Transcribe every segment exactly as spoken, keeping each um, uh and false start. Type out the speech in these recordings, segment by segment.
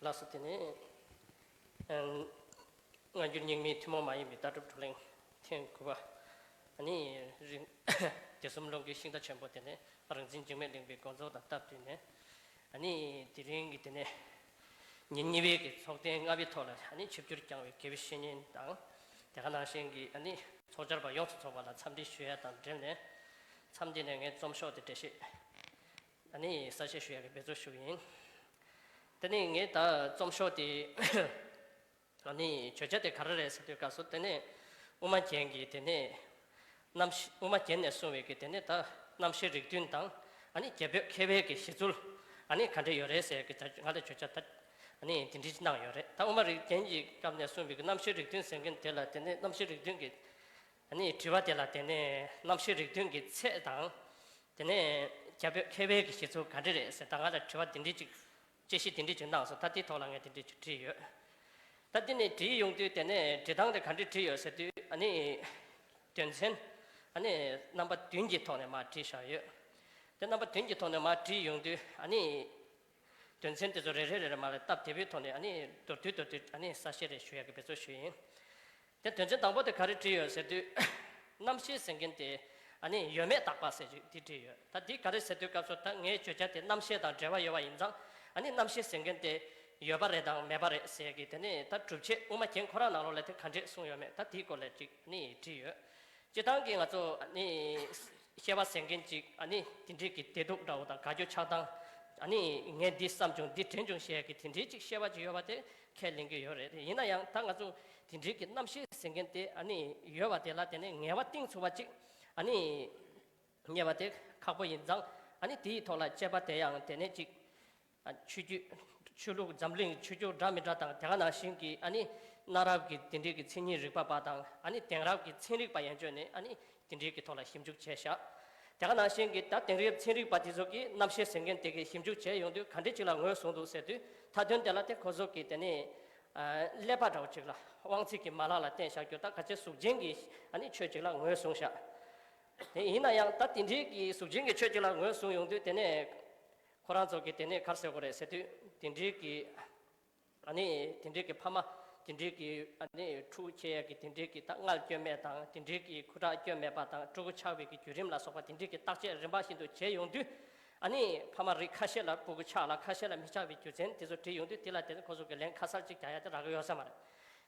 ལགས་སོ། དེ་ནས་ཨ་སྔ་འགྱུར་རྙིང་མའི་ཐུན་མོང་མ་ཡིན་པའི་ལྟ་གྲུབ་བགྲོ་གླེང་ཐེངས་དགུ་པ། ཨ་ནི་རིང་སྡེ་གསུམ་ལུང་གི་ཤིང་རྟ་ཆེན་པོ་དེ་ནས་རིག་འཛིན་འཇིགས་མེད་གླིང་པའི་དགོངས་རྫོགས་དང་སྟབས་བསྟུན་ནས། ཨ་ནི་དེ་རིང་གི་དེ་ནས་ཉིན་གཉིས་པའི་གི་ཚོགས་ཐེངས་ལྔ་པའི་ཐོག་ལ་ཨ་ནི་ཆིབས་བསྒྱུར་བསྐྱངས་པའི་དགེ་བའི་བཤེས་གཉེན་དང་། དེ་ག་ནང་བཞིན་གྱི་ཨ་ནི་ཚོགས་བཅར་བ་ཡོངས་སུ་ཚོགས་པ་ལ་འཚམས་འདྲི་ཞུ་ཡ་དང་འབྲེལ་ནས། མཚམས་འདི་ནས་ངའི་རྩོམ་ཤོག་དེ་འགྲེལ་བཤད་ཨ་ནི་གསལ་བཤད་ཞུ་ཡ་གི་འབད་རྩོལ་ཞུ་གི་ཡིན། དེ་ནས་ངའི་ད་རྩོམ་ཤོག་དེ་ཨ་ནི་བརྗོད་བྱ་དེ་ག་རེ་རེད་ཟེར་དུས་སྐབས་སུ། དེ་ནས་དབུ་མ་རྒྱན་གྱིས་དེ་ནས་རྣམ་ཤེས། དབུ་མ་རྒྱན་ནས་གསུངས་པའི་གི་དེ་ནས་ད་རྣམ་ཤེས་རིགས་མཐུན་དང་། ཨ་ནི་རྒྱ་བོད་མཁས་པའི་གི་བཞེད་ཚུལ་ཨ་ནི་ག་འདྲ་ཡོད་རེད་ཟེར་གི་ད་ང་ལ་བརྗོད་བྱ་ད་ཨ་ནི་དེ་འདྲ་ཅིག་གནང་ཡོད་རེད། ད་དབུ་མ་རིགས་རྒྱན་གྱི་སྐབས་ནས་གསུངས་པའི་གི་རྣམ་ཤེས་རིགས་མཐུན་ཟེར་མཁན་དེ་ལ། དེ་ནས་རྣམ་ཤེས་རིགས་མཐུན་གྱི་ཨ་ནི་དྲི་བ་དེ་ལ། དེ་ནས་རྣམ་ཤེས་རིགས་མཐུན་གྱི་ཚད་དང་། དེ་ནས་རྒྱ་བོད་མཁས་པའི་གི་བཞེད་ཚུལ་ག་འདྲ་རེད་ཟེར། ད་ང་ལ་དྲི་བ་དེ་འདྲ་ཅིག་དཔྱད་གཞི་དེ་འདྲ་ཅིག་གནང་སོང་། ད་དེའི་ཐོག་ལ་ངས་དེ་འདྲ་ཅིག་བྲིས་ཡོད། ད་དེ་ནས་བྲིས་ཡོང་དུས་དེ་ནས་འབྲི་སྟངས་དེ་ག་འདྲ་བྲིས་ཡོད་ཟེར་དུས། ཨ་ནི་དོན་ཚན་ཨ་ནི་རྣམ་པ་བདུན་གྱི་ཐོག་ནས་མར་བྲིས་བཞག་ཡོད། དེ་རྣམ་པ་བདུན་གྱི་ཐོག་ནས་མར་བྲིས་ཡོང་དུས། ཨ་ནི་དོན་ཚན་དེ་ཚོ་རེ་རེ་རེ་རེ་མར་ལ་སྟབས་བདེ་པོའི་ཐོག་ནས་ཨ་ནི་མདོར་བསྡུས་མདོར་བསྡུས་ཨ་ནི་གསལ་བཤད་རེ་ཞུ་ཡག་གི་འབད་རྩོལ་ཞུས་ཡིན། དེ་དོན་ཚན་དང་པོ་དེ་ག་རེ་བྲིས་ཡོད་ཟེར་དུས། རྣམ་ཤེས་ཟེར་མཁན་དེ་ཨ་ནི་ཡོད་མེད་བརྟག་པ་ཟེར་ཅིག་དེ་བྲིས་ཡོད། ད་འདི་ག་རེ་ཟེར་དུས་སྐབས་སུ། ད་ངའི་བརྗོད་བྱ་དེ་རྣམ་ཤེས་དང་འབྲེལ་བ་ཡོད་པ་ཡིན་ཙང་། ཨ་ནི་རྣམ་ཤེས་ཟེར་མཁན་དེ་ཡོད་པ་རེད་དང་མེད་པ་རེད་ཟེར་གི། དེ་ནས་ད་སྒྲུབ་བྱེད་དབུ་མ་རྒྱན་ཁོ་རང་ནང་ལོགས་ལ་དེ་ག་འདྲས་གསུངས་ཡོད་མེད། ད་དེའི་སྐོར་ལ་ཅིག་ཨ་ནི་བྲིས་ཡོད། སྤྱིར་བཏང་གི་ང་ཚོ་ཨ་ནི་ཤེས་པ་ཟེར་མཁན་ཅིག་ཨ་ནི་དེ་འདྲས་ཀྱི་བདེ་སྡུག་འདྲ་བོ་དང་། དགའ་སྐྱོ་ཆགས་སྡང་། ཨ་ནི་ངས་འདི་བསམ་བྱུང་། འདི་དྲན་བྱུང་ཞེས་ཀྱི་དེ་འདྲས་ཅིག་ཤེས་པ་ཅིག་ཡོད་པ་དེ་ཁས་ལེན་གྱི་ཡོད་རེད། ཡིན་ན་ཡང་ད་ང་ཚོ་དེ་འདྲས་ཀྱི་རྣམ་ཤེས་ཟེར་མཁན་དེ་ཨ་ནི་ཡོད་པ་དེ་ལ་དེ་ནས་ངེས་པ་གཏིང་ཚུགས་པ་ཅིག་ཨ་ནི་རྙེད་པ་དེ་ཁག་པོ་ཡིན་ཙང་། ཨ་ནི་དེའི་ཐོག་ལ་དཔྱད་པ་དེ་ཡང་དེ་ནས་ཅིག་ཨ་ཆོས་བརྒྱུད། ཆོས་ལུགས་འཛམ་གླིང་ཆོས་བརྒྱུད་འདྲ་མི་འདྲ་དང་། དེ་ག་ནང་བཞིན་གྱི་ཨ་ནི་གནའ་རབས་ཀྱི་དེ་འདྲའི་གི་མཚན་ཉིད་རིག་པ་པ་དང་། ཨ་ནི་དེང་རབས་ཀྱི་ཚན་རིག་པ་ཡན་ཆོད་ནས་ཨ་ནི་དེ་འདྲའི་གི་ཐོག་ལ་ཞིབ་འཇུག་བྱས་བཞག་དེ་ག་ནང་བཞིན་གྱི་ད་དེང་རབས་ཚན་རིག་པ་དེ་ཚོ་གིས་རྣམ་ཤེས་ཟེར་མཁན་དེ་གི་ཞིབ་འཇུག་བྱས་ཡོང་དུས་ག་འདྲ་ཅིག་ལ་ངོས་བཟུང་འདུག་ཟེར་དུས། མཐའ་དོན་དེ་ལ་དེ་ཁོ་ཚོ་གིས་དེ་ནས་ཨ་ཀླད་པ་འདྲ་བོ་ཅིག་ལ་དབང་ཚིག་གི་མ་ལག་ལ་བརྟེན་བཞག་རྒྱུ། ད་ག་ཚོད་གཟུགས་ཅན་གྱི་ཨ་ནི་ཆོས་ཅིག་ལ་ངོས་བཟུང་བཞག་དེ་ཡིན་ན་ཡང་ད་དེ་འདྲའི་གི་གཟུགས་ཅན་གྱི་ཆོས་ཅིག་ལ་ངོས་བཟུང་ཡོང་དུས། དེ་ནས་ཁོ་རང་ཚོ་གིས་དེ་ནས་ག་རེ་ཟེར་དགོས་རེད་ཟེར་དུས། དེ་འདྲའི་གི་ཨ་ནི་དེ་འདྲའི་གི་ཕ་མ། དེ་འདྲའི་གི་ཨ་ནི་ཕྲུ་གུ་སྐྱེ་ཡས་ཀྱི་དེ་འདྲའི་གི་ད་མངལ་སྐྱོན་མེད་དང་། དེ་འདྲའི་གི་ཁུ་ཁྲག་སྐྱོན་མེད་པ་དང་། ཕྲུ་གུ་ཆགས་པའི་གི་བརྒྱུད་རིམ་ལ་སོགས་པ་དེ་འདྲའི་གི་བརྟག་དཔྱད་རིམ་པ་བཞིན་དུ་བྱས་ཡོང་དུས། ཨ་ནི་ཕ་མ་རིགས་ཁ་ཤས་ལ་ཕྲུ་གུ་ཆགས་ལ། ཁ་ཤས་ལ་མི་ཆགས་པའི་རྒྱུ་མཚན་དེ་ཚོ་བྲིས་ཡོང་དུས། དེ་ལ་དེ་ཁོ་ཚོ་གི་ལན་ཁ་གསལ་ཅིག་རྒྱག་ཡ་དེ་རག་གི་ཡོད་ས་མ་རེད།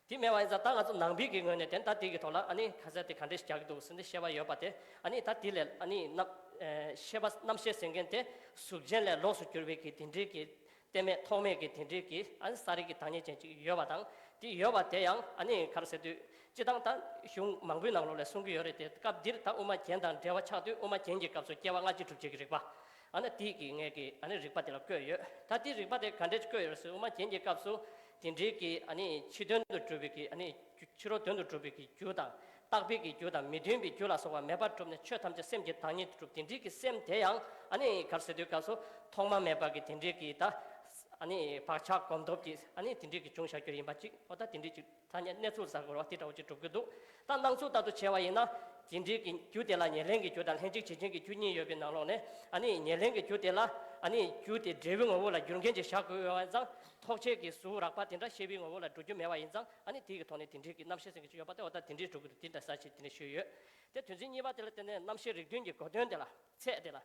དེ་མེད་པ་ཡིན་ཙང་ད་ང་ཚོ་ནང་པའི་གི་ངོས་ནས་དེ་ད་དེ་གི་ཐོག་ལ་ཨ་ནི་ཁ་གསལ་དེ་ག་འདྲས་རྒྱག་གི་འདུག་ཟེར་ནས་ཤེས་པ་ཡོད་པ་དེ། ཨ་ནི་ད་དེ་ལས་ཨ་ནི་རྣམ་ཨེ་ཤེས་པ་རྣམ་ཤེས་ཟེར་མཁན་དེ་གཟུགས་ཅན་ལས་ལོགས་སུ་གྱུར་པའི་གི་དེ་འདྲའི་གི་གཏན་མེད་ཐོགས་མེད་ཀྱི་དེ་འདྲའི་གི་ཨ་ནི་ས་རིག་གི་བདག་ཉིད་ཅན་ཅིག་ཡོད་པ་དང་། དེ་ཡོད་པ་དེ་ཡང་ཨ་ནི་ག་རེ་ཟེར་དུས། སྤྱིར་བཏང་ད་གཞུང་མང་པོའི་ནང་ལོགས་ལ་གསུང་གི་ཡོད་རེད་དེ། སྐབས་འདིར་ད་དབུ་མ་རྒྱན་དང་འབྲེལ་བ་ཆགས་དུས། དབུ་མ་རྒྱན་གྱི་སྐབས་སུ་སྐྱེ་བ་སྔ་ཕྱི་སྒྲུབ་བྱེད་ཀྱི་རིགས་པ། ཨ་ནི་དེ་གི་ངས་ཀྱི་ཨ་ནི་རིགས་པ་དེ་ལ་བཀོད་ཡོད། ད་དེ་རིགས་པ་དེ་ག་འདྲས་བཀོད་ཡོད་ཟེར། དབུ་མ་རྒྱན་གྱི་སྐབས་སུ་དེ་འདྲའི་གི་ཨ་ནི་ཕྱི་དོན་དུ་གྲུབ་པའི་གི་ཨ་ནི་ཕྱི་རོལ་དོན་དུ་གྲུབ་པའི་གི་རྒྱུ་དང་། རྟག་པའི་གི་རྒྱུ་དང་མི་མཐུན་པའི་རྒྱུ་ལ་སོགས་པ་མེད་པར་གྲུབ་ནས། ཆོས་ཐམས་ཅད་སེམས་ཀྱི་བདག་ཉིད་དུ་གྲུབ། དེ་འདྲའི་གི་སེམས་དེ་ཡང་ཨ་ནི་ག་རེ་ཟེར་དུས་སྐབས་སུ་ཐོག་མ་མེད་པ་གི་དེ་འདྲའི་གི་ད་ཨ་ནི་བག་ཆགས་གོམས་སྟོབས་ཀྱིས་ཨ་ནི་དེ་འདྲའི་གི་བྱུང་བཞག་རྒྱུ་ཡིན་པ་ཅིག་འོ་ད་དེ་འདྲའི་ཅིག་ཐ་སྙད་གནས་ཚུལ་ཟེར་དགོས་རེད་བ། དེ་འདྲ་བོ་ཅིག་གྲུབ་ཀྱི་འདུག་ད་སྣང་ཚུལ་ལྟར་དུ་བྱས་པ་ཡིན་ན། དེ་འདྲའི་གི་རྒྱུ་དེ་ལ་ཉེར་ལེན་གྱི་རྒྱུ་དང་ལྷན་ཅིག་བྱེད་ཅན་གྱི་རྒྱུ་གཉིས་ཡོད་པའི་ནང་ལོགས་ནས། ཨ་ནི་ཉེར་ལེན་གྱི་རྒྱུ་དེ་ལ་ཨ་ནི་རྒྱུ་དེ་འབྲས་བུའི་ངོ་བོ་ལ་རྒྱུ་རྐྱེན་ཅིག་བཞག་དགོས་ཡོད་པ་ཡིན་ཙང་། ཐོགས་བཅས་ཀྱི་གཟུགས་རགས་པ་དེ་འདྲ་ཤེས་པའི་ངོ་བོ་ལ་འགྲོ་རྒྱུ་མེད་པ་ཡིན་ཙང་། ཨ་ནི་དེའི་གི་ཐོག་ནས་དེ་འདྲའི་གི་རྣམ་ཤེས་ཟེར་མཁན་ཅིག་ཡོད་པ་དེ། འོ་ད་དེ་འདྲའི་གྲུབ་ཀྱི་འདུག་དེ་འདྲ་གསལ་བྱེད་དེ་འདྲ་ཞུས་ཡོད། དེ་དོན་ཚན་གཉིས་པ་དེ་ལ་བརྟེན་ནས་རྣམ་ཤེས་རིགས་མཐུན་གྱི་གོ་དོན་དེ་ལ། ཚད་དེ་ལ།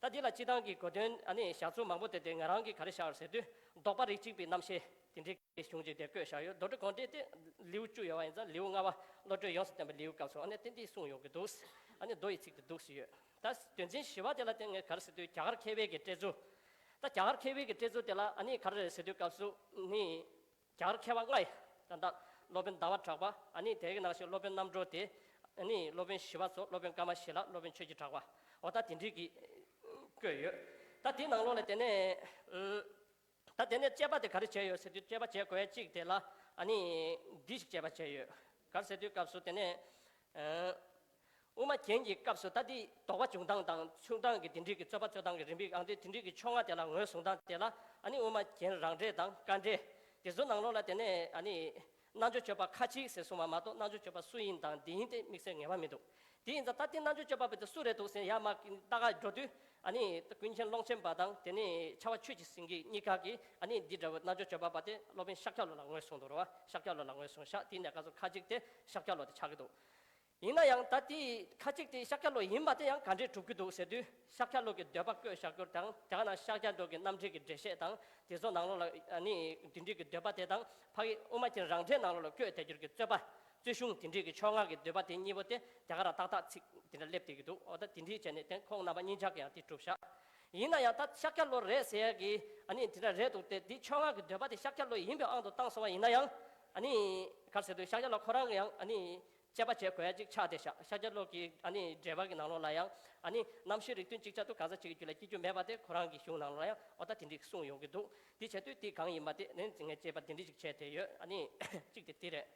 ད་འདི་ལ་སྤྱིར་བཏང་གི་གོ་དོན་ཨ་ནི་བཞག་ཚུལ་མང་པོ་དེ། དེ་ང་རང་གིས་ག་རེ་བཞག་ཟེར་དུས། ལྡོག་པ་རིགས་གཅིག་པའི་རྣམ་ཤེས་དེ་འདྲའི་གི་གཞུང་ཅིག་དེ་བཀོད་བཞག་ཡོད། མདོ་སྡེ་དགོངས་འགྲེལ་དེ་ལེའུ་བཅུ་ཡོད་པ་ཡིན་ཙང་། ལེའུ་ལྔ་པ་བློ་གྲོས་ཡོངས་སུ་བསྟན་པའི་ལེའུ་སྐབས་སུ་ཨ་ནི་དེ་འདི་གསུངས་ཡོང་གི་འདུག་ཨ་ནི་མདོ་ཡི་ཚིག་དེ་འདུག་སེ་ཡོད། ད་དོན་ཚན་བཞི་པ་དེ་ལ་བརྟེན་ནས་ག་རེ་ཟེར་དུས། རྒྱ་གར་མཁས་པའི་གི་བཀྲལ་ཚུལ། ད་རྒྱ་གར་མཁས་པའི་གི་བཀྲལ་ཚུལ་དེ་ལ་ཨ་ནི་ག་རེ་རེད་ཟེར་དུས་སྐབས་སུ་ནི། རྒྱ་གར་མཁས་པ་ལྔ་ཡི། ད་ལྟ་སློབ་དཔོན་ཟླ་བ་གྲགས་པ། ཨ་ནི་དེ་གི་ནང་བཞིན་སློབ་དཔོན་རྣམ་གྲོལ་དེ། ཨ་ནི་སློབ་དཔོན་ཞི་བ་འཚོ། སློབ་དཔོན་ཀ་མ་ཤཱི་ལ། སློབ་དཔོན་ཆོས་ཀྱི་གྲགས་པ། འོ་ད་དེ་འདྲའི་གི་བཀོད་ཡོད། ད་དེའི་ནང་ལོགས་ལ་དེ་ནས་ཨུ། ད་དེ་ནས་དཔྱད་པ་དེ་ག་རེ་བྱས་ཡོད་ཟེར་དུས། དཔྱད་པ་བྱེད་དགོས་ཡ་གཅིག་དེ་ལ་ཨ་ནི་འདི་ཞིག་དཔྱད་པ་བྱས་ཡོད། ག་རེ་ཟེར་དུས་སྐབས་སུ་དེ་ནས་ཨ། དབུ་མ་རྒྱན་གྱི་སྐབས་སུ་ད་འདི་ལྡོག་པ་འབྱུང་སྟངས་དང་ཚུགས་སྟངས་ཀྱི་དེ་འདྲའི་གི་རྩོད་པ་རྩོད་སྟངས་ཀྱི་རིམ་པའི་ཨང་དེ་དེ་འདྲའི་གི་ཕྱོགས་སྔ་དེ་ལ་ངོས་བཟུང་སྟངས་དེ་ལ། ཨ་ནི་དབུ་མ་རྒྱན་རང་འགྲེལ་དང་དཀའ་འགྲེལ་དེ་ཚོ་ནང་ལོགས་ལ་དེ་ནས་ཨ་ནི་རྣལ་འབྱོར་སྤྱོད་པ་ཁ་ཅིག་ཟེར་གསུངས་པ་མ་གཏོགས། རྣལ་འབྱོར་སྤྱོད་པ་སུ་ཡིན་དང་འདི་ཡིན་དེ་དམིགས་བསལ་ངེས་པ་མི་འདུག་དེ་ཡིན་ཙང་ད་དེ་རྣལ་འབྱོར་སྤྱོད་པ་བོ་དེ་སུ་རེད་འདུག་ཟེར་ཡར་མར་ལྟ་ག་འགྲོ་དུས། ཨ་ནི་ཀུན་མཁྱེན་ཀློང་ཆེན་པ་དང་དེ་ནས་ཕྱྭ་པ་ཆོས་ཀྱི་སེང་གེ་གཉིས་ཀ་གིས་ཨ་ནི་འདི་འདྲ་བོ་རྣལ་འབྱོར་སྤྱོད་པ་པ་དེ་སློབ་དཔོན་ཤཱཀྱ་བློ་ལ་ངོས་བཟུང་འདུག་རེད་བ། ཤཱཀྱ་བློ་ལ་ངོས་བཟུང་ཤག་དེའི་གནས་སྐབས་སུ་ཁ་ཅིག་དེ་ཤཱཀྱ་བློ་དེ་ཆགས་ཀྱི་འདུག་ཡིན་ན་ཡང་ད་དེ་ཁ་ཅིག་དེ་ཤཱཀྱ་བློ་ཡིན་པ་དེ་ཡང་ག་འདྲས་གྲུབ་ཀྱི་འདུག་ཟེར་དུས། ཤཱཀྱ་བློ་གི་འདོད་པ་བཀོད་བཞག་རྒྱུ་དང་དེ་ག་ནང་ཤཱཀྱ་བློ་གི་རྣམ་འགྲེལ་གྱི་འགྲེལ་བཤད་དང་དེ་ཚོ་ནང་ལོགས་ལ་ཨ་ནི་དེ་འདྲས་ཀྱི་འདོད་པ་དེ་དང་ཕ་གི་དབུ་མ་རྒྱན་རང་འགྲེལ་ནང་ལོགས་ལ་བཀོད་བསྡད་རྒྱུ་གི་རྩོད་པ། རྩོད་གཞུང་དེ་འདྲས་ཀྱི་ཕྱོགས་སྔ་གི་འདོད་པ་དེ་གཉིས་པོ་དེ་དེ་ག་རང་ཏག་ཏག་ཚིག་དེ་འདྲ་སླེབས་བསྡད་ཀྱི་འདུག་འོ་ད་དེ་འདྲས་བྱས་ནས་དེ་ཁོང་རྣམ་པ་གཉིས་ཆ་གི་ཡང་དེ་གྲུབ་བཞག་ཡིན་ན་ཡང་ད་ཤཱཀྱ་བློ་རེད་ཟེར་ཡ་གི་ཨ་ནི་དེ་འདྲ་རེད་འདུག་སྟེ། དེ་ཕྱོགས་སྔ་གི་འདོད་པ་དེ་ཤཱཀྱ་བློ་ཡིན་པའི་དབང་དུ་བཏང་སོང་བ་ཡིན་ན་ཡང་ཨ་ནི་ག་རེ་ཟེར་དུས་ཤཱཀྱ་བློ་ཁོ་རང་གི་ཡང་ཨ་ནི་དཔྱད་པ་བྱེད་དགོས་ཡ་ཅིག་ཆགས་བསྡད་ཤག་ཤཱཀྱ་བློ་གི་ཨ་ནི་འགྲེལ་པ་གི་ནང་ལོགས་ལ་ཡང་ཨ་ནི་རྣམ་ཤེས་རིགས་མཐུན་ཅིག་ཅར་དུ་གང་ཟག་གཅིག་གི་རྒྱུད་ལ་སྐྱེ་རྒྱུ་མེད་པ་དེ་ཁོ་རང་གི་གཞུང་ནང་ལོགས་ལ་ཡང་འོ་ད་དེ་འདྲའི་གསུངས་ཡོང་གི་འདུག་དེ་བྱེད་དུས་དེ་གང་ཡིན་པ་དེ་ནི་ངས་དཔྱད་པ་དེ་འདྲ་ཅིག་བྱས་བསྡད་ཡོད། ཨ་ནི་གཅིག་དེ་དེ་རེད།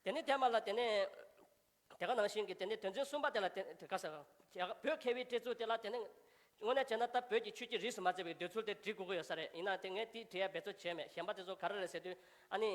དེ་ནས་དེ་མ་ལ་དེ་ནས་དེ་ག་ནང་བཞིན་གྱི་དེ་ནས་དོན་ཚན་གསུམ་པ་དེ་ལ་དེ་དེ་ག་ཟེར་བོད་མཁས་པའི་བཀྲས་མཐོང་དེ་ལ་དེ་ནས་དངོས་གནས་བྱས་ན་ད་བོད་ཀྱི་ཆོས་ཀྱི་རིས་སུ་མ་ཆད་པའི་འདོད་ཚུལ་དེ་འབྲི་དགོས་ཀྱི་ཡོད་ས་རེད། ཡིན་ན་དེ་ངས་དེ་བྲིས་ཡ་འབད་རྩོལ་བྱས་མེད། གཞན་པ་དེ་ཚོ་ག་རེ་རེད་ཟེར་དུས་ཨ་ནི་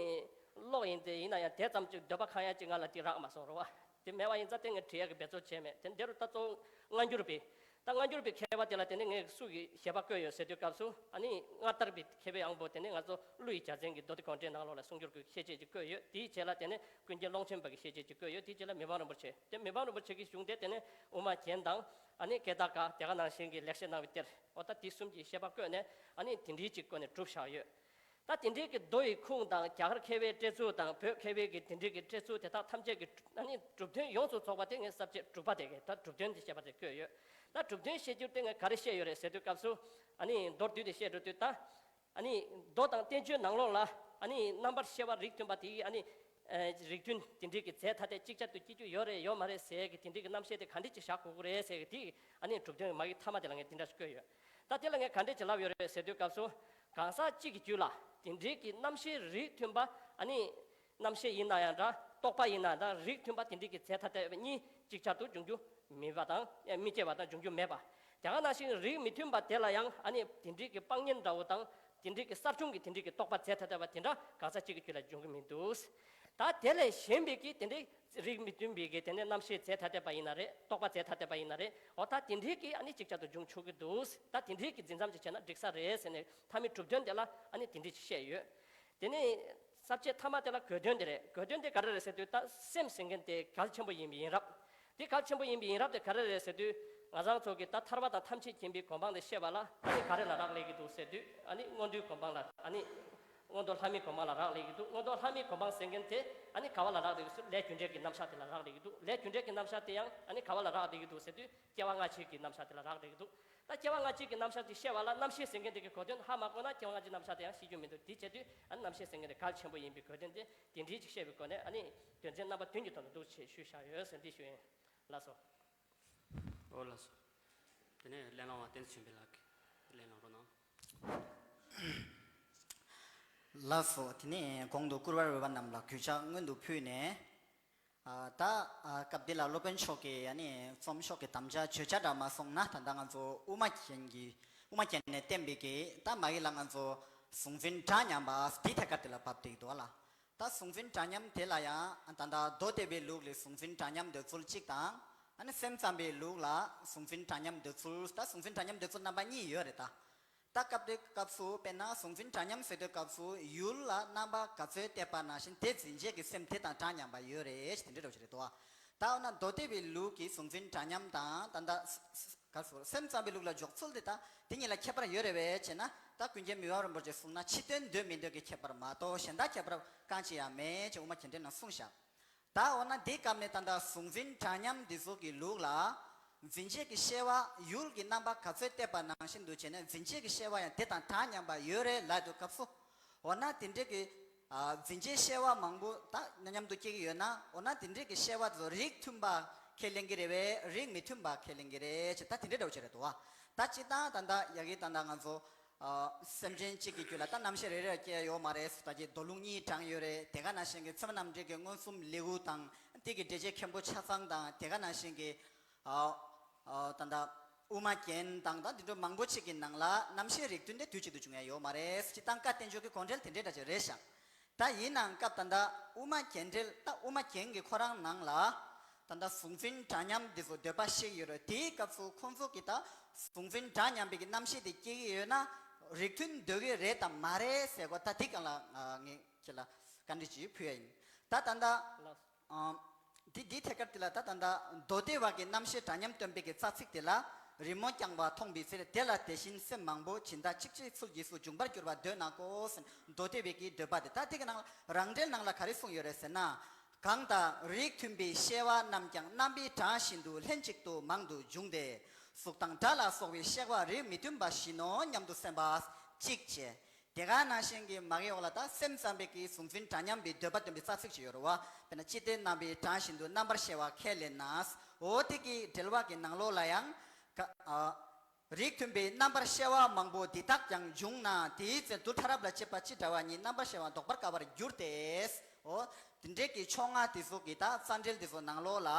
ཀློག་ཡིན་དེ་ཡིན་ན་ཡང་དེ་ཙམ་ཅིག་འདོད་པ་ཁེངས་ཡ་ཅིག་ང་ལ་དེ་རག་མ་སོང་རེད་བ། དེ་མེད་པ་ཡིན་ཙང་དེ་ངས་བྲིས་ཡ་གི་འབད་རྩོལ་བྱས་མེད། དེ་འདི་རུ་ད་གཙོ་བོ་སྔ་འགྱུར་བའི་ད་སྔ་འགྱུར་བའི་མཁས་པ་དེ་ལ་དེ་ནས་ངས་སུ་གི་བཞེད་པ་བཀོད་ཡོད་ཟེར་དུས་སྐབས་སུ་ཨ་ནི་སྔར་དར་བའི་མཁས་པའི་དབང་པོ་དེ་ནས་ང་ཚོ་ཀླུ་ཡི་རྒྱལ་མཚན་གྱི་མདོ་སྡེ་དགོངས་འགྲེལ་ནང་ལོགས་ལ་གསུང་སྒྱུར་གྱི་བཤད་བྱེད་ཅིག་བཀོད་ཡོད། དེའི་རྗེས་ལ་དེ་ནས་ཀུན་མཁྱེན་ཀློང་ཆེན་པ་གི་བཤད་བྱེད་ཅིག་བཀོད་ཡོད། དེའི་རྗེས་ལ་མི་ཕམ་རིན་པོ་ཆེ། དེ་མི་ཕམ་རིན་པོ་ཆེ་གི་གཞུང་དེ་དེ་ནས་དབུ་མ་རྒྱན་དང་ཨ་ནི་ཀེ་ད་ཀ་དེ་ག་ནང་བཞིན་གྱི་ལེགས་བཤད་སྣང་བའི་གཏེར་འོ་ད་དེ་གསུམ་གྱི་བཤད་པ་བཀོད་ནས་ཨ་ནི་དེ་འདྲའི་ཅིག་བཀོད་ནས་གྲུབ་བཞག་ཡོད། ད་དེ་འདྲའི་གི་མདོ་ཡི་ཁུངས་དང་རྒྱ་གར་མཁས་པའི་བཀྲས་མཐོང་དང་བོད་མཁས་པའི་གི་དེ་འདྲའི་གི་བཀྲས་མཐོང་དེ་དག་ཐམས་ཅད་ཀྱི་ཨ་ནི་གྲུབ་དོན་ཡོངས་སུ་རྫོགས་པ་དེ་ངས་ས་བཅད་དྲུག་པ་དེ་གི་ད་གྲུབ་དོན་དེ་བཤད་པ་དེ་བཀོད་ཡོད། ད་གྲུབ་དོན་བཤད་རྒྱུ་དེ་ངས་ག་རེ་བཤད་ཡོད་རེད་ཟེར་དུས་སྐབས་སུ་ཨ་ནི་མདོར་བསྡུས་ཏེ་བཤད་འགྲོ་དུས་ད་ཨ་ནི་མདོ་དང་བསྟན་བཅོས་ནང་ལོགས་ལ་ཨ་ནི་རྣམ་པར་ཤེས་པ་རིགས་མཐུན་པ་དེ་ཡི་ཨ་ནི་རིགས་མཐུན་དེ་འདྲའི་གི་རྫས་ཐ་དད་ཅིག་ཅར་དུ་སྐྱེ་རྒྱུ་ཡོད་རེད་ཡོད་མ་རེད་ཟེར་གི་དེ་འདྲའི་གི་རྣམ་བཤད་དེ་ག་འདྲ་ཅིག་བཞག་དགོས་ཀྱི་རེད་ཟེར་གི་དེ་ཨ་ནི་གྲུབ་དོན་མ་གི་མཐའ་མ་དེ་ལ་ངས་དེ་འདྲ་ཞིག་བཀོད་ཡོད། ད་དེ་ལ་ངས་ག་འདྲ་ཅིག་ལབ་ཡོད་རེད་ཟེར་དུས་སྐབས་སུ་གང་ཟག་གཅིག་གི་རྒྱུད་ལ་དེ་འདྲའི་གི་རྣམ་ཤེས་རིགས་མཐུན་པ་ཨ་ནི་རྣམ་ཤེས་ཡིན་ན་ཡང་འདྲ་རྟོག་པ་ཡིན་ན་འདྲ་རིགས་མཐུན་པ་དེ་འདྲའི་གི་རྫས་ཐ་དད་པ་གཉིས་ཅིག་ཅར་དུ་འབྱུང་རྒྱུ་མེད་པ་དང་མི་སྐྱེ་བ་དང་འབྱུང་རྒྱུ་མེད་པ། དེ་ག་ནང་བཞིན་རིགས་མི་མཐུན་པ་དེ་ལ་ཡང་ཨ་ནི་དེ་འདྲའི་གི་དཔག་ཉེན་འདྲ་བོ་དང་དེ་འདྲའི་གི་གསར་བྱུང་གི་དེ་འདྲའི་གི་རྟོག་པ་རྫས་ཐ་དད་པ་དེ་འདྲ་གང་ཟག་གཅིག་གི་རྒྱུད་ལ་འབྱུང་གི་མི་འདུག་ད་དེ་ལས་གཞན་པའི་གི་དེ་འདྲའི་རིགས་མི་མཐུན་པའི་གི་དེ་ནས་རྣམ་ཤེས་རྫས་ཐ་དད་པ་ཡིན་ན་རེད། རྟོག་པ་རྫས་ཐ་དད་པ་ཡིན་ན་རེད། འོ་ད་དེ་འདྲའི་གི་ཨ་ནི་ཅིག་ཅར་དུ་འབྱུང་ཆོག་གི་འདུག་ད་དེ་འདྲའི་གི་འཛིན་མཚམས་ཅིག་བྱས་ན་འགྲིག་ས་རེད་ཟེར་ནས་མཐའ་མའི་གྲུབ་དོན་དེ་ལ་ཨ་ནི་དེ་འདྲའི་ཅིག་བཤད་ཡོད། དེ་ནས་ས་བཅད་ཐ་མ་དེ་ལ་དགོས་དོན་དེ་རེད། དགོས་དོན་དེ་ག་རེ་རེད་ཟེར་དུས་ད་སེམས་ཟེར་མཁན་དེ་གལ་ཆེན་པོ་ཡིན་པའི་ཡིན་རབས། དེ་གལ་ཆེན་པོ་ཡིན་པའི་ཡིན་རབས་དེ་ག་རེ་རེད་ཟེར་དུས་ང་ཚང་ཚོ་གི་ད་ཐར་པ་དང་ཐམས་ཅད་མཁྱེན་པའི་གོ་འཕང་དེ་བཤད་པ་ལ་ཨ་ནི་ག་རེ་ལ་རག་ལས་ཀྱི་འདུག་ཟེར་དུས་ཨ་ནི་མངོན་མཐོའི་གོ་འཕང་ལ་ཨ་ནི་མངོན་མཐོ་ལྷ་མིའི་གོ་འཕང་ལ་རག་ལས་ཀྱི་འདུག་མངོན་མཐོ་ལྷ་མིའི་གོ་འཕང་ཟེར་མཁན་དེ་ཨ་ནི་ག་བ་ལ་རག་ལས་ཀྱི་འདུག་ཟེར་ལས་རྒྱུ་འབྲས་ཀྱི་རྣམ་གཞག་དེ་ལ་རག་ལས་ཀྱི་འདུག་ལས་རྒྱུ་འབྲས་ཀྱི་རྣམ་གཞག་དེ་ཡང་ཨ་ནི་ག་བ་ལ་རག་ལས་ཀྱི་འདུག་ཟེར་དུས་སྐྱེ་བ་སྔ་ཕྱི་གི་རྣམ་གཞག་དེ་ལ་རག་ལས་ཀྱི་འདུག་ད་སྐྱེ་བ་སྔ་ཕྱི་གི་རྣམ་གཞག་ཅིག་བཤད་པ་ལ་རྣམ་ཤེས་ཟེར་མཁན་དེ་གི་གོ་དོན་ཧ་མ་གོ་ན་སྐྱེ་བ་སྔ་ཕྱི་རྣམ་གཞག་དེ་ཡང་ཤེས་རྒྱུ་མི་འདུག་དེ་བྱེད་དུས་ཨ་ནི་རྣམ་ཤེས་ཟེར་མཁན་དེ་གལ་ཆེན་པོ་ཡིན་པའི་གོ་དོན་དེ་དེ་འདྲའི་ཅིག་བཤད་པའི་སྒོ་ནས་ཨ་ནི་དོན་ཚན་རྣམ་པ་བདུན་གྱི་ཐོག་ནས་འདུག་ཅེས་ཞུས་བཞག་ཡོད་ཟེར་འདི་ཞུ་ཡིན། ལགས་སོ། ཨོ་ལགས་སོ། དེ་ནས་ལན་བླང་བ་བསྟན་འཛིན་ཆོས་འཕེལ་ལགས་ཀྱིས་ལན་བླང་རོགས་གནང་། ལགས་སོ། དེ་ནས་གོང་དུ་བཀུར་བར་འོས་པ་རྣམས་ལ་གུས་ཕྱག་སྔོན་དུ་ཕུལ་ནས། ཨ་ད་ཨ་སྐབས་འདི་ལ་སློབ་དཔོན་མཆོག་གིས་ཨ་ནི་རྩོམ་ཤོག་གི་དམ་བཅའ་བརྗོད་བྱ་འདྲ་མ་སོང་ན་ད་ལྟ་ང་ཚོ་དབུ་མ་རྒྱན་གྱི་དབུ་མ་རྒྱན་ནས་བསྟན་པའི་གི་ད་མ་གི་ལ་ང་ཚོ་གཟུང་འཛིན་འདྲ་མཉམ་པ་འདི་ཐད་ཀར་དེ་ལ་བབས་བསྡད་འདུག་ལ། ད་གཟུང་འཛིན་འདྲ་མཉམ་དེ་ལ་ཡང་ད་ལྟ་མདོ་སྡེ་པའི་ལུགས་ལ་གཟུང་འཛིན་འདྲ་མཉམ་འདོད་ཚུལ་གཅིག་དང་། ཨ་ནི་སེམས་ཙམ་པའི་ལུགས་ལ་གཟུང་འཛིན་འདྲ་མཉམ་འདོད་ཚུལ། ད་གཟུང་འཛིན་འདྲ་མཉམ་འདོད་ཚུལ་རྣམ་པ་གཉིས་ཡོད་རེད་ད། ད་སྐབས་དེ་སྐབས་སུ་དཔེར་ན་གཟུང་འཛིན་འདྲ་མཉམ་ཟེར་དུས་སྐབས་སུ་ཡུལ་ལ་རྣམ་པ་ག་ཚོད་བལྟས་པ་ནང་བཞིན་དེ་འཛིན་བྱེད་ཀྱི་སེམས་དེ་དང་འདྲ་མཉམ་པ་ཡོད་རེད་ཞེས་དེ་འདྲ་འདྲ་བོ་ཞིག་རེད་དོ། ད་འོ་ན་མདོ་སྡེ་པའི་ལུགས་ཀྱི་གཟུང་འཛིན་འདྲ་མཉམ་དང་ད་ལྟ་ག་སོ་སེམས་ཙམ་པའི་ལུགས་ལ་འཇོག་ཚུལ་དེ་དང་དེ་གཉིས་ལ་ཁྱད་པར་ཡོད་རེད་བས་ཅེ་ན། ད་ཀུན་མཁྱེན་མི་ཕམ་རིན་པོ་ཆེས་གསུངས་ན་ཕྱི་དོན་འདོད་མི་འདོད་ཀྱི་ཁྱད་པར་མ་གཏོགས་གཞན་དག་ཁྱད་པར་གང་ཅི་ཡང་མེད་ཅེས་དབུ་མ་རྒྱན་འགྲེལ་ནང་གསུངས་བཞག་ད་འོ་ན་འདི་སྐབས་ནས་ད་ལྟ་གཟུང་འཛིན་འདྲ་མཉམ་འདི་ཚོ་གི་ལུགས་ལ། འཛིན་བྱེད་ཀྱི་ཤེས་པ་ཡུལ་གྱི་རྣམ་པ་ག་ཚོད་བལྟས་པ་ནང་བཞིན་དུ་བྱས་ནས་འཛིན་བྱེད་ཀྱི་ཤེས་པ་ཡང་དེ་དང་འདྲ་མཉམ་པ་ཡོད་རེད་ལབ་དུས་སྐབས་སུ། འོ་ན་དེ་འདྲས་ཀྱི་ཨ་འཛིན་བྱེད་ཤེས་པ་མང་པོ་ད་མཉམ་དུ་སྐྱེ་གི་ཡོད་ན། འོ་ན་དེ་འདྲས་ཀྱི་ཤེས་པ་དེ་ཚོ་རིགས་མཐུན་པ་ཁས་ལེན་གྱི་རེད་བས་རིགས་མི་མཐུན་པ་ཁས་ལེན་གྱི་རེད་ཅེས་ད་དེ་འདྲས་འདྲ་བོ་ཅིག་རེད་འདུག་བ། ད་སྤྱིར་བཏང་ད་ལྟ་ཡ་གི་ད་ལྟ་ང་ཚོ། ཨ་སེམས་ཅན་གཅིག་གི་རྒྱུད་ལ་ད་རྣམ་ཤེས་རེ་རེ་སྐྱེ་ཡོད་མ་རེད། ད་ཀྱི་མདོ་ལུང་གཉིས་དྲངས་ཡོད་རེད། དེ་ག་ནང་བཞིན་གྱི་ཚད་མ་རྣམ་འགྲེལ་གྱི་མངོན་སུམ་ལེའུ་དང་དེ་གི་འགྲེལ་བྱེད་མཁན་པོ་ཆ་ཚང་དང་དེ་ག་ནང་བཞིན་གྱི་ཨ་ཨ་ད་ལྟ་དབུ་མ་རྒྱན་དང་ད་འདི་འདྲ་མང་པོ་ཅིག་གི་ནང་ལ་རྣམ་ཤེས་རིགས་མཐུན་དེ་དུས་གཅིག་ཏུ་བྱུང་ཡ་ཡོད་མ་རེད། སྤྱིར་བཏང་བཀའ་བསྟན་བཅོས་ཀྱི་དགོངས་འགྲེལ་དེ་འདྲའི་འདྲ་ཅིག་རེད་ཤག་ད་ཡིན་ནའང་སྐབས་ད་ལྟ་དབུ་མ་རྒྱན་འགྲེལ་ད་དབུ་མ་རྒྱན་གྱི་ཁོ་རང་ནང་ལ། ད་ལྟ་གཟུང་འཛིན་འདྲ་མཉམ་འདི་ཚོ་འདོད་པ་བཤད་ཀྱི་ཡོད་རེད། དེའི་སྐབས་སུ་ཁོང་ཚོ་གིས་ད་གཟུང་འཛིན་འདྲ་མཉམ་པའི་གི་རྣམ་ཤེས་དེ་སྐྱེ་གི་ཡོད་ན་རིགས་མཐུན་འདོད་ཀྱི་རེད་དམ་མ་རེད་ཟེར་གོ། ད་དེ་གང་ལ་ཨ་ངས་ཁྱེད་ལ་བཀའ་འདྲི་ཅིག་ཕུལ་ཡ་ཡིན། ད་ད་ལྟ་ལགས། ཨ་འདི་འདི་ཐད་ཀར་དེ་ལ་ད་ད་ལྟ་མདོ་སྡེ་པ་གི་རྣམ་ཤེས་འདྲ་མཉམ་སྟོན་པའི་གི་རྩ་ཚིག་དེ་ལ་རི་མོ་རྐྱང་པ་མཐོང་བའི་ཚེ་དེ་ལ་དེ་བཞིན་སེམས་མང་པོ་སྦྱིན་བདག་གཅིག་ཅིག་ཚུལ་གྱིས་སུ་འབྱུང་བར་འགྱུར་བ་འདོད་ན་ཀོ་ཟེར་མདོ་སྡེ་པའི་གི་འདོད་པ་དེ། ད་དེ་གི་ནང་ལ་རང་འགྲེལ་ནང་ལ་ག་རེ་གསུངས་ཡོད་རེད་ཟེར་ན། གང་དག་རིགས་མཐུན་པའི་ཤེས་པ་རྣམས་ཀྱང་རྣམ་པའི་གྲངས་བཞིན་དུ་ལྷན་ཅིག་ཏུ་མང་དུ་འབྱུང་སྟེ། གཟུགས་དང་སྒྲ་ལ་སོགས་པའི་ཤེས་པ་རིགས་མི་མཐུན་པ་བཞིན་ནོ་སྙམ་དུ་སེམས་པ་གཅིག་བྱས། དེ་ག་ནང་བཞིན་གྱི་མ་གི་འོག་ལ་ད་སེམས་ཙམ་པའི་གི་གཟུང་འཛིན་འདྲ་མཉམ་པའི་འདོད་པ་སྟོན་པའི་རྩ་ཚིག་ཅིག་ཡོད་རེད་བ། དཔེར་ན་ཅི་སྟེ་རྣམ་པའི་གྲངས་བཞིན་དུ་རྣམ་པར་ཤེས་པ་ཁས་ལེན་ན། འོ་དེ་གི་འགྲེལ་བ་གི་ནང་ལོགས་ལ་ཡང་ག་ཨ། རིགས་མཐུན་པའི་རྣམ་པར་ཤེས་པ་མང་པོ་འདི་དག་ཀྱང་འབྱུང་ན་དེའི་ཚེ་དུ་ཕྲ་རབ་ལ་དཔྱད་པ་ཅི་འདྲ་བ་ཉིད་རྣམ་པར་ཤེས་པ་ལྡོག་པར་དཀའ་བར་འགྱུར་ཏེ། འོ། དེ་འདྲའི་གི་ཕྱོགས་སྔ་དེ་ཚོ་གི་ད་རྩ་འགྲེལ་དེ་ཚོ་ནང་ལོགས་ལ་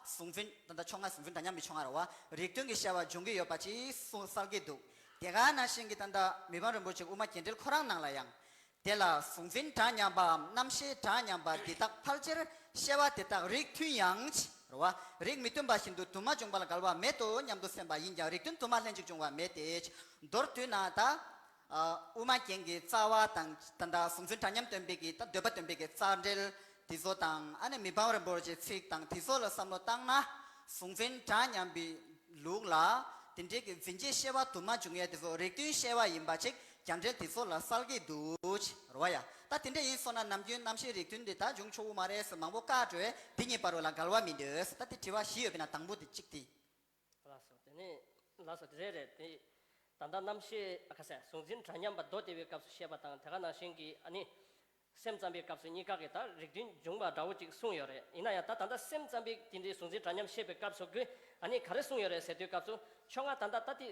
གཟུང་འཛིན་ད་ལྟ་ཕྱོགས་སྔ་གཟུང་འཛིན་འདྲ་མཉམ་པའི་ཕྱོགས་སྔ་རེད་བ། རིགས་མཐུན་གྱི་ཤེས་པ་འབྱུང་གི་ཡོད་པ་ཅིག་གསུངས་གསལ་གྱི་འདུག་དེ་ག་ནང་བཞིན་གྱི་ད་ལྟ་མི་ཕམ་རིན་པོ་ཆེ་དབུ་མ་རྒྱས་འགྲེལ་ཁོ་རང་ནང་ལ་ཡང་། དེ་ལ་གཟུང་འཛིན་འདྲ་མཉམ་པའམ་རྣམ་ཤེས་འདྲ་མཉམ་པ་འདི་དག་ཕལ་ཆེར་ཤེས་པ་དེ་དག་རིགས་མཐུན་ཡང་། རེད་བ། རིགས་མི་མཐུན་པ་བཞིན་དུ་དུ་མ་འབྱུང་བ་ལ་འགལ་བ་མེད་དོ་སྙམ་དུ་སེམས་པ་ཡིན་ཀྱང་རིགས་མཐུན་དུ་མ་ལྷན་ཅིག་འབྱུང་བ་མེད་དེ། མདོར་བསྡུས་ན་ད། ཨ། དབུ་མ་རྒྱན་གྱི་རྩ་བ་དང་ད་ལྟ་གཟུང་འཛིན་འདྲ་མཉམ་སྟོན་པའི་གི་ད་འདོད་པ་སྟོན་པའི་གི་རྩ་འགྲེལ་དེ་ཚོ་དང་ཨ་ནི་མི་ཕམ་རིན་པོ་ཆེའི་ཚིག་དང་དེ་ཚོ་ལ་བསམ་བློ་བཏང་ན་གཟུང་འཛིན་འདྲ་མཉམ་པའི་ལུགས་ལ་དེ་འདྲའི་གི་འཛིན་བྱའི་ཤེས་པ་དུ་མ་འབྱུང་ཡས་དེ་ཚོ་རིགས་མཐུན་ཤེས་པ་ཡིན་པ་ཅིག་རྒྱ་འགྲེལ་དེ་ཚོ་ལ་གསལ་གྱི་འདུག་རེད་བ་ཡ། ད་དེ་འདྲ་ཡིན་སོང་ན་ནམ་རྒྱུན་རྣམ་ཤེས་རིགས་མཐུན་དེ་ད་འབྱུང་ཆོག་གི་མ་རེད་ཟེར་མང་པོ་བཀག་འགྲོ་བས་དེ་གཉིས་བར་བ་ལ་འགལ་བ་མི་འདུག་ད་དེ་དྲི་བ་བཞི་ཡོད་པས་ན་དང་པོ་དེ་གཅིག་དེ། ལགས་སོ། དེ་ནས་ལགས་སོ། དེ་རེད་རེད་དེ། ད་ལྟ་རྣམ་ཤེས་ཨ་ཁ་སེ་གཟུང་འཛིན་འདྲ་མཉམ་པ་མདོ་སྡེ་པའི་སྐབས་སུ་བཤད་པ་དང་དེ་ག་ནང་བཞིན་གྱི་ཨ་ནི། སེམས་ཙམ་པའི་སྐབས་སུ་གཉིས་ཀ་གི་ད་རིགས་མཐུན་འབྱུང་བ་འདྲ་བོ་ཅིག་གསུངས་ཡོད་རེད། ཡིན་ན་ཡང་ད་ད་ལྟ་སེམས་ཙམ་པའི་དེ་འདྲའི་གཟུང་འཛིན་འདྲ་མཉམ་བཤད་པའི་སྐབས་སུ་གི་ཨ་ནི་ག་རེ་གསུངས་ཡོད་རེད་ཟེར་དུས་སྐབས་སུ་ཕྱོགས་སྔ་ད་ལྟ་ད་ལྟའི་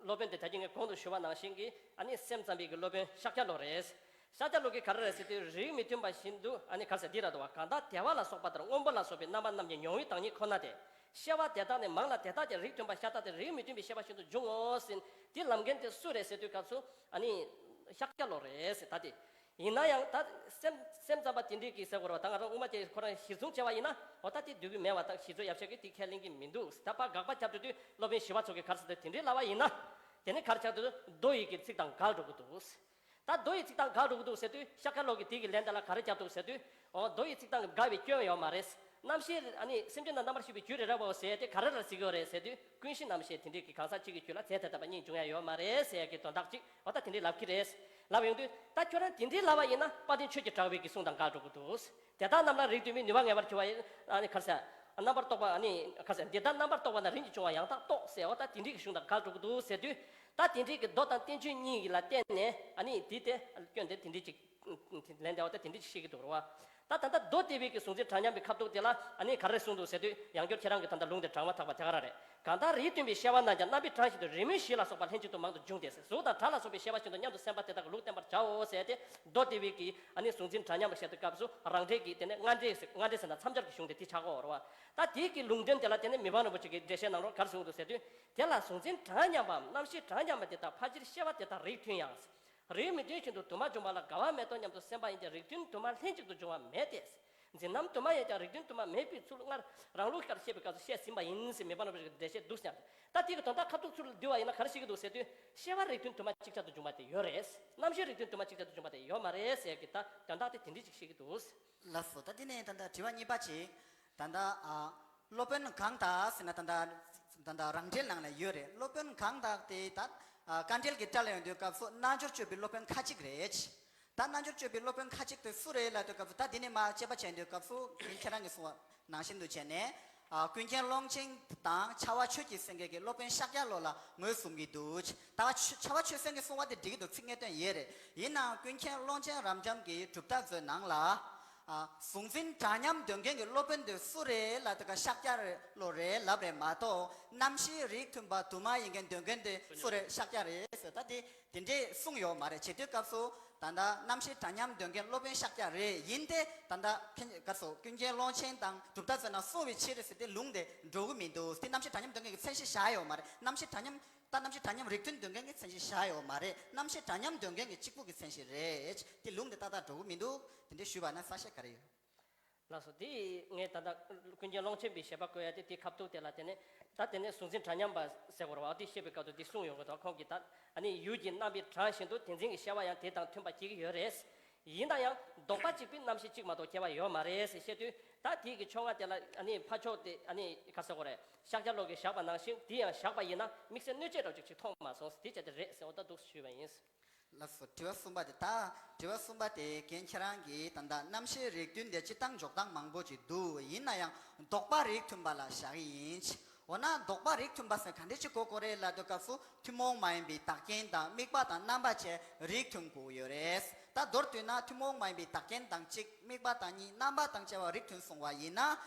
སློབ་དཔོན་དེ་ད་གིན་ངས་གོང་དུ་ཞུ་བ་ནང་བཞིན་གྱི་ཨ་ནི་སེམས་ཙམ་པའི་གི་སློབ་དཔོན་ཤཱཀྱ་ལོ་རེད། ཤཱཀྱ་ལོ་གིས་ག་རེ་རེད་ཟེར་དུས་རིགས་མི་མཐུན་པ་བཞིན་དུ་ཨ་ནི་ག་རེ་ཟེར་འདི་ར་འདུག་བ། གང་དག་བདེ་བ་ལ་སོགས་པ་ལྟར་སྔོན་པོ་ལ་སོགས་པའི་རྣམ་པ་རྣམས་ཀྱི་མྱོང་བའི་བདག་ཉིད་ཁོ་ན་སྟེ། ཤེས་པ་དེ་དག་ནི་མང་ལ་དེ་དག་ཀྱང་རིགས་མཐུན་པ་ཤ་སྟག་སྟེ་རིགས་མི་མཐུན་པའི་ཤེས་པ་བཞིན་དུ་འབྱུང་ངོ་ཟེར། དེ་ལམ་མཁན་དེ་སུ་རེད་ཟེར་དུས་སྐབས་སུ་ཨ་ནི་ཤཱཀྱ་ལོ་རེད་ཟེར། ད་དེ་ཡིན་ན་ཡང་ད་སེམས་སེམས་ཙམ་པ་དེ་འདྲའི་གི་ཟེར་དགོས་རེད་བ། ད་ང་རང་དབུ་མ་དེ་ཁོ་རང་གཞི་བཟུང་བྱས་པ་ཡིན་ན་འོ་ད་དེ་འདོད་ཀྱི་མེད་པ་དང་གཞི་བཟུང་ཡབ་ཤ་གི་དེ་ཁས་ལེན་གྱི་མི་འདུག་ད་ཕར་དགག་པ་རྒྱབ་འགྲོ་དུས་སློབ་དཔོན་ཞི་བ་འཚོ་གིས་ག་རེ་ཟེར་དུས་དེ་འདྲའི་ལབ་པ་ཡིན་ན་དེ་ནི་ག་རེ་ཆགས་འགྲོ་དུས་མདོ་ཡི་གི་ཚིག་དང་འགལ་འགྲོ་གི་འདུག་ད་མདོ་ཡི་ཚིག་དང་འགལ་འགྲོ་གི་འདུག་ཟེར་དུས་ཤཱཀྱ་ལོ་གིས་དེ་གི་ལན་དེ་ལ་ག་རེ་རྒྱབ་འདུག་ཟེར་དུས། འོ་མདོ་ཡི་ཚིག་དང་འགལ་བའི་སྐྱོན་ཡོད་མ་རེད། རྣམ་ཤེས་ཨ་ནི་སེམས་ཅན་དང་རྣམ་པར་ཤེས་པའི་རྒྱུད་རེ་རེ་བའོ་ཟེར་དེ་ག་རེ་ལ་ཟེར་གི་ཡོད་རེད་ཟེར་དུས་ཀུན་གཞི་རྣམ་ཤེས་དེ་འདྲའི་གི་གང་ཟག་གཅིག་གི་རྒྱུད་ལ་རྫས་དེ་ལྟ་བུ་གཉིས་འབྱུང་ཡ་ཡོད་མ་རེད་ཟེར་ཡ་གི་དོན་དག་ཅིག་འོ་ད་དེ་འདྲའི་ལབ་ཀྱི་རེད། ལབ་ཡོང་དུས་ད་ཁྱོད་རང་དེ་འདྲའི་ལབ་པ་ཡིན་ན་དཔལ་ལྡན་ཆོས་ཀྱི་གྲགས་པའི་གི་གསུང་དང་འགལ་འགྲོ་གི་འདུག་དེ་དག་རྣམས་ལ་རིགས་མཐུན་མིན་ནུས་པ་ངེས་པར་གྱུར་པ་ཡིན། ཨ་ནི་ག་རེ་ཟེར། རྣམ་པར་རྟོག་པ་ཨ་ནི་ག་རེ་ཟེར། འདི་ལྟར་རྣམ་པར་རྟོག་པ་ན་རིམ་གྱིས་བྱུང་བ་ཡང་དག་རྟོགས་ཟེར། འོ་ད་དེ་འདྲའི་གི་གཞུང་དང་འགལ་འགྲོ་གི་འདུག་ཟེར་དུས། ད་དེ་འདྲའི་གི་མདོ་དང་བསྟན་བཅོས་གཉིས་ལ་བརྟེན་ནས་ཨ་ནི་དེའི་དེ་སྐྱོན་དེ་དེ་འདྲའི་ཅིག་ལན་དེ་འོ་ད་དེ་འདྲའི་ཅིག་བཤད་ཀྱི་འདུག་རེད་བ། ད་ད་ལྟ་མདོ་སྡེ་པའི་གི་གཟུང་འཛིན་གྲངས་མཉམ་པའི་ཁ་ཐུག་དེ་ལ་ཨ་ནི་ག་རེ་གསུངས་འདུག་ཟེར་དུས་ཡང་བསྐྱར་ཁྱེད་རང་གི་ད་ལྟ་ལུང་དེ་དྲངས་མ་ཐག་པ་དེ་ག་རང་རེད། གང་ལྟར་རིགས་མཐུན་པའི་ཤེས་པ་རྣམས་ཀྱང་རྣམ་པའི་གྲངས་བཞིན་དུ་རེས་མོས་གཞི་ལ་སོགས་པ་ལྷན་ཅིག་ཏུ་མང་དུ་འབྱུང་སྟེ་ཟེར། གཟུགས་དང་སྒྲ་ལ་སོགས་པའི་ཤེས་པ་བཞིན་དུ་སྙམ་དུ་སེམས་པ་དེ་དག་གི་ལུགས་བསྟན་པར་བྱའོ་ཟེར་ཏེ་མདོ་སྡེ་པའི་གི་ཨ་ནི་གཟུང་འཛིན་གྲངས་མཉམ་པར་བཤད་དུས་སྐབས་སུ་རང་འགྲེལ་གྱི་དེ་ནས་སྔ་འགྲེལ་ཟེར། སྔ་འགྲེལ་ཟེར་ན་མཚམས་སྦྱར་གྱི་གཞུང་དེ་དེ་ཆགས་ཀྱི་ཡོད་རེད་བ། ད་དེའི་གི་ལུང་དོན་དེ་ལ་དེ་ནས་མི་ཕམ་རིན་པོ་ཆེ་གི་འགྲེལ་བཤད་ནང་ལོགས་ག་རེ་གསུངས་འདུག་ཟེར་དུས། དེ་ལ་གཟུང་འཛིན་གྲངས་མཉམ་པའམ་རྣམ་ཤེས་གྲངས་མཉམ་པ་དེ་དག་ཕལ་ཆེར་ཤེས་པ་དེ་དག་རིགས་མཐུན་ཡང་། རིགས་མི་མཐུན་བཞིན་དུ་དུ་མ་འབྱུང་བ་ལ་འགལ་བ་མེད་དོ་སྙམ་དུ་སེམས་པ་ཡིན་ཏེ་རིགས་མཐུན་དུ་མ་ལྷན་ཅིག་ཏུ་འབྱུང་བ་མེད་དེ། འཛིན་རྣམ་དུ་མ་ཡིན་ཀྱང་རིགས་མཐུན་དུ་མ་མེད་པའི་ཚུལ་སྔར་རང་ལུགས་ཀྱིས་བཤད་པའི་སྐབས་སུ་བཤད་ཟིན་པ་ཡིན་ཟེར་མི་ཕམ་རིན་པོ་ཆེ་གི་འགྲེལ་བཤད་འདུག་སྙམ། ད་དེ་གི་དོན་དག་ཁ་ཐུག་ཚུར་བསྡུས་པ་ཡིན་ན་ག་རེ་བཤད་ཀྱི་འདུག་ཟེར་དུས་ཤེས་པ་རིགས་མཐུན་དུ་མ་ཅིག་ཅར་དུ་འབྱུང་བ་དེ་ཡོད་རེད། རྣམ་ཤེས་རིགས་མཐུན་དུ་མ་ཅིག་ཅར་དུ་འབྱུང་བ་དེ་ཡོད་མ་རེད་ཟེར་གི་ད་དོན་དག་དེ་དེ་འདྲ་ཅིག་བཤད་ཀྱི་འདུག་ལགས་སོ། ད་དེ་ནས་ད་ལྟ་དྲི་བ་གཉིས་པ་ཅིག་ད་ལྟ་ཨ། སློབ་དཔོན་གང་དག་ཟེར་ན་ད་ལྟ་ད་ལྟ་རང་འགྲེལ་ནང་ལ་ཡོད་རེད། སློབ་དཔོན་གང་དག་དེ་ད་ཨ། དཀའ་འགྲེལ་གྱི་སྒྲ་ལ་ཡོང་དུས་སྐབས་སུ་རྣལ་འབྱོར་སྤྱོད་པའི་སློབ་དཔོན་ཁ་ཅིག་རེད། ད་རྣལ་འབྱོར་སྤྱོད་པའི་སློབ་དཔོན་ཁ་ཅིག་དེ་སུ་རེད་ལབ་དུས་སྐབས་སུ་ད་འདི་ནས་མར་དཔྱད་པ་བྱས་དུས་སྐབས་སུ་ཁྱེད་རང་གིས་གསུངས་པ་ནང་བཞིན་དུ་བྱས་ནས་ཨ། ཀུན་མཁྱེན་ཀློང་ཆེན་དང་ཕྱྭ་པ་ཆོས་ཀྱི་སེང་གེ་གི་སློབ་དཔོན་ཤཱཀྱ་ལོ་ལ་ངོས་བཟུང་གི་འདུག་ད་ཕྱྭ་པ་ཆོས་སེང་གེ་གསུངས་པ་དེ་འགྲིག་གི་འདུག་ཚིག་ངེས་དོན་ཡོད་རེད། ཡིན་ནའང་ཀུན་མཁྱེན་ཀློང་ཆེན་རབ་འབྱམས་ཀྱི་གྲུབ་མཐའ་མཛོད་ནང་ལ། ཨ། གཟུང་འཛིན་འདྲ་མཉམ་འདོན་མཁན་གྱི་སློབ་དཔོན་དེ་སུ་རེད་ལབ་དུས་སྐབས་ཤཱཀྱ་ལོ་རེད་ལབ་རེད་མ་གཏོགས་རྣམ་ཤེས་རིགས་མཐུན་པ་དུ་མ་ཡིན་མཁན་འདོན་མཁན་དེ་སུ་རེད། ཤཱཀྱ་རེད་ཟེར། ད་དེ་དེ་འདྲས་གསུངས་ཡོད་མ་རེད། བྱེད་དུས་སྐབས་སུ་ད་ལྟ་རྣམ་ཤེས་འདྲ་མཉམ་འདོན་མཁན་སློབ་དཔོན་ཤཱཀྱ་རེད། ཡིན་ཏེ་ད་ལྟ་ཁྱེད་སྐབས་སུ་ཀུན་མཁྱེན་ཀློང་ཆེན་དང་གྲུབ་མཐའ་མཛོད་ནང་གསུངས་པའི་ཕྱིར་ཟེར་ཏེ་ལུང་དེ་འགྲོ་གི་མི་འདུག་དེ་རྣམ་ཤེས་འདྲ་མཉམ་འདོན་མཁན་གྱི་མཚན་གཞི་བཞག་ཡོད་མ་རེད། རྣམ་ཤེས་འདྲ་མཉམ་ད་རྣམ་ཤེས་འདྲ་མཉམ་རིགས་མཐུན་འདོན་མཁན་གྱི་མཚན་གཞི་བཞག་ཡོད་མ་རེད། རྣམ་ཤེས་འདྲ་མཉམ་འདོན་མཁན་གྱི་གཅིག་པུ་གི་མཚན་གཞི་རེད། དེ་ལུང་དེ་ཏག་ཏག་འགྲོ་གི་མི་འདུག་དེ་འདྲས་ཞུས་པ་ན་གསལ་བཤད་ག་རེ་ཡོད། ལགས་སོ། དེ་ངས་ད་ལྟ་ཀུན་མཁྱེན་ཀློང་ཆེན་པའི་བཞེད་པ་བཀོད་ཡ་དེ་དེ་ཁ་ཐུག་དེ་ལ་དེ་ནས་ད་དེ་ནས་གཟུང་འཛིན་གྲངས་མཉམ་པ་ཟེར་བ་རེད་བ། དེ་བཤད་པའི་སྐབས་སུ་དེ་གསུངས་ཡོང་གི་འདུག་ཁོང་གིས་ད་ཨ་ནི་ཡུལ་གྱི་རྣམ་པའི་གྲངས་བཞིན་དུ་དེ་འཛིན་གྱི་སྐྱེ་བ་ཡང་དེ་དང་མཐུན་པ་སྐྱེ་གི་ཡོད་རེད། ཡིན་ན་ཡང་ལྡོག་པ་གཅིག་པའི་རྣམ་ཤེས་གཅིག་མ་གཏོགས་སྐྱེ་བ་ཡོད་མ་རེད་ཟེར་བཤད་དུས། ད་དེ་གི་ཕྱོགས་སྔ་དེ་ལ་ཨ་ནི་ཕར་ཕྱོགས་དེ་ཨ་ནི་ག་ཟེར་དགོས་རེད། ཤཱཀྱ་ལོ་ཀས་བཞག་པ་ནང་བཞིན་དེ་ཡང་བཞག་པ་ཡིན་ན་དམིགས་བསལ་གནོད་བྱེད་འདྲ་བོ་ཅིག་ཅིག་མཐོང་མ་སོང་ཟེར། དེ་བྱས་ཏེ་རེད་ཟེར་འོ་ད་འདུག་ཞུས་པ་ཡིན། ལགས་སོ། དྲི་བ་གསུམ་པ་དེ། ད་དྲི་བ་གསུམ་པ་དེ་རྒན་ཁྱེད་རང་གིས་ད་ལྟ་རྣམ་ཤེས་རིགས་མཐུན་དེ་སྤྱིར་བཏང་འཇོག་སྟངས་མང་པོ་ཅིག་འདུག་ཡིན་ན་ཡང་ལྡོག་པ་རིགས་མཐུན་པ་ལ་བཞག་གི་ཡིན། འོ་ན་ལྡོག་པ་རིགས་མཐུན་པ་ཟེར་ག་འདྲ་ཅིག་གོ་དགོས་རེད་ལབ་དུས་སྐབས་སུ་ཐུན་མོང་མ་ཡིན་པའི་བདག་རྐྱེན་དང་དམིགས་པ་དང་རྣམ་པ་བཅས་རིགས་མཐུན་དགོས་ཡོད་རེད། ད་མདོར་བསྡུས་ན་ཐུན་མོང་མ་ཡིན་པའི་བདག་རྐྱེན་དང་གཅིག་དམིགས་པ་དང་གཉིས་རྣམ་པ་དང་བཅས་པ་རིགས་མཐུན་སོང་བ་ཡིན་ན།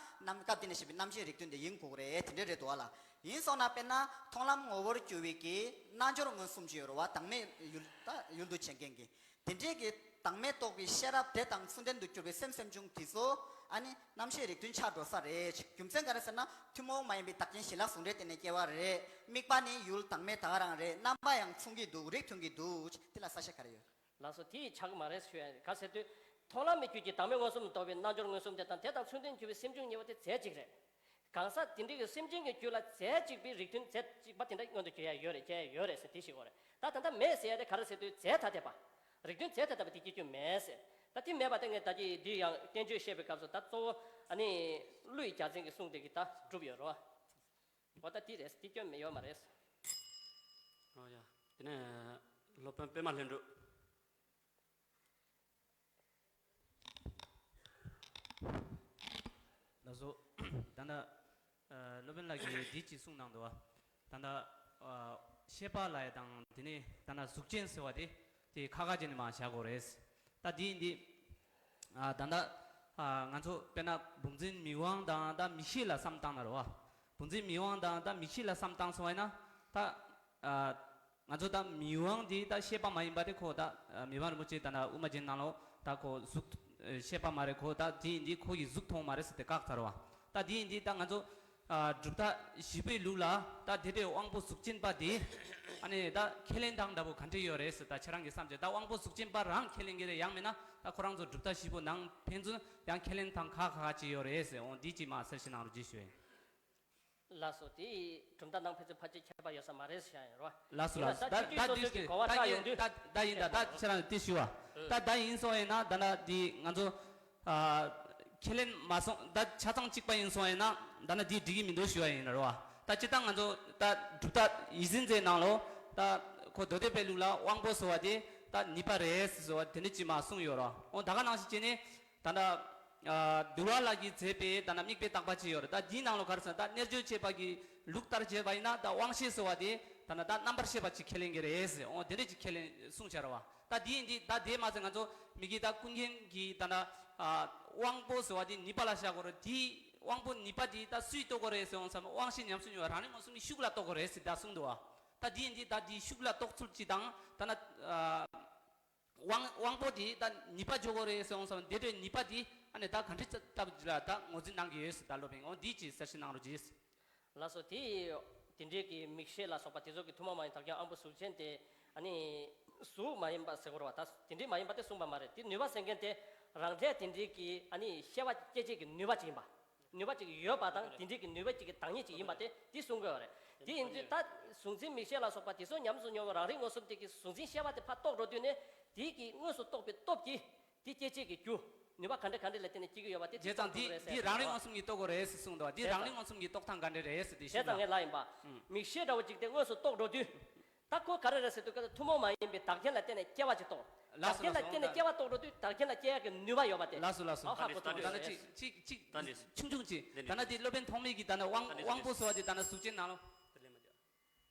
རྣམ་སྐབས་དེ་ནས་བཤད་པའི་རྣམ་ཤེས་རིགས་མཐུན་དེ་ཡིན་དགོས་རེད། དེ་འདྲ་རེད་འདུག་བ་ལ། ཡིན་སོང་ན་དཔེར་ན་མཐོང་ལམ་ངོ་བོར་གྱུར་པའི་གི་རྣལ་འབྱོར་མངོན་སུམ་ཅིག་ཡོད་རེད་བ། བདག་མེད་ཡུལ་ད་ཡུལ་དུ་བྱེད་མཁན་གྱི། དེ་འདྲའི་གི་བདག་མེད་རྟོགས་པའི་ཤེས་རབ་དེ་དང་མཚུངས་ལྡན་དུ་གྱུར་པའི་སེམས་སེམས་བྱུང་དེ་ཚོ་ཨ་ནི་རྣམ་ཤེས་རིགས་མཐུན་ཆགས་འགྲོ་ས་རེད། རྒྱུ་མཚན་ག་རེ་ཟེར་ན་ཐུན་མོང་མ་ཡིན་པའི་བདག་རྐྱེན་གཞི་ལ་བཟུང་འབྲེལ་དེ་ནས་སྐྱེ་བ་རེད། དམིགས་པ་ནི་ཡུལ་བདག་མེད་ད་ག་རང་རེད། རྣམ་པ་ཡང་མཚུངས་ཀྱི་འདུག་རིགས་མཐུན་གྱི་འདུག་དེ་ལ་གསལ་བཤད་ག་རེ་ཡོད། ལགས་སོ། དེ་ཡིས་ཆགས་ཀྱི་མ་རེད་ཞུ་ཡ་ཡིན། ག་ཟེར་དུས། མཐོང་ལམ་མི་རྒྱུད་ཀྱི་བདག་མེད་མངོན་སུམ་རྟོགས་པའི་རྣལ་འབྱོར་མངོན་སུམ་དེ་དང་དེ་དང་མཚུངས་ལྡན་གྱུར་པའི་སེམས་བྱུང་གཉིས་པོ་དེ་རྫས་གཅིག་རེད། གང་ཟག་དེ་འདྲའི་གི་སེམས་ཅན་གྱི་རྒྱུད་ལ་རྫས་གཅིག་པའི་རིགས་མཐུན་རྫས་གཅིག་པ་དེ་འདྲ་མངོན་དུ་གྱུར་ཡ་ཡོད་རེད། སྐྱེ་ཡ་ཡོད་རེད་ཟེར་དེ་ཤེས་དགོས་རེད། ད་ད་ལྟ་མེད་ཟེར་ཡ་དེ་ག་རེ་ཟེར་དུས་རྫས་ཐ་དད་པ། རིགས་མཐུན་རྫས་ཐ་དད་པ་དེ་སྐྱེ་རྒྱུ་མེད་ཟེར། ད་དེ་མེད་པ་དེ་ངས་ད་ཅི་འདི་ཡང་བསྟན་བཅོས་བཤད་པའི་སྐབས་སུ་ད་གཙོ་བོ་ཨ་ནི་ཀླུ་ཡི་རྒྱལ་མཚན་གྱི་གསུང་དེ་གིས་ད་གྲུབ་ཡོད་རེད་བ། འོ་ད་དེ་རེད། དེ་སྐྱོན་མེད་ཡོད་མ་རེད། ཨོ་ཡ། དེ་ནས་སློབ་དཔོན་པད་མ་ལྷུན་གྲུབ། ལགས་སོ། ད་ལྟ་ཨ་སློབ་དཔོན་ལགས་ཀྱིས་འདི་ཅིག་གསུངས་གནང་འདུག་བ། ད་ལྟ་ཨ་ཤེས་པ་ལབ་ཡ་དང་དེ་ནས་ད་ལྟ་གཟུགས་ཅན་ཟེར་བ་དེ་དེ་ཁ་ཁ་བྱས་ནས་མར་བཞག་དགོས་རེད། ད་འདི་འདི་ཨ་ད་ལྟ་ཨ་ང་ཚོ་དཔེར་ན་བུམ་འཛིན་མིག་དབང་དང་ད་མིག་ཤེས་ལ་བསམ་བཏང་ན་རེད་བ། བུམ་འཛིན་མིག་དབང་དང་ད་མིག་ཤེས་ལ་བསམ་བཏང་སོང་བ་ཡིན་ན་ད་ཨ། ང་ཚོ་ད་མིག་དབང་འདི་ད་ཤེས་པ་མ་ཡིན་པ་དེ་ཁོ་ད་མི་ཕམ་རིན་པོ་ཆེ་ད་ན་དབུ་མ་རྒྱན་ནང་ལོགས་ད་ཁོ་གཟུགས་ཤེས་པ་མ་རེད། ཁོ་ད་དེ་ཡིན་དུས་ཁོ་ཡི་གཟུགས་མཐོང་མ་རེད་ཟེར་ཏེ་བཀག་ཚར་བ། ད་དེ་ཡིན་དུས་ད་ང་ཚོ་གྲུབ་མཐའ་བཞི་པའི་ལུགས་ལ་ད་དེ་འདྲའི་དབང་པོ་གཟུགས་ཅན་པ་དེ་ཨ་ནི་ད་ཁས་ལེན་སྟངས་འདྲ་པོ་ག་འདྲ་ཡོད་རེད་ཟེར། ད་ཁྱེད་རང་གི་བསམ་ཚུལ། ད་དབང་པོ་གཟུགས་ཅན་པ་རང་ཁས་ལེན་གྱི་རེད། ཡང་མིན་ན་ད་ཁོ་རང་ཚོ་གྲུབ་མཐའ་བཞི་པོ་ནང་ཕན་ཚུན་ཡང་ཁས་ལེན་སྟངས་ག་ག་ག་ཅི་ཡོད་རེད་ཟེར། འོང་འདི་ཅིག་མ་གསལ་བཤད་གནང་རོགས་ཅེས་ཞུ་ཡིན། ལགས་སོ། དེ་གྲུབ་མཐའ་ནང་ཕན་ཚུན་ཕལ་ཆེར་ཁྱད་པར་ཡོད་ས་མ་རེད་ཟེར་ཡ་ཡིན་རོ། ལགས་སོ། ཡིན་ལགས་ན་སོ། ད་ད་ད་སྤྱི་འདི་སྤྱི་སོ་སོ་གི་གོ་བ་ད་ཁ་ཡིན་ཡོང་དུས། ད་ད་ཡིན་ད་ད་ཁྱེད་རང་དེ་ཞུ་བ། ད་ད་ཡིན་སོང་ཡིན་ན་ད་ན་དེ་ང་ཚོ་ཨ་ཁས་ལེན་མ་སོང་ད་ཆ་ཚང་གཅིག་པ་ཡིན་སོང་ཡིན་ན་ད་ན་དེ་འགྲིག་གི་མི་འདུག་ཞུ་བ་ཡིན་རོ། ད་སྤྱིར་བཏང་ང་ཚོ་ད་གྲུབ་མཐའ་ཡིད་འཛིན་རྩེའི་ནང་ལོ་ད་ཁོ་མདོ་སྡེ་པའི་ལུགས་ལ་དབང་པོ་ཟེར་བ་དེ་ད་ནུས་པ་རེད་ཟེར་བ་དེ་འདྲ་ཅིག་མ་གསུངས་ཡོད་རོ། འོ་ད་ག་ནང་བཞིན་བྱས་ནས། ད་ལྟ་ཨ་འདུལ་བ་ལགས་ཀྱིས་མཛད་པའི་ད་ལྟ་དམིགས་པའི་བརྟག་པ་ཅིག་ཡོད་རེད། ད་འདིའི་ནང་ལ་ག་རེ་ཟེར་ན་ད་རྣལ་འབྱོར་བྱེད་པ་གི་ལུགས་ལྟར་བྱས་པ་ཡིན་ན་ད་དབང་ཤེས་ཟེར་བ་དེ་ད་ལྟ་ད་རྣམ་པར་ཤེས་པ་ཅིག་ཁས་ལེན་གྱི་རེད་ཟེར། འོ་དེ་འདྲས་ཅིག་ཁས་ལེན་གསུངས་བྱ་ར་བ། ད་འདི་ཡིན་འདི་ད་དེ་མ་ཟད་ང་ཚོ་མི་གི་ད་ཀུན་མཁྱེན་གྱི་ད་ལྟ་ཨ་དབང་པོ་ཟེར་བ་དེ་ནུས་པ་ལ་བཞག་དགོས་རེད། དེ་དབང་པོ་ནུས་པ་དེ་ད་སུས་རྟོགས་དགོས་རེད་ཟེར་འོང་ཙམ་དབང་ཤེས་ཉམས་སུ་མྱོང་བ་རང་རིག་མངོན་སུམ་གྱི་ཤུགས་ལ་རྟོགས་དགོས་རེད་ཟེར་ད་གསུངས་འདུག་བ། ད་འདི་ཡིན་འདི་ད་འདི་ཤུགས་ལ་རྟོགས་ཚུལ་ཅིག་དང་ད་ལྟ་ཨ། དབང་དབང་པོ་དེ་ད་ནུས་པ་འཇོག་དགོས་རེད་ཟེར་འོང་ཙམ་དེ་འདྲའི་ནུས་པ་དེ་ཨ་ནི་ད་ག་འདྲ་ལྟ་བུ་ཅིག་ལ་ད་ངོས་འཛིན་གནང་གི་ཡོད་ཟེར། ད་སློབ་དཔོན་འོ་འདི་ཅིག་གསལ་བཤད་གནང་རོགས་གྱིས། ལགས་སོ། དེ་དེ་འདྲའི་གི་མིག་ཤེས་ལ་སོགས་པ་དེ་ཚོ་གི་ཐུན་མོང་མ་ཡིན་བདག་རྐྱེན་དབང་པོ་གཟུགས་ཅན་དེ་ཨ་ནི་གཟུགས་མ་ཡིན་པ་ཟེར་དགོས་རེད་བ། ད་དེ་འདྲའི་མ་ཡིན་པ་དེ་གསུངས་པ་མ་རེད། དེ་ནུས་པ་ཟེར་མཁན་དེ་རང་འབྲས་དེ་འདྲའི་གི་ཨ་ནི་ཤེས་པ་སྐྱེད་བྱེད་ཀྱི་ནུས་པ་ཅིག་ཡིན་པ། ནུས་པ་ཅིག་ཡོད་པ་དང་དེ་འདྲའི་གི་ནུས་པ་ཅིག་གི་བདག་ཉིད་ཅིག་ཡིན་པ་དེ་དེ་གསུང་དགོས་པ་རེད། དེ་ཡིན་དུས་ད་གཟུང་འཛིན་མིག་ཤེས་ལ་སོགས་པ་དེ་ཚོ་ཉམས་སུ་མྱོང་བའི་རང་རིག་མངོན་སུམ་དེ་གི་གཟུང་འཛིན་ཤེས་པ་དེ་ཕར་རྟོགས་འགྲོ་དུས་ནས་དེ་གི་དངོས་སུ་རྟོགས་པའི་སྟོབས་ཀྱིས་དེ་སྐྱེད་བྱེད་ཀྱི་རྒྱུ་ནུས་པ་ག་འདྲ་ག་འདྲ་ལ་བརྟེན་ནས་སྐྱེ་གི་ཡོད་པ་དེ་དེ་ཚང་ཚང་དེ་རེད་ཟེར་དེ་རང་རིག་མངོན་སུམ་གྱིས་རྟོགས་དགོས་རེད་ཟེར་གསུངས་འདུག་བ། དེ་རང་རིག་མངོན་སུམ་གྱིས་རྟོགས་སྟངས་ག་འདྲ་རེད་ཟེར་དེ་ཞུ་ན། ངས་ལབ་ཡིན་པ། མིག་ཤེས་འདྲ་བོ་ཅིག་དེ་དངོས་སུ་རྟོགས་འགྲོ་དུས། ད་ཁོ་ག་རེ་རེད་ཟེར་དུས་ཐུན་མོང་མ་ཡིན་པའི་བདག་རྐྱེན་ལ་བརྟེན་ནས་སྐྱེ་བ་ཅིག་རྟོགས། ལགས་སོ། བདག་རྐྱེན་ལ་ལགས་སོ། བརྟེན་ནས་སྐྱེ་བ་རྟོགས་འགྲོ་དུས་བདག་རྐྱེན་ལ་སྐྱེ་ཡག་གི་ནུས་པ་ཡོད་པ་དེ། ལགས་སོ་ལགས་སོ། ཨ་ཧ་གོ་ད་ཐུབ་ནས་ད་ཡོད་ནི་རེད། ཅིག་ཅིག་ཅིག་ད་ནི་ཆུང་ཆུང་ཅིག་ད་ནི་དེ་སློབ་དཔོན་ཐོགས་མེད་ཀྱི་ད་ནི་དབང་དབང་པོ་ཟེར་བ་དེ་ད་ནི་གཟུགས་ཅན་ནང་ལོ།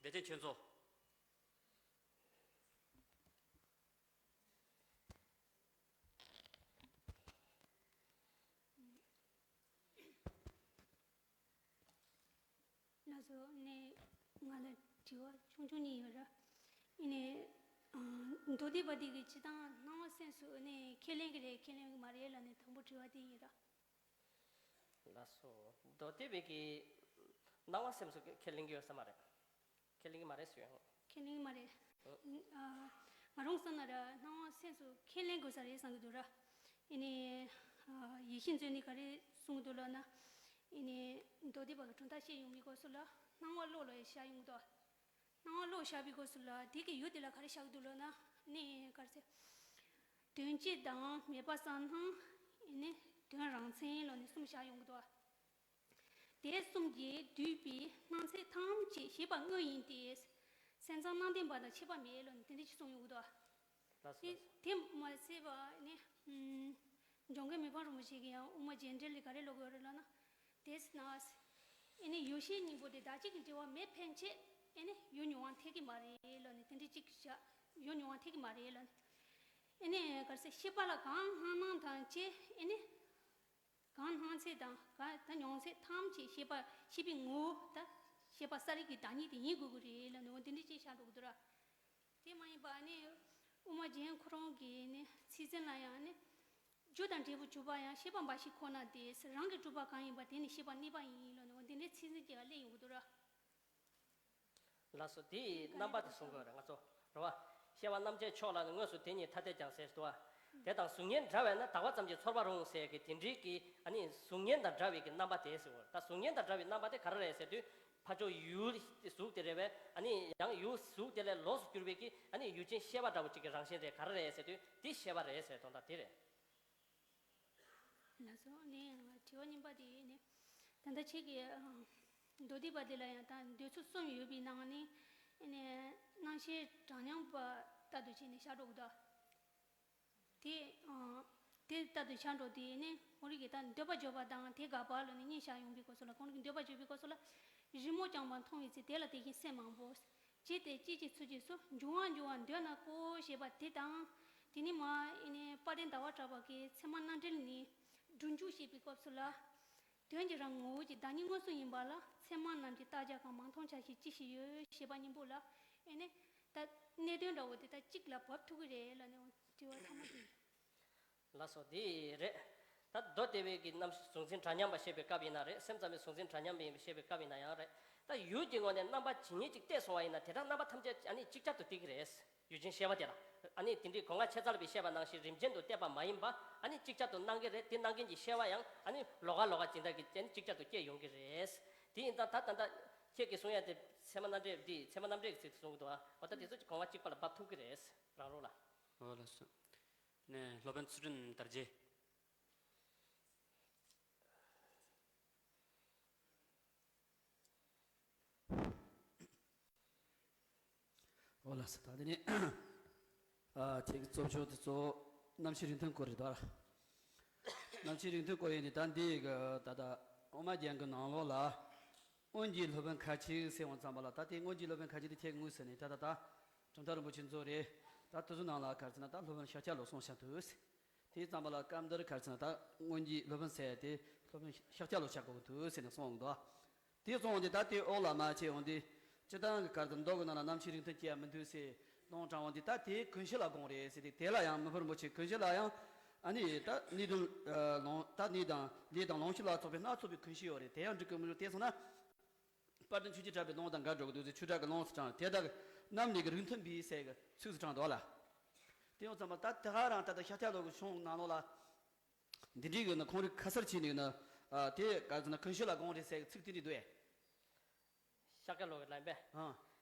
བདེ་ཆེན་ཆོས་མཚོ། ལགས་སོ། ནས་ང་ལ་དྲི་བ་ཆུང་ཆུང་གཉིས་ཡོད་ར། ཨ་ནི་མདོ་སྡེ་པ་འདི་གི་སྤྱིར་བཏང་སྣང་བ་སེམས་སུ་ཨ་ནི་ཁས་ལེན་གི་རེད་ཁས་ལེན་གི་མ་རེད་ལབ་ནས་དང་པོ་དྲི་བ་དེ་ཡིན་ར། ལགས་སོ། མདོ་སྡེ་པའི་གི་སྣང་བ་སེམས་སུ་ཁས་ལེན་གི་ཡོད་ས་མ་རེད། ཁས་ལེན་གི་མ་རེད་ཟེར་ཡོང་། ཁས་ལེན་གི་མ་རེད། ཨ་ང་རང་བསམ་ན་ར་སྣང་བ་སེམས་སུ་ཁས་ལེན་དགོས་ས་རེད་བསམ་གི་འདུག་ར། ཨ་ནི་ ཡིད་བཞིན་མཛོད་ནས་ག་རེ་གསུངས་འདུག་ལབ་ན། ཨེ་ནི་མདོ་སྡེ་པ་གི་གྲུབ་མཐའ་བཤད་ཡོང་བའི་སྐབས་སུ་ལ་སྣང་བ་བློ་ལ་བཞག་ཡོང་གི་འདུག་སྣང་བ་བློ་བཞག་པའི་སྐབས་སུ་ལ་དེ་གི་ཡུལ་དེ་ལ་ག་རེ་བཞག་གི་འདུག་ལབ་ན། ཨེ་ནི་ག་རེ་ཟེར། དོན་སྤྱི་དང་མེད་པ་གསལ་སྣང་། ཨེ་ནི་དོན་རང་མཚན་ལབ་ནས་གསུམ་བཞག་ཡོང་གི་འདུག་དེ་གསུམ་གྱིས་བསྡུས་པའི་སྣང་ཚད་ཐམས་ཅད་ཤེས་པ་དངོས་ཡིན་ཏེ། སེམས་ཙམ་སྣང་བརྟན་པ་དང་ཁྱད་པར་མེད་ལབ་ནས་དེ་འདྲ་ཅིག་གསུངས་ཡོང་གི་འདུག་ལགས་སོ། དེ་ལགས་སོ། དེ་མ་ཟད་པ་ནི། ཨུམ། འཇམ་མགོན་མི་ཕམ་རིན་པོ་ཆེ་གིས་ཡང་དབུ་མ་རྒྱས་འགྲེལ་ལས་ག་རེ་ཀློག་གི་ཡོད་རེད་ལབ་ན། དེས་ན། ཨེ་ནི་ཡོད་ཤེས་གཉིས་པོ་དེ་བདག་གཅིག་གི་འབྲེལ་བ་མེད་ཕན་ཆད། ཨེ་ནི་ཡུལ་མྱོང་བ་འཐད་ཀྱི་མ་རེད་ལབ་ནས་དེ་འདྲ་ཅིག་བཞག་ཡུལ་མྱོང་བ་འཐད་ཀྱི་མ་རེད་ལབ་ནས། ཨེ་ནི་ག་རེ་ཟེར། ཤེས་པ་ལ་གང་སྣང་སྣང་དང་བཅས། ཨེ་ནི། གང་སྣང་ཚད་དང་གང་ད་མྱོང་ཚད་ཐམས་ཅད་ཤེས་པ་ཤེས་པའི་ངོ་བོ་ད་ཤེས་པ་གསལ་རིག་གི་བདག་ཉིད་དེ་ཡིན་དགོས་ཀྱི་རེད་ལབ་ནས་འོ་འདི་འདྲ་ཅིག་བཞག་འགྲོ་གི་འདུག་ར། དེ་མ་ཡིན་པ་ནི་དབུ་མ་རྒྱན་ཁོ་རང་གི་ནི་ཚིག་ཟིན་ལ་ཡང་ནི་རྒྱུ་དང་འབྲས་བུ་གྱུར་པ་ཡང་ཤེས་པ་འབའ་ཞིག་ཁོ་ན་སྟེ། རང་གི་གྲུབ་པ་གང་ཡིན་པ་དེ་ནི་ཤེས་པ་གནས་པ་ཡིན་ལབ་ནས་འོ་འདི་འདྲའི་ཚིག་ཟིན་ཅིག་ལ་སླེབས་ཡོང་གི་འདུག་ར། ལགས་སོ། དེའི་རྣམ་པ་དེ་གསུང་དགོས་རེད། ང་ཚོ་རེད་བ། ཤེས་པ་རྣམ་དཔྱད་མཆོག་ལ་དངོས་སུ་དེ་ཉིད་ཐ་དད་ཀྱང་ཟེར་འདུག་བ། དེ་དང་གཟུགས་བརྙན་འདྲ་བས་ན་དག་པ་ཙམ་གྱིས་ཚོར་བར་རུང་ཟེར་གི་དེ་འདྲའི་གི་ཨ་ནི་གཟུགས་བརྙན་དང་འདྲ་བའི་གི་རྣམ་པ་དེ་ཟེར་བ། ད་གཟུགས་བརྙན་དང་འདྲ་བའི་རྣམ་པ་དེ་ག་རེ་རེད་ཟེར་དུས། ཕར་ཕྱོགས་ཡུལ་གཟུགས་དེ་རེད་བས། ཨ་ནི་ཡང་ཡུལ་གཟུགས་དེ་ལས་ལོགས་སུ་གྱུར་པའི་གི་ཨ་ནི་ཡུལ་ཅན་ཤེས་པ་འདྲ་བོ་གཅིག་གི་རང་བཞིན་དེ་ག་རེ་རེད་ཟེར་དུས། དེ་ཤེས་པ་རེད་ཟེར་དོན་དག་དེ་རེད། ལགས་སོ། ནས་དྲི་བ་གཉིས་པ་དེ་ནི། ད་ལྟ་ཁྱེད་ཀྱིས་མདོ་སྡེ་པ་དེ་ལ་ཡང་ད་འདོད་ཚུལ་གསུམ་ཡོད་པའི་ནང་ནས་ནི་རྣམ་ཤེས་གྲངས་མཉམ་པ་ལྟར་དུ་བྱས་ནས་བཞག་འགྲོ་གི་འདུག་དེ་དེ་ལྟར་དུ་བཞག་འགྲོ་དུས་ནི་ཁོང་རང་གིས་ད་འདོད་པ་བརྗོད་པ་དང་དེ་དགག་པ་ལབ་ནས་གཉིས་བཞག་ཡོང་པའི་སྐབས་སུ་ལ། ཁོང་རང་གིས་འདོད་པ་བརྗོད་པའི་སྐབས་སུ་ལ། རི་མོ་རྐྱང་པ་མཐོང་བའི་ཚེ་དེ་ལ་དེ་བཞིན་སེམས་མང་པོ། ཅི་སྟེ་སྐྱེད་ཅིང་ཚུལ་གྱིས་སུ། འབྱུང་བ་འབྱུང་བར་འདོད་ན་ཀོ་ཞེས་པ་དེ་དང་། དེ་ནི་མ་ཨེ་ནི་དཔལ་ལྡན་ཟླ་བ་གྲགས་པ་གིས་ཚད་མ་རྣམ་འགྲེལ་ནས་སྒྲུབ་འཇུག་བཤད་པའི་སྐབས་སུ་ལ། དོན་གྱི་རང་ངོ་བོ་གྱི་བདག་ཉིད་མངོན་སུམ་ཡིན་པ་ལ་ཚད་མ་རྣམས་ཀྱི་རྟགས་ཆ་གང་མ་མཐོང་ཆ་ཤས་ཅི་ཞིག་ཡོད་ཞེས་པ་གཉིས་པོ་ལ། ཨེ་ནི་ད་གནད་དོན་འདྲ་བོ་དེ་ད་གཅིག་ལ་བབས་ཐུབ་ཀྱི་རེད་ལབ་ནས་དྲི་བ་ཐ་མ་དེ། ལགས་སོ། འདི་རེད། ད་མདོ་སྡེ་པའི་གི་རྣམ་གཟུགས་འཛིན་གྲངས་མཉམ་པ་བཤད་པའི་སྐབས་ཡིན་ན་རེད། སེམས་ཙམ་པའི་གཟུགས་འཛིན་གྲངས་མཉམ་པ་ཡིན་པ་བཤད་པའི་སྐབས་ཡིན་ན་ཡང་རེད། ད་ཡུལ་གྱི་ངོས་ནས་རྣམ་པ་ཇི་སྙེད་ཅིག་བལྟས་སོང་བ་ཡིན་ན་དེ་དག་རྣམ་པ་ཐམས་ཅད་ཨ་ནི་ཅིག་ཅར་དུ་བལྟས་ཀྱི་རེད། ཡུལ་ཅན་ཤེས་པ་དེ་ལ། ཨ་ནི་དེ་འདྲའི་སྒོ་ལྔ་ཕྱེ་བཙལ་བའི་ཤེས་པ་ནང་བཞིན་རིམ་ཅན་དུ་བལྟས་པ་མ་ཡིན་པ། ཨ་ནི་ཅིག་ཅར་དུ་སྣང་གི་རེད། དེ་སྣང་མཁན་གྱི་ཤེས་པ་ཡང་ཨ་ནི་ལོགས་ཀ་ལོགས་ཀ་ཇི་ལྟར་གྱི་ཅན་ཅིག་ཅར་དུ་སྐྱེ་ཡོང་གི་རེད། དེ་ཡིན་ཙང་ད་ད་ལྟ་ཁྱེད་ཀྱིས་གསུང་ཡ་དེ་ཚད་མ་རྣམ་འགྲེལ་འདི་ཚད་མ་རྣམ་འགྲེལ་གྱི་ཚིག་ཏུ་གསུང་གི་འདུག་ཨ། འོ་ད་དེ་ཚོ་གི་སྒོ་ལྔ་གཅིག་པ་ལ་བབས་ཐུབ་ཀྱི་རེད། རང་རོགས་ལ། འོ་ལགས་སོ། ནས་སློབ་དཔོན་ཚུལ་ཁྲིམས་དར་རྒྱས། འོ་ལགས་སོ། ད་དེ་ནས་ཨ་ཁྱེད་ཀྱི་རྩོམ་ཤོག་དེ་གཙོ་བོ་རྣམ་ཤེས་རིགས་མཐུན་སྐོར་རེད་ད། རྣམ་ཤེས་རིགས་མཐུན་སྐོར་ཡིན་ནི་ད་འདི་གི་ད་ལྟ་དབུ་མ་རྒྱན་གྱི་ནང་ལོགས་ལ། སྔོན་གྱི་སློབ་དཔོན་ཁ་ཅིག་ཟེར་འོང་ཙམ་པ་ལ། ད་དེ་སྔོན་གྱི་སློབ་དཔོན་ཁ་ཅིག་དེ་ཁྱེད་དངོས་ཟེར་ནས་ད་ད་ད་གྲུབ་མཐའ་རིན་པོ་ཆེ་མཛོད་རེད། ད་དེ་ཚོ་ནང་ལ་ག་རེ་ཟེར་ན་ད་སློབ་དཔོན་ཤཱཀྱ་ལོ་གསུངས་བཞག་འདུག་ཟེར། དེ་ཙམ་པ་ལ་སྐབས་འདིར་ག་རེ་ཟེར་ན་ད་སྔོན་གྱི་སློབ་དཔོན་ཟེར་དེ་སློབ་དཔོན་ཤཱཀྱ་ལོ་ཆགས་དགོས་འདུག་ཟེར་ནས་གསུངས་འདུག་དེ་གསུངས་འདི་ད་དེ་འོག་ལ་མ་བྱས་འོང་འདི། སྤྱིར་བཏང་གི་ག་རེ་ཟེར་མདོ་གི་ནང་ལ་རྣམ་ཤེས་རིགས་མཐུན་སྐྱེ་བ་མི་འདུག་ཟེར་ལུང་དྲངས་འོང་འདི། ད་དེ་ཀུན་གཞི་ལ་དགོངས་རེད་ཟེར་ཏེ། དེ་ལ་ཡང་མི་ཕམ་རིན་པོ་ཆེ་ཀུན་གཞི་ལ་ཡང་ཨ་ནི་ད་ནི་དང་ལོངས་ད་ནི་དང་ལས་དང་ལོངས་སྤྱོད་ལ་སོགས་པའི་སྣ་ཚོགས་པའི་ཀུན་གཞི་ཡོད་རེད། དེ་ཡང་འགྲིག་གི་མི་འདུག་དེ་སོང་ན། དཔལ་ལྡན་ཆོས་ཀྱི་གྲགས་པའི་ལུང་དང་འགལ་འགྲོ་གི་འདུག་ཟེར་ཆོས་གྲགས་ཀྱི་ལུང་ཟེར་དྲངས། དེ་དག་རྣམ་ལས་ཀྱི་རིགས་མཐུན་པའི་ཟེར་གི་ཚིག་ཟེར་དྲངས་འདུག་བ་ལ། དེ་ཡོང་ཙམ་པ་ད་དེ་ག་རང་ད་ལྟ་ཤཱཀྱ་ལོ་གི་གཞུང་ནང་ལོགས་ལ་འདི་འདྲའི་གི་ནི་ཁོང་རིགས་ཁ་གསལ་བྱས་ནས་ནི་དེ་ག་ཟེར་ན་ཀུན་གཞི་ལ་དགོངས་རེད་ཟེར་གི་ཚིག་དེ་འདྲ་འདུག་ཨེ། ཤཱཀྱ་ལོ་གི་ལན་པས། ཨང་།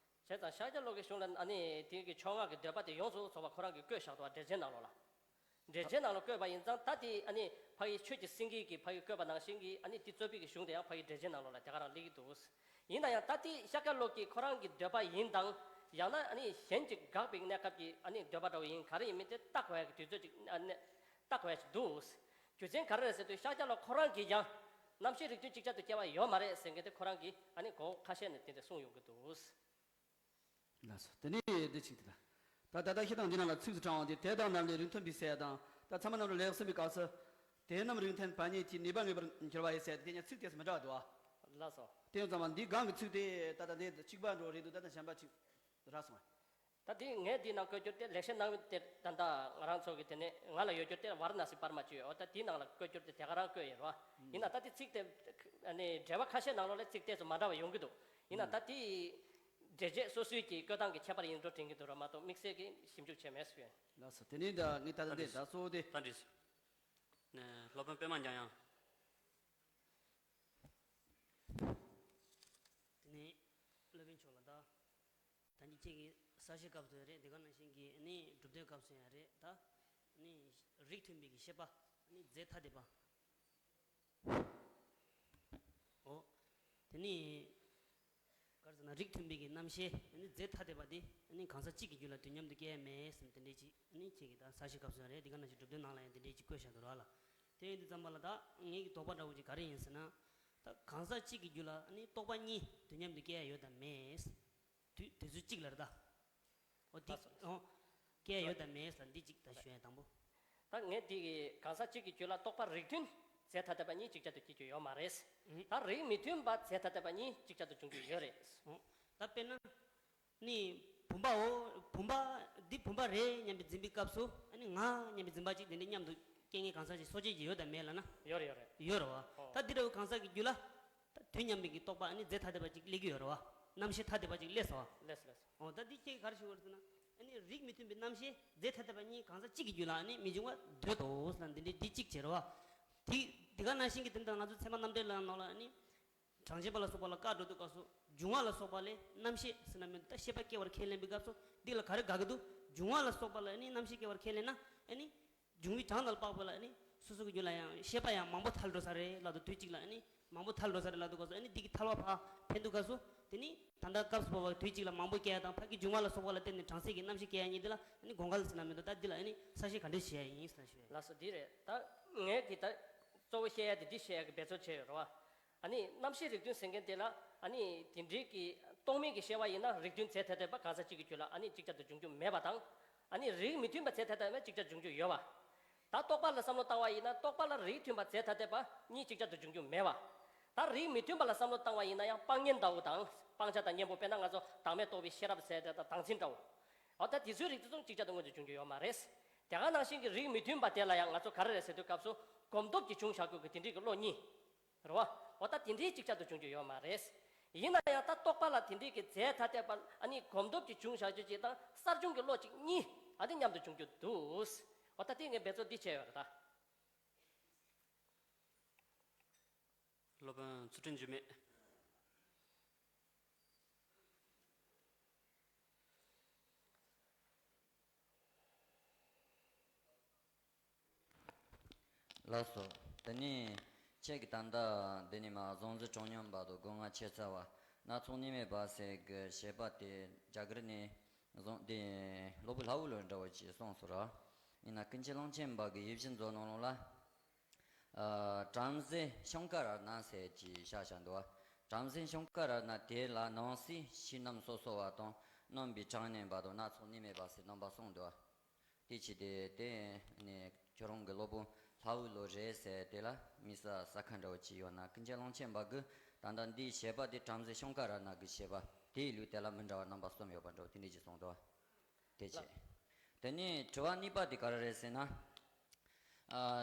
བྱས་ཙང་ཤཱཀྱ་ལོ་གི་གཞུང་ལ་ཨ་ནི་དེ་གི་ཕྱོགས་སྔ་གི་འདོད་པ་དེ་ཡོངས་སུ་རྫོགས་པ་ཁོ་རང་གིས་བཀོད་བཞག་འདུག་བ། འགྲེལ་ཆེན་ནང་ལོགས་ལ། འགྲེལ་ཆེན་ནང་ལ་བཀོད་པ་ཡིན་ཙང་ད་དེ་ཨ་ནི་ཕ་གི་ཆོས་ཀྱི་སེང་གེ་གིས་ཕ་གི་བཀོད་པ་ནང་བཞིན་གྱི་ཨ་ནི་དེ་རྩོད་པའི་གི་གཞུང་དེ་ཡང་ཕ་གི་འགྲེལ་ཆེན་ནང་ལོགས་ལ་དེ་ག་རང་སླེབས་ཀྱི་འདུག་ཡིན་ན་ཡང་ད་དེ་ཤཱཀྱ་ལོ་གི་ཁོ་རང་གི་འདོད་པ་ཡིན་དང་། ཡང་ན་ཨ་ནི་གཞན་གྱིས་དགག་པའི་གནས་སྐབས་ཀྱི་ཨ་ནི་འདོད་པ་འདྲ་བོ་ཡིན་ག་རེ་ཡིན་མིན་དེ་བརྟག་དགོས་ཡ་གི་དུས་ཚོད་ཅིག་ཨ་ནི་བརྟག་དགོས་ཡ་ཅིག་འདུག་རྒྱུ་མཚན་ག་རེ་རེད་ཟེར་དུས་ཤཱཀྱ་ལོ་ཁོ་རང་གིས་ཀྱང་རྣམ་ཤེས་རིགས་མཐུན་ཅིག་ཅར་དུ་སྐྱེ་བ་ཡོད་མ་རེད་ཟེར་མཁན་དེ་ཁོ་རང་གིས་ཨ་ནི་གོང་ཁ་ཤས་ནས་དེ་འདྲ་གསུངས་ཡོང་གི་འདུག་ལགས་སོ། དེ་ནས་འདི་གཅིག་དེ་ལ། ད་ད་ལྟ་ཤི་དང་འདི་རྣམས་ལ་ཚིགས་སུ་དྲངས་པ་འདི་དེ་དག་རྣམས་ལས་རིགས་མཐུན་པའི་ཟེར་དང་། ད་ཚད་མ་རྣམ་གྲངས་ལེགས་ཟིན་པའི་སྐབས་སུ། དེ་རྣམས་རིགས་མཐུན་བ་ཉིད་ཀྱིས་ནུས་པ་ངེས་པར་འགྱུར་བ་ཡི་ཟེར་དེ་ཉིད་ཚིག་དེ་ཚོ་མི་འདྲ་བ་འདུག་ཨ། ལགས་སོ། དེ་ཡང་ཚང་མ་འདི་གང་གི་ཚིག་དེ་ད་ལྟ་འདི་གཅིག་པ་འགྲོ་རེད་འདུག་ད་ལྟ་གཞན་པ་གཅིག་རག་སོང་ཨ། ད་དེ་ངས་འདི་ནང་བཀོད་རྒྱུ་དེ་ལེགས་བཤད་སྣང་བའི་གཏེར་ད་ལྟ་ང་རང་ཚོ་གི་དེ་ནས་ང་ལ་ཡོད་རྒྱུ་དེ་ཝཱ་ར་ཎ་སི་པར་མ་བཅུ་ཡོད། འོ་ད་དེའི་ནང་ལ་བཀོད་རྒྱུ་དེ་དེ་ག་རང་བཀོད་ཡོད་རེད་བ། ཡིན་ན་ད་དེ་ཚིག་དེ་ཨ་ནི་འགྲེལ་པ་ཁ་ཤས་ནང་ལོགས་ལ་ཚིག་དེ་ཚོ་མ་འདྲ་བ་ཡོང་གི་འདུག་ཡིན་ན་ད་དེ་འགྲེལ་བྱེད་སོ་སོའི་གི་བཀོད་སྟངས་ཀྱི་ཁྱད་པར་ཡིན་འགྲོ་དྲན་གྱི་འདུག་ར་མ་གཏོགས་དམིགས་བསལ་གྱི་ཞིབ་འཇུག་བྱས་མེད་ཟེར། ལགས་སོ། དེ་ནས་ད་ངས་ད་ལྟ་འདི་ད་གཙོ་བོ་དེ། ད་འགྲིག་སོང་། ནས་སློབ་དཔོན་པད་མ་འཇམ་དབྱངས། དེ་ནས་སློབ་དཔོན་མཆོག་ལ་ད། ད་ནི་ཁྱེད་ཀྱི་གསལ་བཤད་སྐབས་སུ་རེད། དེ་ག་ནང་བཞིན་གྱི་ནི་སྒྲུབ་དོན་སྐབས་སུ་ཡང་རེད། ད་ནི་རིགས་མཐུན་པའི་གི་ཤེས་པ་ནི་རྫས་ཐ་དད་པ། འོ། དེ་ནི་ག་རེ་ཟེར་ན། རིགས་མཐུན་པའི་གི་རྣམ་ཤེས་ནི་རྫས་ཐ་དད་པ་དེ་ནི་གང་ཟག་གཅིག་གི་རྒྱུད་ལ་དུས་མཉམ་དུ་སྐྱེ་ཡ་མེད་ཟེར་ནས་དེ་འདྲས་ཅིག་ནི་ཁྱེད་ཀྱི་ད་གསལ་བཤད་སྐབས་སུ་ཡང་རེད། དེ་ག་ནང་བཞིན་སྒྲུབ་དོན་ནང་ལ་ཡང་དེ་འདྲས་ཅིག་བཀོད་བཞག་འདུག་ར་ལ། དེ་ཡིན་དུས་ཙམ་པ་ལ་ད་ངེད་ཀྱི་དོགས་པ་འདྲ་བོ་ཅིག་ག་རེ་ཡིན་ཟེར་ན། ད་གང་ཟག་གཅིག་གི་རྒྱུད་ལ་ནི་རྟོག་པ་གཉིས་དུས་མཉམ་དུ་སྐྱེ་ཡ་ཡོད་དམ་མེད། དུས་དུས་ཚོད་གཅིག་ལ་རེད་ད། འོ་འདི་ལགས་སོ། འོ། སྐད་ཡོད་དམ་མེད་ལ་འདི་གཅིག་ད་ཞུ་ཡ་དང་པོ། ད་ངས་འདི་གི་གང་ཟག་གཅིག་གི་རྒྱུད་ལ་རྟོག་པ་རིགས་མཐུན་རྫས་ཐ་དད་པ་གཉིས་ཅིག་ཅར་དུ་སྐྱེ་རྒྱུ་ཡོད་མ་རེད། ཨུ། ད་རིགས་མི་མཐུན་པ་རྫས་ཐ་དད་པ་གཉིས་ཅིག་ཅར་དུ་འབྱུང་རྒྱུ་ཡོད་རེད། འོ། ད་དཔེར་ན། ནི་བུམ་པའོ། བུམ་པ་འདི་བུམ་པ་རེད་སྙམ་པའི་འཛིན་པའི་སྐབས་སུ་ཨ་ནི་ང་སྙམ་པའི་འཛིན་པ་གཅིག་དེ་འདྲའི་མཉམ་དུ་སྐྱེ་མཁན་གང་ཟག་ཅིག་སོ་སྐྱེ་ཅིག་ཡོད་དམ་མེད་ལབ་ན། ཡོད་རེད་ཡོད་རེད། ཡོད་རེད་བ། ཨོ། ད་འདི་འདྲ་བའི་གང་ཟག་གི་རྒྱུད་ལ། ད་དུས་མཉམ་པའི་གི་རྟོག་པ་ཨ་ནི་རྫས་ཐ་དད་པ་ཅིག་སླེབས་ཀྱི་ཡོད་རེད་བ། རྣམ་ཤེས་ཐ་དད་པ་ཅིག་སླེབས་སོང་བ། ལགས་སོ་ལགས་སོ། འོ་ད་འདི་ཁྱེད་ཀྱིས་ག་རེ་ཞུ་དགོས་རེད་ཟེར་ན། ཨ་ནི་རིགས་མི་མཐུན་པའི་རྣམ་ཤེས་རྫས་ཐ་དད་པ་གཉིས་གང་ཟག་གཅིག་གི་རྒྱུད་ལ་ཨ་ནི་མི་འབྱུང་བར་འདོད་དོ་ཟེར་ན་འདི་འདྲའི་འདི་གཅིག་བྱེད་རེད་བ། དེ་དེ་ག་ནང་བཞིན་གྱི་དེ་འདྲ་ང་ཚོ་ཚད་མ་རྣམ་འགྲེལ་ལ་ནང་ལ་ཨ་ནི། གྲངས་ཅན་པ་ལ་སོགས་པ་ལ་བཀའ་འགྲོ་དུས་སྐབས་སུ་འབྱུང་བ་ལ་སོགས་པ་ལས་རྣམ་ཤེས་ཟེར་ན་མི་འདུག་ད་ཤེས་པ་སྐྱེ་བར་ཁས་ལེན་པའི་སྐབས་སུ་འདི་ལ་ག་རེ་དགག་གི་འདུག་འབྱུང་བ་ལ་སོགས་པ་ལ་ཨ་ནི་རྣམ་ཤེས་སྐྱེ་བར་ཁས་ལེན་ན་ཨ་ནི། འབྱུང་བའི་གྲངས་དང་ལ་དཔག་པ་ལ་ཨ་ནི་སོ་སོ་གི་རྒྱུད་ལ་ཡང་ཤེས་པ་ཡང་མང་པོ་ཐལ་འགྲོ་ས་རེད་ལབ་དུས་དུས་གཅིག་ལ་ཨ་ནི་མང་པོ་ཐལ་འགྲོ་ས་རེད་ལབ་དུས་སྐབས་སུ་ཨ་ནི་འདི་གི་ཐལ་བ་ཕར་འཕེན་དུས་སྐབས་སུ་དེ་ནི་ད་ལྟ་སྐབས་སུ་བབ་པ་དུས་གཅིག་ལ་མང་པོ་སྐྱེ་ཡ་དང་ཕ་གི་འབྱུང་བ་ལ་སོགས་པ་ལ་བརྟེན་ནས་གྲངས་ཚད་ཀྱི་རྣམ་ཤེས་སྐྱེ་ཡ་གཉིས་འདི་ལ་ཨ་ནི་དགོངས་འགལ་ཟེར་ན་མི་འདུག་ད་འདི་ལ་ཨ་ནི་གསལ་བཤད་ག་འདྲས་བྱེད་ཡ་ཡིན་ཟེར་ན་ཞུ་ཡ་ཡིན། ལགས་སོ་འདི་རེད། ད་ངས་གི་ད་གཙོ་བོ་བཤད་ཡ་དེ་འདི་བཤད་ཡ་གི་འབད་རྩོལ་བྱས་ཡོད་རེད་བ། ཨ་ནི་རྣམ་ཤེས་རིགས་མཐུན་ཟེར་མཁན་དེ་ལ་ཨ་ནི་དེ་འདྲའི་གི་རྟོག་མེད་ཀྱི་ཤེས་པ་ཡིན་ན་རིགས་མཐུན་རྫས་ཐ་དད་པ་གང་ཟག་གཅིག་གི་རྒྱུད་ལ་ཨ་ནི་ཅིག་ཅར་དུ་འབྱུང་རྒྱུ་མེད་པ་དང་། ཨ་ནི་རིགས་མི་མཐུན་པ་རྫས་ཐ་དད་པ་ཅིག་ཅར་འབྱུང་རྒྱུ་ཡོད་པ། ད་རྟོག་པ་ལ་བསམ་བློ་བཏང་བ་ཡིན་ན་རྟོག་པ་ལ་རིགས་མཐུན་པ་རྫས་ཐ་དད་པ་གཉིས་ཅིག་ཅར་དུ་འབྱུང་རྒྱུ་མེད་པ། ད་རིགས་མི་མཐུན་པ་ལ་བསམ་བློ་བཏང་བ་ཡིན་ན་ཡང་སྤང་གཉེན་འདྲ་བོ་དང་སྤང་བྱ་དང་གཉེན་པོ་དཔེར་ན་ང་ཚོ་བདག་མེད་རྟོགས་པའི་ཤེས་རབ་ཟེར་དེ་དང་བདག་འཛིན་འདྲ་བོ། འོ་ད་དེ་ཚོའི་རིགས་དེ་ཚོ་ཅིག་ཅར་དུ་མངོན་དུ་འབྱུང་རྒྱུ་ཡོད་མ་རེད། དེ་ག་ནང་བཞིན་གྱི་རིགས་མི་མཐུན་པ་དེ་ལ་ཡང་ང་ཚོ་ག་རེ་རེད་ཟེར་དུས་སྐབས་སུ་གོམས་སྟོབས་ཀྱིས་བྱུང་བཞག་རྒྱུ་གི་དེ་འདྲའི་གི་བློ་གཉིས། རེད་བ། འོ་ད་དེ་འདྲའི་ཅིག་ཅར་དུ་བྱུང་རྒྱུ་ཡོད་མ་རེད། ཡིན་ན་ཡང་ད་རྟོག་པ་ལ་དེ་འདྲའི་གི་རྫས་ཐ་དད་པ་ཨ་ནི་གོམས་སྟོབས་ཀྱིས་བྱུང་བཞག་རྒྱུ་ཅིག་དང་གསར་བྱུང་གི་བློ་ཅིག་གཉིས་ཨ་དེ་མཉམ་དུ་བྱུང་རྒྱུ་འདུག་འོ་ད་དེ་ངས་འབད་རྩོལ་འདི་བྱས་ཡོད་རེད་ད། སློབ་དཔོན་ཚུལ་ཁྲིམས་འགྱུར་མེད། ལགས་སོ། དེ་ནས་ཁྱེད་ཀྱིས་ད་ལྟ་འདི་ནས་མར་གཟུང་འཛིན་གྲངས་མཉམ་བར་དུ་སྒོ་ལྔ་ཕྱེད་ཚར་བ་སྣ་ཚོགས་གཉིས་མེད་པ་ཟེར་གྱི་བཤད་པ་དེ་རྒྱ་གར་ནས་བཟུང་སྟེ་སློབ་བུ་ལྷ་བུ་ལོ་འདྲ་བོ་ཅིག་གསུངས་སོང་ར། ཡིན་ན་ཀུན་མཁྱེན་གླང་ཆེན་པ་གི་ཡིད་བཞིན་མཛོད་ནང་ལོགས་ལ། ཨ། བྲམ་ཟེ་ཤིང་ཀ་ར་ཎ་ཟེར་གྱི་བཤད་བྱ་འདུག་བ། བྲམ་ཟེ་ཤིང་ཀ་ར་ཎ་དེ་ལ་ནང་གསེས་ཕྱི་ནང་སོ་སོ་བ་དང་རྣམ་པའི་གྲངས་བསྣན་པ་དང་སྣ་ཚོགས་གཉིས་མེད་པ་ཟེར་རྣམ་པ་གསུམ་འདུག་བ། དེ་ཅི་སྟེ་དེ་ནས་ཁྱོད་རང་གི་སློབ་དཔོན་ལྷ་བུ་ལོ་རེད་ཟེར་དེ་ལ་དམིགས་བསལ་ས་ཁ་འདྲ་བོ་ཅིག་ཡོད་ན་ཀུན་མཁྱེན་གླང་ཆེན་པ་གིས་ད་ལྟ་འདིའི་བཤད་པ་དེ་བྲམ་ཟེ་ཤིང་ཀ་ར་ཎ་གི་བཤད་པ་དེའི་ལུགས་དེ་ལ་མི་འདྲ་བ་རྣམ་པ་གསུམ་ཡོད་པ་འདྲ་བོ་དེ་འདྲ་ཅིག་གསུངས་འདུག་དེ་བྱས། དེ་ནས་དྲི་བ་གཉིས་པ་དེ་ག་རེ་རེད་ཟེར་ན། ཨ།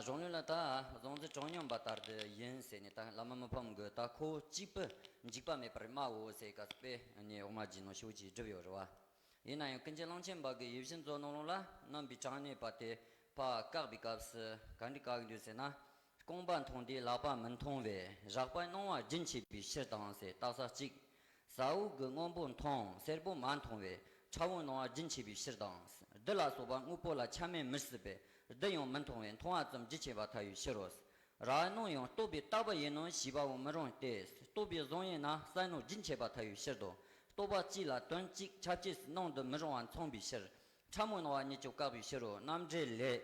རང་ལུགས་ལ་ད་གཟུང་འཛིན་གྲངས་མཉམ་པ་ལྟར་དུ་ཡིན་ཟེར་ནས་ད་བླ་མ་མི་ཕམ་གྱིས་ད་ཁོ་བོ་གཅིག་པུ་འཇིགས་པ་མེད་པར་སྨྲའོ་ཟེར་ག་དཔེ་ནས་འོག་མ་བརྒྱུད་ནས་ཞེ་པོ་ཅིག་བསྒྲུབས་ཡོད་རེད་བ། ཡིན་ན་ཡང་ཀུན་མཁྱེན་གླང་ཆེན་པ་གི་ཡིད་བཞིན་མཛོད་ནང་ལོགས་ལ་རྣམ་པའི་གྲངས་གནས་པ་དེ་ཕར་བཀག་པའི་སྐབས་སུ་ག་འདྲ་བཀག་གི་འདུག་ཟེར་ན། རྐང་པ་མཐོང་དུས་ལག་པ་མི་མཐོང་བས་རགས་པ་སྣང་བ་རྒྱུན་ཆད་པའི་ཕྱིར་དང་ཟེར། རྟགས་གཅིག། ས་འོག་གི་སྔོན་པོ་མཐོང་སེར་པོ་མ་མཐོང་བས་ཕྲ་བོ་སྣང་བ་རྒྱུན་ཆད་པའི་ཕྱིར་དང་། རྡུལ་ལ་སོགས་པ་དངོས་པོ་ལ་ཆ་མེད་མི་སྲིད་པས་རྡུལ་ཡང་མི་མཐོང་བས་མཐོང་བ་ཙམ་རྒྱུན་ཆད་པར་ཐལ་བའི་ཕྱིར་རོ། རགས་སྣང་ཡང་རྟོག་པས་བཏགས་པ་ཡིན་ནོ་ཞེས་པའང་མི་རུང་སྟེ། རྟོག་པས་བཟུང་ཡིན་ན་གསལ་སྣང་རྒྱུན་ཆད་པར་ཐལ་བའི་ཕྱིར་དང་། རྟོག་པ་གཅིག་ལ་དོན་གཅིག་ཁྱབ་བྱེད་སུ་སྣང་དུ་མི་རུང་བ་མཚུངས་པའི་ཕྱིར། ཕྲ་མོ་སྣང་བ་གཉིས་ཀྱང་བཀག་པའི་ཕྱིར་རོ། རྣམ་འགྲེལ་ལས།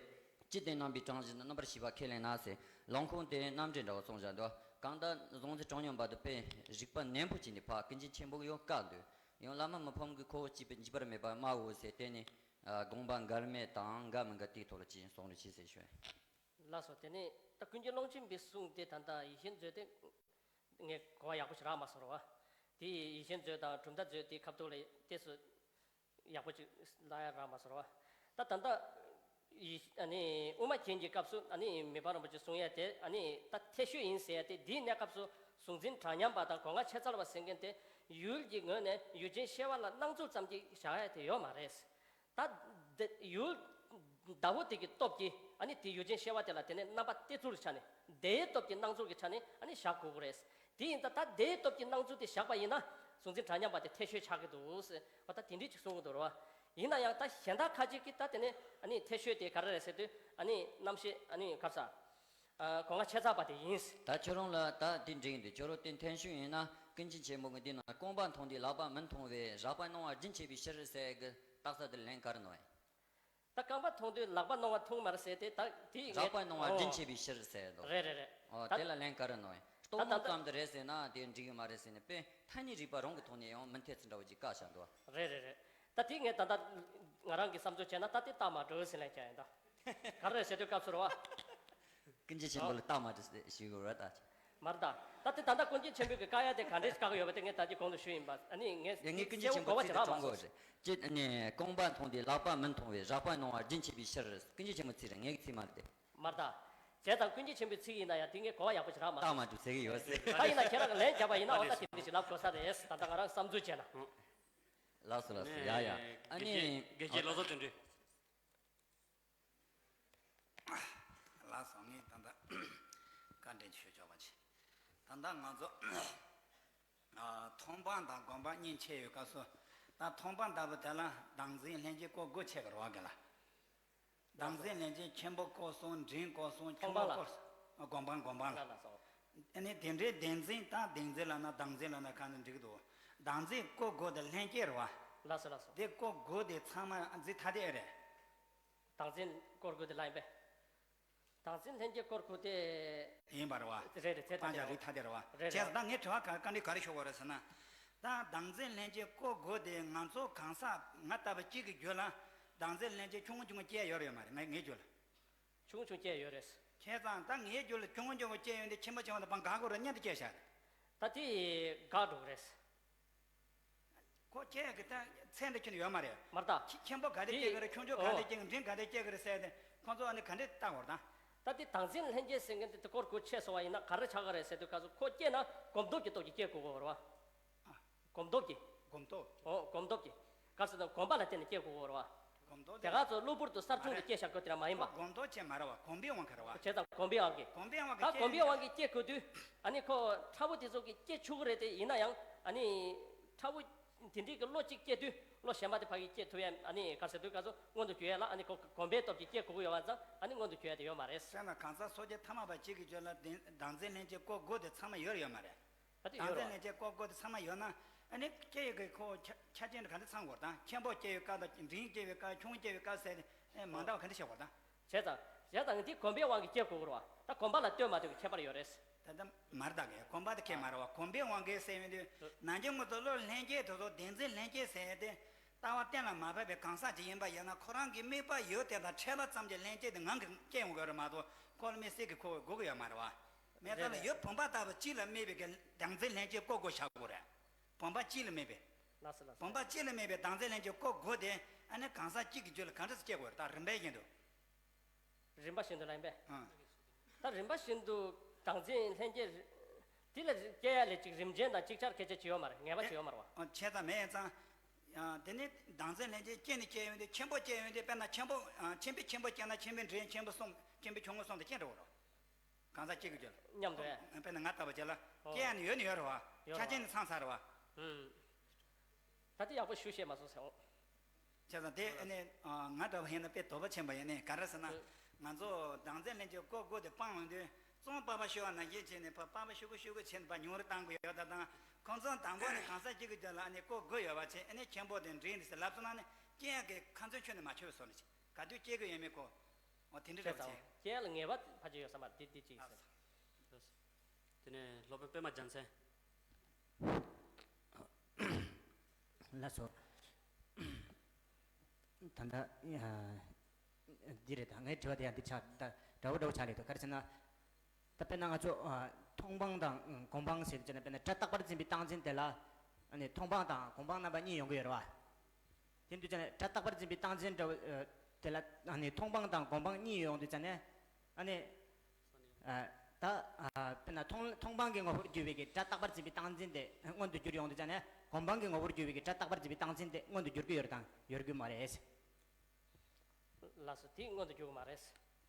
ཅི་སྟེ་རྣམ་པའི་གྲངས་བཞིན་དུ་རྣམ་པར་ཤེས་པ་ཁས་ལེན་ན་ཟེར། ལུང་ཁུངས་དེ་རྣམ་འགྲེལ་འདྲ་བོ་གསུངས་བཞག་འདུག་གང་ལྟར་གཟུང་འཛིན་གྲངས་མཉམ་པ་དེ་དཔེ་རིགས་པ་ནན་པོ་བྱས་ནས་ཕར་ཀུན་མཁྱེན་ཆེན་པོ་གིས་ཡང་བཀག་འདུག་ཡང་བླ་མ་མི་ཕམ་གྱིས་ཁོ་བོ་གཅིག་པུ་འཇིགས་པ་མེད་པར་སྨྲའོ་ཟེར་དེ་ནི། ཨ། དགོངས་པ་འགལ་མེད་དང་འགལ་མི་འགལ་དེའི་ཐོག་ལ་ཅིག་གསུང་རོགས་གྱིས་ཟེར་ཞུ། ལགས་སོ། དེ་ནས་ད་ཀུན་མཁྱེན་ཀློང་ཆེན་པའི་གསུང་དེ་ད་ལྟ་ཡིད་བཞིན་མཛོད་དེ་ངས་གོ་བ་ཡག་པོ་ཞིག་རག་མ་སོང་ར་བ། དེ་ཡིད་བཞིན་མཛོད་དང་གྲུབ་མཐའ་མཛོད་དེའི་ཁ་ཐུག་ལ་ཏོག་ཙམ་ཡག་པོ་ཅིག་ལབ་ཡ་རག་མ་སོང་ར་བ། ད་ད་ལྟ་ཡི་ཨ་ནི་དབུ་མ་རྒྱན་གྱི་སྐབས་སུ་ཨ་ནི་མི་ཕམ་རིན་པོ་ཆེས་གསུང་ཡ་དེ་ཨ་ནི་ད་ཐད་ཤོས་ཡིན་ཟེར་ཡ་དེ། འདིའི་གནས་སྐབས་སུ་གཟུང་འཛིན་གྲངས་མཉམ་པ་དང་སྒོ་ལྔ་ཕྱེད་ཚར་བ་ཟེར་མཁན་དེ་ཡུལ་གྱི་ངོས་ནས་ཡུལ་ཅན་ཤེས་པ་ལ་སྣང་ཚུལ་ཙམ་གྱིས་བཞག་ཡ་དེ་ཡོད་མ་རེད། ད་འདི་ཡུལ་ ཟླ་བོ་དེ་གི་སྟོབས་ཀྱིས་ཨ་ནི་དེ་ཡུལ་ཅན་ཤེས་པ་དེ་ལ་དེ་ནས་རྣམ་པ་གཏེར་ཚུལ་གྱི་ཆ་ནས་བརྡའི་སྟོབས་ཀྱི་སྣང་ཚུལ་གྱི་ཆ་ནས་ཨ་ནི་བཞག་དགོས་ཀྱི་རེད། དེ་ཡིན་ད་ད་བརྡའི་སྟོབས་ཀྱི་སྣང་ཚུལ་དེ་བཞག་པ་ཡིན་ན་གཟུང་འཛིན་གྲངས་མཉམ་པ་དེ་འཐད་ཤོས་ཆགས་ཀྱི་འདུག་ཟེར་བ་ད་དེ་འདྲས་ཅིག་གསུང་གི་འདུག་རེད་བ། ཡིན་ན་ཡང་ད་གཞན་དག་ཁ་ཅིག་གིས་ད་དེ་ནས་ཨ་ནི་འཐད་ཤོས་དེ་ག་རེ་རེད་ཟེར་དུས་ཨ་ནི་རྣམ་ཤེས་ཨ་ནི་ག་རེ་ཟེར། ཨ། སྒོ་ལྔ་ཆད་ཚར་བ་དེ་ཡིན། ད་ཁྱོད་རང་ལ་ད་དེ་འགྲིག་འདུག་ཁྱོད་རང་དེ་འཐེན་ཤུགས་ཡིན་ན་ཀུན་མཁྱེན་ཆེན་པོ་གི་འདི་ནང་རྐང་པ་མཐོང་དུས་ལག་པ་མི་མཐོང་བས་རགས་པ་སྣང་བ་རྒྱུན་ཆད་པའི་ཕྱིར་ཟེར་གི་རྟགས་གསལ་དེ་ལན་ག་རེ་གནང་བས། ད་རྐང་པ་མཐོང་དུས་ལག་པ་སྣང་བ་མཐོང་མ་རེད་ཟེར་ཏེ་ད་དེ་ངས་རགས་པ་སྣང་བ་ཨོ། རྒྱུན་ཆད་པའི་ཕྱིར་ཟེར་འདུག་རེད་རེད་རེད། ཨོ་ད་དེ་ལ་ལན་ག་རེ་གནང་བས། ད་རྟོག་ད་ངོ་ད་ཙམ་དུ་རེད་ཟེར་ན་དེ་འགྲིག་གི་མ་རེད་ཟེར་ནས་དཔེ་ཐ་སྙད་རིག་པ་རང་གི་ཐོག་ནས་ཡང་མི་འཐད་ཚུལ་འདྲ་བོ་ཅིག་བཀག་བཞག་འདུག་རེད་རེད་རེད། ད་དེ་ངས་ད་ལྟ་ང་རང་གི་བསམ་ཚུལ་བྱས་ན་ད་དེ་རྟགས་མ་གྲུབ་ཟེར་ལན་རྒྱག་ཡིན་ད། ག་རེ་རེད་ཟེར་དུས་སྐབས་སུ་རེད་བ། ཀུན་མཁྱེན་ཆེན་པོ་ལ་རྟགས་མ་གྲུབ་ཟེར་ཞུ་དགོས་རེད་ད། མ་རེད་ད། ད་དེ་ད་ལྟ་ཀུན་མཁྱེན་ཆེན་པོའི་གི་བཀག་ཡ་དེ་ག་འདྲས་བཀག་གི་ཡོད་པ་དེ་ངས་ད་ཅི་གོང་དུ་ཞུས་ཡིན་པ་ཨ་ནི་ངས་ངས་ཀུན་མཁྱེན་ཆེན་པོ་ཚིག་དེ་དྲང་དགོས་རེད། གཅིག་ཨ་ནི་རྐང་པ་མཐོང་དུས་ལག་པ་མི་མཐོང་བས་རགས་པ་སྣང་བ་རྒྱུན་ཆད་པའི་ཕྱིར། ཀུན་མཁྱེན་ཆེན་པོའི་ཚིག་རེད། ངའི་ཚིག་མ་རེད་དེ། མ་རེད་ད། བྱས་ཙང་ཀུན་མཁྱེན་ཆེན་པོའི་ཚིག་ཡིན་ན་ཡང་དེ་ངས་གོ་བ་ཡག་པོ་ཞིག་རག་མ་རྟགས་མ་གྲུབ་ཟེར་གི་ཡོད་ཟེར། ད་ཡིན་ན་ཁྱེད་རང་གི་ལན་བརྒྱབ་པ་ཡིན་ན་འོ་ད་དེ་འདྲ་ཞིག་ལབ་དགོས་ས་རེད། ད་ལྟ་ང་རང་བསམ་ཚུལ་བྱས་ན། ལགས་སོ་ལགས་སོ། ཡ་ཡ། ཨ་ནི་དགེ་རྒན་ལོ་ཙཱ་དོན་འགྲུབ། ལགས་སོ། ངས་ད་ལྟ་བཀའ་འདྲི་ཞུ་ཆོག་པ་བྱེད། ད་ལྟ་ང་ཚོ་ཨ་མཐོང་སྤང་དང་སྒོམ་སྤང་གཉིས་འཆད་ཡོད་སྐབས་སུ། ད་མཐོང་སྤང་ལྟ་བུ་དེ་ལ་བདག་འཛིན་ལྷན་སྐྱེས་སྐོར་དགུ་འཆད་ཀྱི་རེད་བ་གི་ལ། བདག་འཛིན་ལྷན་སྐྱེས་ཆེན་པོ་སྐོར་གསུམ། འབྲིང་སྐོར་གསུམ། ཆུང་མཐོང་སྤང་ལ། སྐོར་གསུམ། སྒོམ་སྤང་སྒོམ་སྤང་ལ། ལ་ལ་སོ། ཨ་ནི་དེ་འདྲའི་བདེན་འཛིན་དང་བདེན་འཛིན་ལབ་ན་བདག་འཛིན་ལབ་ན་གང་ནས་འགྲིག་གི་འདུག་བདག་འཛིན་སྐོར་དགུ་དེ་ལྷན་སྐྱེས་རེད་བ། ལགས་སོ་ལགས་སོ། དེ་སྐོར་དགུ་དེ་ཚང་མ་འཛིན་ཐ་དད་རེད། བདག་འཛིན་སྐོར་དགུ་དེ་ལ་ཡིན་པས། བདག་འཛིན་ལྷན་སྐྱེས་སྐོར་དགུ་དེ། ཡིན་པ་རེད་བ། རེད་རེད། ཚད་ཐ་དད་རེད། ཚད་ཐ་དད་རེད་བ། རེད་བྱས་རེད། ཙང་ད་ངས་དྲི་བ་ག་ག་འདྲའི་ག་རེ་ཤོར་བ་རེད་ཟེར་ན། ད་བདག་འཛིན་ལྷན་སྐྱེས་སྐོར་དགུ་དེ་ང་ཚོ་གང་ཟག་ང་ལྟ་བུ་གཅིག་གི་རྒྱུད་ལ་བདག་འཛིན་ལྷན་སྐྱེས་ཆུང་ངུ་ཆུང་ངུ་སྐྱེས་ཡོད་རེད་མ་རེད། ངའི་ངའི་རྒྱུད་ལ། ཆུང་ཆུང་སྐྱེས་ཡོད་རེད། བྱས་ཙང་ད་ངའི་རྒྱུད་ལ་ཆུང་ངུ་ཆུང་ངུ་སྐྱེས་ཡོད་དེ་ཆེན་པོ་ཆེན་པོ་དང་བར་འགག་དགོས་རེད་སྙམ་དུ་སྐྱེས་བཞག་རེད། ད་དེ་འགག་འགྲོ་གི་རེད། ཁོ་སྐྱེ་ཡག་གི་ད་ཚད་འདྲ་ཁྱོན་ནས་ཡོད་མ་རེད། མ་རེད་ད། ཁྱི་ཆེན་པོ་ག་དེ་དེ་སྐྱེ་གི་རེད། ཆུང་ཆུང་ག་དེ་ཨོ། སྐྱེ་གི། འབྲིང་ག་དེ་སྐྱེ་གི་རེད་ཟེར་ཏེ་ཁོ་ཚོ་ཨ་ནི་ག་འདྲས་བལྟ་དགོས་རེད་ད། ད་དེ་བདག་འཛིན་ལྷན་སྐྱེས་ཟེར་མཁན་དེ་དེ་སྐོར་དགུ་འཆད་སོང་བ་ཡིན་ན་ག་རེ་ཆགས་ཀྱི་རེད་ཟེར་དུས་སྐབས་སུ་ཁོ་སྐྱེས་ན་སྒོམ་སྟོབས་ཀྱི་སྟོབས་ཀྱིས་སྐྱེ་དགོས་ཀྱི་རེད་བ། ཨ། སྒོམ་སྟོབས་ཀྱིས། སྒོམ་སྟོབས། ཨོ། སྒོམ་སྟོབས་ཀྱིས། ག་རེ་ཟེར་ན་སྒོམ་པ་ལ་བརྟེན་ནས་སྐྱེ་དགོས་ཀྱི་རེད་བ། སྒོམ་སྟོབས་དེ་ག་ཚོད་གློ་བུར་དུ་གསར་བྱུང་དུ་སྐྱེ་བཞག་དགོས་དེ་ར་མ་ཡིན་པ། སྒོམ་སྟོབས་ཆེ་མ་རེད་བ། གོམས་པའི་དབང་གིས་རེད་བ། བྱས་ཙང་གོམས་པའི་དབང་གིས། གོམས་པའི་དབང་གིས་ད་སྐྱེ་གོམས་པའི་དབང་གིས་སྐྱེ་དགོས་དུས་ཨ་ནི་ཁོ་ཕྲ་བོ་དེ་ཚོ་གིས་སྐྱེ་ཆོག་གི་རེད་དེ། ཡིན་ན་ཡང་ཨ་ནི་ཕྲ་བོ་དེ་འདྲའི་གི་བློ་གཅིག་སྐྱེ་དུས་བློ་གཞན་པ་དེ་ཕ་གིར་སྐྱེ་ཐུབ་ཡ་ཨ་ནི་ག་རེ་ཟེར་དུས་ག་ཚོད་མངོན་དུ་གྱུར་ཡ་ལ་ཨ་ནི་ཁོ་གོམས་པའི་སྟོབས་ཀྱིས་སྐྱེ་དགོས་ཀྱི་ཡོད་པ་ཙང་ཨ་ནི་མངོན་དུ་གྱུར་ཡ་དེ་ཡོད་མ་རེད། དཔེར་ན་གང་ཟག་སོ་སྐྱེ་ཐ་མལ་པ་གཅིག་གི་རྒྱུད་ལ་བདེན་བདག་འཛིན་ལྷན་སྐྱེས་སྐོར་དགུ་དེ་ཚང་མ་ཡོད་རེད་ཡོད་མ་རེད། ད་དེ་ཡོད་རེད་བ། བདག་འཛིན་ལྷན་སྐྱེས་སྐོར་དགུ་དེ་ཚང་མ་ཡོད་ན་ཨ་ནི་སྐྱེ་ཡི་གི་ཁོ་ཆ་ཆ་རྐྱེན་ག་འདྲ་ཚང་དགོས་དང་། ཆེན་པོ་སྐྱེ་བའི་སྐབས་དང་འབྲིང་སྐྱེ་བའི་སྐབས། ཆུང་སྐྱེ་བའི་སྐབས་ཟེར་ཏེ་མ་འདྲ་བ་ག་འདྲ་བྱེད་དགོས་དང་། བྱས་ཙང་བྱས་ཙང་འདི་གོམས་པའི་དབང་གིས་སྐྱེ་དགོས་རེད་བ། ད་གོམས་པ་ལ་ལྟོས་མ་ལྟོས་ཀྱི་ཁྱད་པར་ཡོད་རེད། ད་ལྟ་མར་བདག་གིས་གོམས་པ་དེ་ཁྱད་མ་རེད་བ། གོམས་པའི་དབང་གིས་ཟེར་ཡོང་དུས་ནམ་རྒྱུན་ང་ཚོ་བློ་ལྷན་སྐྱེས་དེ་ཚོ་བདེན་འཛིན་ལྷན་སྐྱེས་ཟེར་ཏེ་ལྟ་བ་གཏན་ལ་མ་ཕབ་པའི་གང་ཟག་ཅིག་ཡིན་པ་ཡིན་ན་ཁོ་རང་གི་དམིགས་པ་ཡོད་དེ་དང་འཕྲད་པ་ཙམ་གྱི་ལྷན་སྐྱེས་དེ་ངང་གིས་སྐྱེ་ཡོང་གི་རེད་མ་གཏོགས་ཁོ་ལ་དམིགས་བསལ་གྱི་ཁོ་དགོས་ཀྱི་ཡོད་མ་རེད་བ། མེད་ཙམ་ལ་ཡོད་བུམ་པ་ལྟ་བུ་གཅིག་ལ་དམིགས་པའི་གི་བདག་འཛིན་ལྷན་སྐྱེས་སྐོར་དགུ་བཞག་དགོས་རེད། བུམ་པ་གཅིག་ལ་དམིགས་པའི། ལགས་སོ་ལགས་སོ། བུམ་པ་གཅིག་ལ་དམིགས་པའི་བདག་འཛིན་ལྷན་སྐྱེས་སྐོར་དགུ་དེ་ཨ་ནི་གང་ཟག་གཅིག་གི་རྒྱུད་ལ་གང་འདྲ་སེ་སྐྱེ་དགོས་རེད། ད་རིམ་པ་བཞིན་དུ། རིམ་པ་བཞིན་དུ་ལ་ཡིན་པས། ཨང་། ད་རིམ་པ་བཞིན་དུ་བདག་འཛིན་ལྷན་སྐྱེས་དེ་ལ་སྐྱེ་ཡ་ལས་ཅིག་རིམ་ཆེན་དང་ཅིག་ཆར་སྐད་ཆ་ཅིག་ཡོད་མ་རེད། ངེས་པ་ཅིག་ཡོད་མ་རེད་བ། ཨང་། བྱས་ཙང་མེད་ཙང་། ཡང་དེ་ནི་བདག་འཛིན་ལྷན་སྐྱེས་སྐྱེ་ནི་སྐྱེ་ཡོང་དུས་ཆེན་པོ་སྐྱེ་ཡོང་དུས་དཔེར་ན་ཆེན་པོ། ཨ། ཆེན་པོའི་ཆེན་པོ་སྐྱེ་ན་ཆེན་པོའི་འབྲིང་། ཆེན་པོ་གསུམ། ཆེན་པོའི་ཆུང་ངུ་གསུམ་དུ་སྐྱེ་འགྲོ་གི་རེད། གང་ཟག་གཅིག་གི་རྒྱུད་ལ། མཉམ་དུ་ཨེ། དཔེར་ན་ང་ལྟ་བུ་བྱས་ལ། ཨོ། སྐྱེ་ཡ་ནི་ཡོད་ནི་ཡོད་རེད་བ། ཡོད་རེད་བ། ཆ་རྐྱེན་ནི་ཚང་ཚར་རེད་བ། ཨུམ། ད་དེ་ཡག་པོ་ཞུ་ཤེས་མ་སོང་ཟེར་འོང་། བྱས་ཙང་དེ་ཨ་ནི་ང་འདྲ་བ་ཡིན་ན་དཔེ་དོགས་པ་ཆེན་པོ་ཡིན་ནི་ག་རེ་ཟེར་ན། ཨུམ། ང་ཚོ་བདག་འཛིན་ལྷན་སྐྱེས་སྐོར་དགུ་དེ་སྤང་ཡོང་དུས་གཙང་པགས་པ་བཤུ་བ་ནང་བཞིན་བྱས་ནས་ཕར་པགས་པ་བཤུ་གུ་བཤུ་གུ་བྱས་ནས་ཕར་ཉུང་རུ་བཏང་དགོས་ཡོད་ད་དང་། ཁོང་ཚོ་དང་པོ་ནས་གང་ཟག་གཅིག་གི་རྒྱུད་ལ་ཨ་ནི་སྐོར་དགུ་ཡོད་པ་བྱས། ཨ་ནི་ཆེན་པོ་དེ་འབྲིང་དེ་ཟེར་ལབ་སོང་ན་ནི་སྐྱེ་ཡག་གི་ཁ་ཚོན་ཁྱོན་ནས་མ་ཆོད་པའི་བཟོ་འདྲ་ཅིག་ག་དུས་སྐྱེ་གི་ཡོད་མེད་ཁོ། འོ་དེ་འདྲ་རེད་བྱས་ཙང་བྱས། སྐྱེ་ཡག་ལ་ངེས་པ་ཕལ་ཆེར་ཡོད་ས་མ་རེད། དེ་དེ་གཅིག་ཡིན་ས་རེད། དེ་ནས་སློབ་དཔོན་པད་མ་རྒྱལ་མཚན། ལགས་སོ། ད་ལྟ་འདི་རེད། ད་ངའི་དྲི་བ་དེ་ཡང་འདི་ཆགས། ད་འདྲ་བོ་འདྲ་བོ་ཆགས་ལེ་འདུག་ག་རེ་ཟེར་ན། ད་དཔེར་ན་ང་ཚོ་ཨ། མཐོང་སྤང་དང་སྒོམ་སྤང་ཟེར་དུས་ཙམ་ན་དཔེར་ན་སྒྲ་རྟག་པར་འཛིན་པའི་རྟག་འཛིན་དེ་ལ། ཨ་ནི་མཐོང་སྤང་དང་སྒོམ་སྤང་རྣམ་པ་གཉིས་ཡོང་གི་ཡོད་རེད་བ། དེ་དུས་ཙམ་ན་སྒྲ་རྟག་པར་འཛིན་པའི་རྟག་འཛིན་འདྲ་བོ་དེ་ལ་ཨ་ནི་མཐོང་སྤང་དང་སྒོམ་སྤང་གཉིས་ཡོང་དུས་ཙམ་ན་ཨ་ནི། ཨ། ད་ཨ། དཔེར་ན་མཐོང་མཐོང་སྤང་གི་ངོ་བོར་གྱུར་པའི་གི་སྒྲ་རྟག་པར་འཛིན་པའི་རྟག་འཛིན་དེ་མངོན་དུ་གྱུར་ཡོང་དུས་ཙམ་ན་སྒོམ་སྤང་གི་ངོ་བོར་གྱུར་པའི་གི་སྒྲ་རྟག་པར་འཛིན་པའི་རྟག་འཛིན་དེ་མངོན་དུ་འགྱུར་གྱི་ཡོད་རེད་དང་ཡོད་རྒྱུ་མ་རེད། ལགས་སོ། དེ་མངོན་དུ་འགྱུར་གྱི་མ་རེད།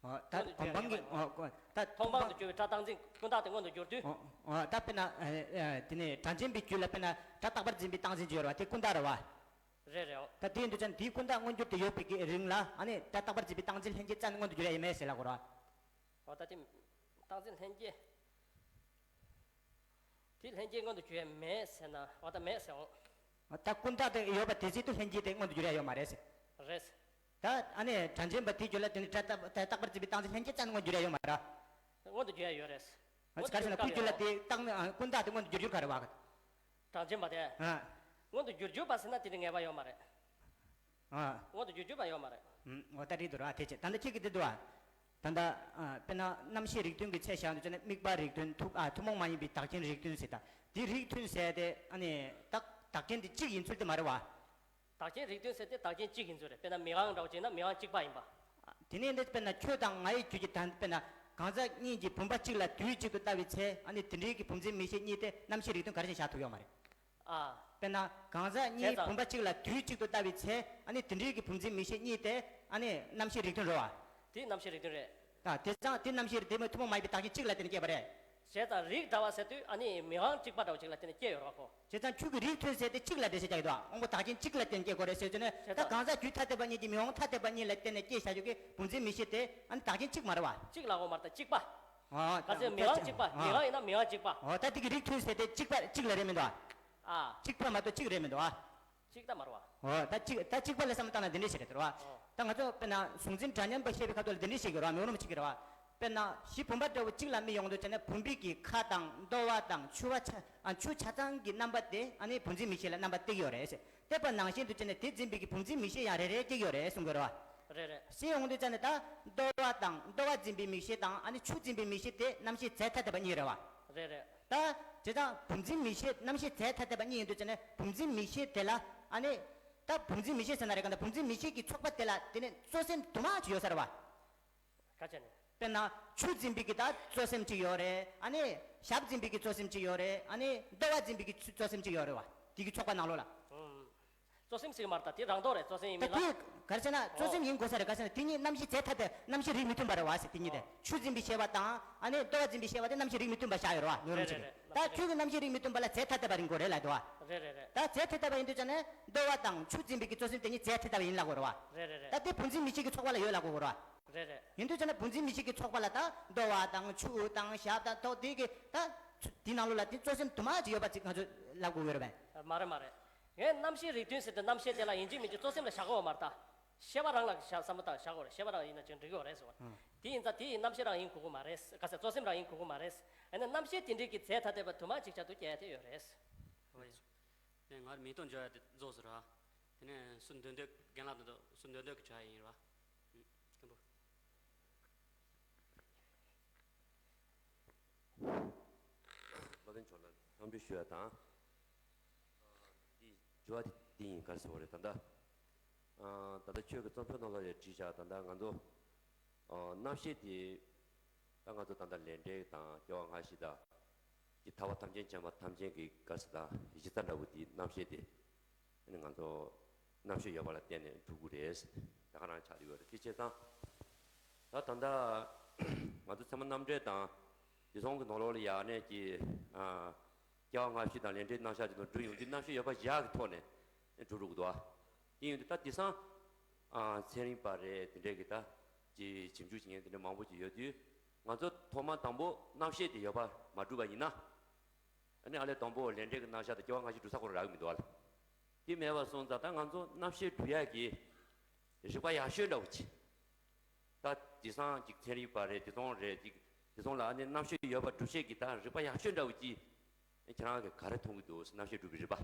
ཨོ། ད་མངོན་དུ་མཐོང་འགྱུར་སྤང་ཡ་གི་ཡོད་མ་རེད། ཨོ་ད་མཐོང་མཐོང་སྤང་དུ་གྱུར་པའི་སྒྲ་རྟག་འཛིན་ཀུན་བརྟགས་དེ་མངོན་དུ་འགྱུར་དུས། ཨོ་ཨོ་ད་དཔེར་ན་ཨ་ཨ་དེ་ནས་སྒྲ་འབྱིན་པའི་རྒྱུད་ལ་དཔེར་ན་སྒྲ་རྟག་པར་འཛིན་པའི་རྟག་འཛིན་ཅིག་ཡོད་རེད་བ། དེ་ཀུན་བརྟགས་རེད་བ། རེད་རེད། ཨོ། ད་དེ་ཡིན་དུས་ཙང་དེའི་ཀུན་བརྟགས་མངོན་གྱུར་དུ་ཡོད་པའི་གི་རིང་ལ་ཨ་ནི་སྒྲ་རྟག་པར་འཛིན་པའི་རྟག་འཛིན་ལྷན་སྐྱེས་རྩ་ནས་མངོན་དུ་འགྱུར་ཡ་ཡོད་མེད་ཟེར་ལབ་དགོས་རེད་བ། ཨོ་ད་དེ་རྟག་འཛིན་ལྷན་སྐྱེས། དེ་ལྷན་སྐྱེས་མངོན་དུ་གྱུར་ཡ་མེད་ཟེར་ན། འོ་ད་མེད་ཟེར་འོང་། ད་ཀུན་བརྟགས་དེ་ཡོད་པ་དེ་སྲིད་དུ་ལྷན་སྐྱེས་དེ་མངོན་དུ་གྱུར་ཡ་ཡོད་མ་རེད་ཟེར། རེད། ད་ཨ་ནི་གྲངས་ཅན་པ་དེའི་རྒྱུད་ལ་དེ་ནི་སྒྲ་རྟག་པ་རྟག་པར་འཛིན་པའི་རྟག་འཛིན་ལྷན་སྐྱེས་རྩ་ནས་མངོན་གྱུར་ཡ་ཡོད་མ་རེད། མངོན་དུ་གྱུར་ཡ་ཡོད་རེད། ཨ་ཙི་ག་རེ་ཟེར་ན་ཁོའི་རྒྱུད་ལ་དེ་རྟག་ནི་ཨ་ཀུན་བརྟགས་དེ་མངོན་དུ་གྱུར་རྒྱུ་ག་རེ་བ། གྲངས་ཅན་པ་དེ། ཨ། མངོན་དུ་གྱུར་རྒྱུ་པ་ཟེར་ན་དེ་ནི་ངེས་པ་ཡོད་མ་རེད། ཨ། མངོན་དུ་གྱུར་རྒྱུ་པ་ཡོད་མ་རེད། ཨུམ། འོ་ད་རེད་འདུག་ར། དེ་བྱས་ད་ལྟ་ཁྱེད་ཀྱིས་འདི་འདུག་ཨ། ད་ལྟ་ཨ་དཔེར་ན་རྣམ་ཤེས་རིགས་མཐུན་གྱི་ཚད་བཞག་འདུག་ཅེ་ན། དམིགས་པ་རིགས་མཐུན། ཐུག་ཨ་ཐུན་མོང་མ་ཡིན་པའི་བདག་རྐྱེན་རིགས་མཐུན་ཟེར། ད་དེ་རིགས་མཐུན་ཟེར་དེ་ཨ་ནི་ད་བདག་རྐྱེན་དེ་གཅིག་ཡིན་ཚུལ་དེ་མ་རེད་བ། བདག་རྐྱེན་རིགས་མཐུན་ཟེར་དེ་བདག་རྐྱེན་གཅིག་ཡིན་ཚུལ་རེད། དཔེར་ན་མིག་དབང་འདྲ་བོ་བྱས་ན་མིག་དབང་གཅིག་པ་ཡིན་པ། དེ་ནས་འདི་དཔེར་ན་ཁྱོད་དང་ང་ཡི་རྒྱུད་ཀྱི་ད་དཔེར་ན་གང་ཟག་གཉིས་ཀྱིས་བུམ་པ་གཅིག་ལ་དུས་གཅིག་ཏུ་ལྟ་བའི་ཚེ་ཨ་ནི་དེ་འདྲའི་གི་བུམ་འཛིན་མིག་ཤེས་གཉིས་དེ་རྣམ་ཤེས་རིགས་མཐུན་ག་རེ་བྱས་བཞག་ཐུབ་ཡོད་མ་རེད། ཨ། དཔེར་ན་གང་ཟག་གཉིས་བྱས་ཙང་། བུམ་པ་གཅིག་ལ་དུས་གཅིག་ཏུ་ལྟ་བའི་ཚེ་ཨ་ནི་དེ་འདྲའི་གི་བུམ་འཛིན་མིག་ཤེས་གཉིས་དེ་ཨ་ནི་རྣམ་ཤེས་རིགས་མཐུན་རེད་བ། དེ་རྣམ་ཤེས་རིགས་མཐུན་རེད། ད་དེ་ཙང་དེ་རྣམ་ཤེས་དེ་མོ་ཐུན་མོང་མ་ཡིན་པའི་བདག་རྐྱེན་གཅིག་ལ་བརྟེན་ནས་སྐྱེས་པ་རེད། བྱས་ཙང་རིགས་འདྲ་བ་ཟེར་དུས་ཨ་ནི་མིག་དབང་གཅིག་པ་འདྲ་བོ་གཅིག་ལ་བརྟེན་ནས་སྐྱེས་ཡོད་རེད་བ་ཁོ། བྱས་ཙང་ཁྱོད་ཀྱི་རིགས་མཐུན་ཟེར་དེ་གཅིག་ལ་འགྲེལ་བཤད་རྒྱག་གི་འདུག་ཨ། དབང་པོ་བདག་རྐྱེན་གཅིག་ལ་བརྟེན་སྐྱེ་དགོས་རེད་ཟེར་རྒྱུ་ནི། བྱས་ད་ཙང་གང་ཟག་རྒྱུད་ཐ་དད་པ་གཉིས་ཀྱི་མིག་དབང་ཐ་དད་པ་གཉིས་ལ་བརྟེན་ནས་སྐྱེས་བཞག་རྒྱུ་གི་བུམ་འཛིན་མིག་ཤེས་དེ་ཨ་ནི་བདག་རྐྱེན་གཅིག་མ་རེད་བ། གཅིག་ལ་འོ་མ་རེད། ད་གཅིག་པ། ཨ། ག་ཚོད་མིག་དབང་གཅིག་པ། ཨ། མིག་དབང་ཡིན་ན་མིག་དབང་གཅིག་པ། ཨོ་ད་དེ་གི་རིགས་མཐུན་ཟེར་དེ་གཅིག་པ་གཅིག་ལ་རེད་མི་འདུག་ཨ། ཨ། གཅིག་པ་མ་གཏོགས་གཅིག་རེད་མི་འདུག་ཨ། གཅིག་ད་མ་རེད་བ། ཨོ་ད་གཅིག་ད་གཅིག་པ་ལ་བསམ་བློ་བཏང་ན་འདི་འདྲས་ཞིག་རེད་དོ། ཨོ། ད་ང་ཚོ་དཔེར་ན་གཟུང་འཛིན་སྒྲ་མཉམ་པ་བཤད་པའི་ཁ་ཐོག་ལ་འདི་འདྲས་ཞིག་གི་རེད་བ། མི་འོ་ནོ་མ་གཅིག་གི་རེད་བ། དཔེར་ན་གཞི་བུམ་པ་འདྲ་བོ་གཅིག་ལ་མིག་ཡོང་དུས་བྱས་ན་བུམ་པའི་གི་ཁ་དང་རྡོ་བ་དང་ཆུ་བ་ཆ་ཨ་ཆུ་ཆ་ཚང་གི་རྣམ་པ་དེ་ཨ་ནི་བུམ་འཛིན་མིག་ཤེས་ལ་རྣམ་པ་སྟེར་གྱི་ཡོད་རེད། དེ་པ་ནང་བཞིན་དུ་བྱས་ནས་དེ་འཛིན་པའི་གི་བུམ་འཛིན་མིག་ཤེས་ཡང་རེ་རེ་སྐྱེ་གི་ཡོད་རེད་གསུང་གི་རེད་བ། རེད་རེད། ཞེས་ཡོང་དུས་ཙ་ནས་ད་རྡོ་བ་དང་རྡོ་བ་འཛིན་པའི་མིག་ཤེས་དང་ཨ་ནི་ཆུ་འཛིན་པའི་མིག་ཤེས་དེ་རྣམ་ཤེས་རྫས་ཐ་དད་པ་གཉིས་རེད་བ། རེད་རེད། ད་བྱས་ཙང་བུམ་འཛིན་མིག་ཤེས་རྣམ་ཤེས་རྫས་ཐ་དད་པ་གཉིས་ཡིན་དུས་ཙ་ནས་བུམ་འཛིན་མིག་ཤེས་དེ་ལ་ཨ་ནི་ད་བུམ་འཛིན་མིག་ཤེས་ཟེར་ན་རེད་ག་ད་བུམ་འཛིན་མིག་ཤེས་ཀྱི་ཚོགས་པ་དེ་ལ་དེ་ནས་གཙོ་སེམས་དུ་མ་ཅིག་ཡོད་ས་རེད་བ། ག་བྱས་ནས། དཔེར་ན་ཆུ་འཛིན་པའི་གི་ད་གཙོ་སེམས་གཅིག་ཡོད་རེད། ཨ་ནི་ཞབས་འཛིན་པའི་གི་གཙོ་སེམས་གཅིག་ཡོད་རེད། ཨ་ནི་རྡོ་བ་འཛིན་པའི་གི་གཙོ་སེམས་གཅིག་ཡོད་རེད་བ། དེ་གི་ཚོགས་པ་ནང་ལོགས་ལ། ཨུམ། གཙོ་སེམས་ཟེར་གི་མ་རེད། ད་དེ་རང་ལྡོག་རེད། གཙོ་སེམས་ཡིན་མིན་ལ། ད་དེ་ག་རེ་ཟེར་ན་གཙོ་སེམས་ཡིན་དགོས་ས་རེད། ག་རེ་ཟེར་ན་དེ་གཉིས་རྣམ་ཤེས་རྫས་ཐ་དད་རྣམ་ཤེས་རིགས་མི་མཐུན་པ་རེད་བ་ཟེར། དེ་གཉིས་དེ་ཨོ། ཆུ་འཛིན་པའི་ཤེས་པ་དང་ཨ་ནི་རྡོ་བ་འཛིན་པའི་ཤེས་པ་དེ་རྣམ་ཤེས་རིགས་མི་མཐུན་པ་བཞག་ཡོད་རེད་བ། ལོ་རེད་རིམ་རེད་ཅིག་རེད། ད་ཁྱོད་ཀྱི་རྣམ་ཤེས་རིགས་མི་མཐུན་པ་ལ་རྫས་ཐ་དད་པ་རིགས་མགོ་རེད་ལབ་འདུག་བ། རེད་རེད་རེད། ད་རྫས་ཐ་དད་པ་ཡིན་དུས་ཙ་ནས་རྡོ་བ་དང་ཆུ་འཛིན་པའི་གི་གཙོ་སེམས་དེ་གཉིས་རྫས་ཐ་དད་པ་ཡིན་ལབ་དགོས་རེད་བ། རེད་རེད་རེད། ད་དེ་བུམ་འཛིན་མིག་ཤེས་ཀྱི་ཚོགས་པ་ལ་ཡོད་ལབ་དགོས་རེད་བ། རེད་རེད། ཡིན་དུས་ཙ་ན་བུམ་འཛིན་མིག་ཤེས་ཀྱི་ཚོགས་པ་ལ་ད་རྡོ་བ་དང་ཆུ་དང་ཞབས་དང་ཐོག་དེ་གི་ད་དེ་ནང་ལོགས་ལ་དེ་གཙོ་སེམས་དུ་མ་ཅིག་ཡོད་པ་ཅིག་ང་ཚོས་ལབ་དགོས་ཀྱི་རེད་པས། མ་རེད་མ་རེད། ངས་རྣམ་ཤེས་རིགས་མཐུན་ཟེར་དུས་རྣམ་ཤེས་དེ་ལ་ཡིན་གཅིག་མིན་གཅིག་གཙོ་སེམས་ལ་བཞག་དགོས་པ་མ་རེད་ད། ཤེས་པ་རང་ལ་བཞག་བསམ་བློ་བཏང་བཞག་དགོས་རེད། ཤེས་པ་རང་ཡིན་ན་ཅིག་འགྲིག་གི་ཡོད་རེད་ཟེར་བ། ཨང་། དེ་ཡིན་ཙང་དེ་ཡི་རྣམ་ཤེས་རང་ཡིན་དགོས་ཀྱི་མ་རེད། ག་ཟེར་གཙོ་སེམས་རང་ཡིན་དགོས་ཀྱི་མ་རེད། ཡིན་ན་རྣམ་ཤེས་དེ་འདྲའི་གི་རྫས་ཐ་དད་པ་དུ་མ་ཅིག་ཆགས་འདུག་ཀྱང་དེ་ཡོད་རེད། ཨོ་ཡ། དེ་ང་མིང་ཐོ་འཇོག་ཡ་དེ་རྫོགས་ཟེར་ར། དེ་ནས་སུ་འདོན་འདོད་རྒན་ལགས་འདོན་འདོད་སུ་འདོན་འདོད་ཀྱི་བྱ་ཡ་ཡིན་ར། ཨུ། མཁན་པོ། བློ་ལྡན་མཆོག་ལ་འཚམས་འདྲི་ཞུ་ཡ་དང་། འདི་དྲི་བ་དེ་འདི་ཡིན། ག་རེ་ཟེར་བ་རེད་ད་ལྟ། ཨ། ད་ལྟ་ཁྱོད་ཀྱི་རྩོམ་ཕྲུག་ནང་ལ་ཡང་བྲིས་བཞག་ད་ལྟ་ང་ཚོ། ཨ། རྣམ་ཤེས་དེ་ད་ང་ཚོ་ད་ལྟ་ལས་འབྲས་དང་སྐྱེ་བ་སྔ་ཕྱི་དང་། ཀྱི་ཐར་པ་ཐམས་ཅད་མཁྱེན་པ་ཐམས་ཅད་ཀྱི་ག་རེ་ཟེར་ད་གཞི་རྩ་འདྲ་བོ་དེ་རྣམ་ཤེས་དེ། ཨ་ནི་ང་ཚོ་རྣམ་ཤེས་ཡོད་པ་ལ་བརྟེན་ནས་གྲུབ་ཀྱི་རེད། ད་ག་རང་ཆགས་ཡོད་རེད། དེ་བྱས་ཙང་ད་ད་ལྟ་ང་ཚོ་ཚད་མ་རྣམ་འགྲེལ་དང་དེ་ཚོ་གི་ནང་ལོགས་ལ་ཡ་ནས་ཀྱི། ཨ། སྐྱེ་བ་སྔ་ཕྱི་དང་ལས་འབྲས་རྣམ་གཞག་དེ་ཚོ་འགྲུབ་ཡོང་དུས་རྣམ་ཤེས་ཡོད་པ་བཞག་གི་ཐོག་ནས་འགྲུབ་འགྲོ་གི་འདུག་ཨ། དེ་ཡིན་དུས་ད་དེང་སང་། ཨ། ཚན་རིག་པ་རེད། དེ་འདྲས་ཀྱི་ད་ཀྱི་ཞིབ་འཇུག་བྱེད་མཁན་དེ་འདྲ་མང་པོ་ཅིག་ཡོད་དུས། ང་ཚོ་ཐོག་མ་དང་པོ་རྣམ་ཤེས་དེ་ཡོད་པ་མ་གྲུབ་པ་ཡིན་ན། ཨ་ནི་ཨ་ལས་དང་པོ་ལས་འབྲས་ཀྱི་རྣམ་གཞག་དང་སྐྱེ་བ་སྔ་ཕྱི་འགྲོ་ས་སྐོར་རག་གི་མི་འདུག་ཨ། དེ་མེད་པ་སོང་ཙང་ད་ང་ཚོ་རྣམ་ཤེས་སྒྲུབ་ཡག་གི་རིག་པ་ཡག་ཤོས་འདྲ་བོ་ཅིག་ད་དེང་སང་ཅིག་ཚན་རིག་པ་རེད། དེ་ཚོང་རེད། ཅིག་དེ་ཚོང་ལ་ཨ་ནི་རྣམ་ཤེས་ཡོད་པ་སྒྲུབ་བྱེད་ཀྱི་ད་རིག་པ་ཡག་ཤོས་འདྲ་བོ་ཅིག་ཁྱེད་རང་གིས་ག་རེ་མཐོང་གི་འདུག་རྣམ་ཤེས་སྒྲུབ་པའི་རིག་པ།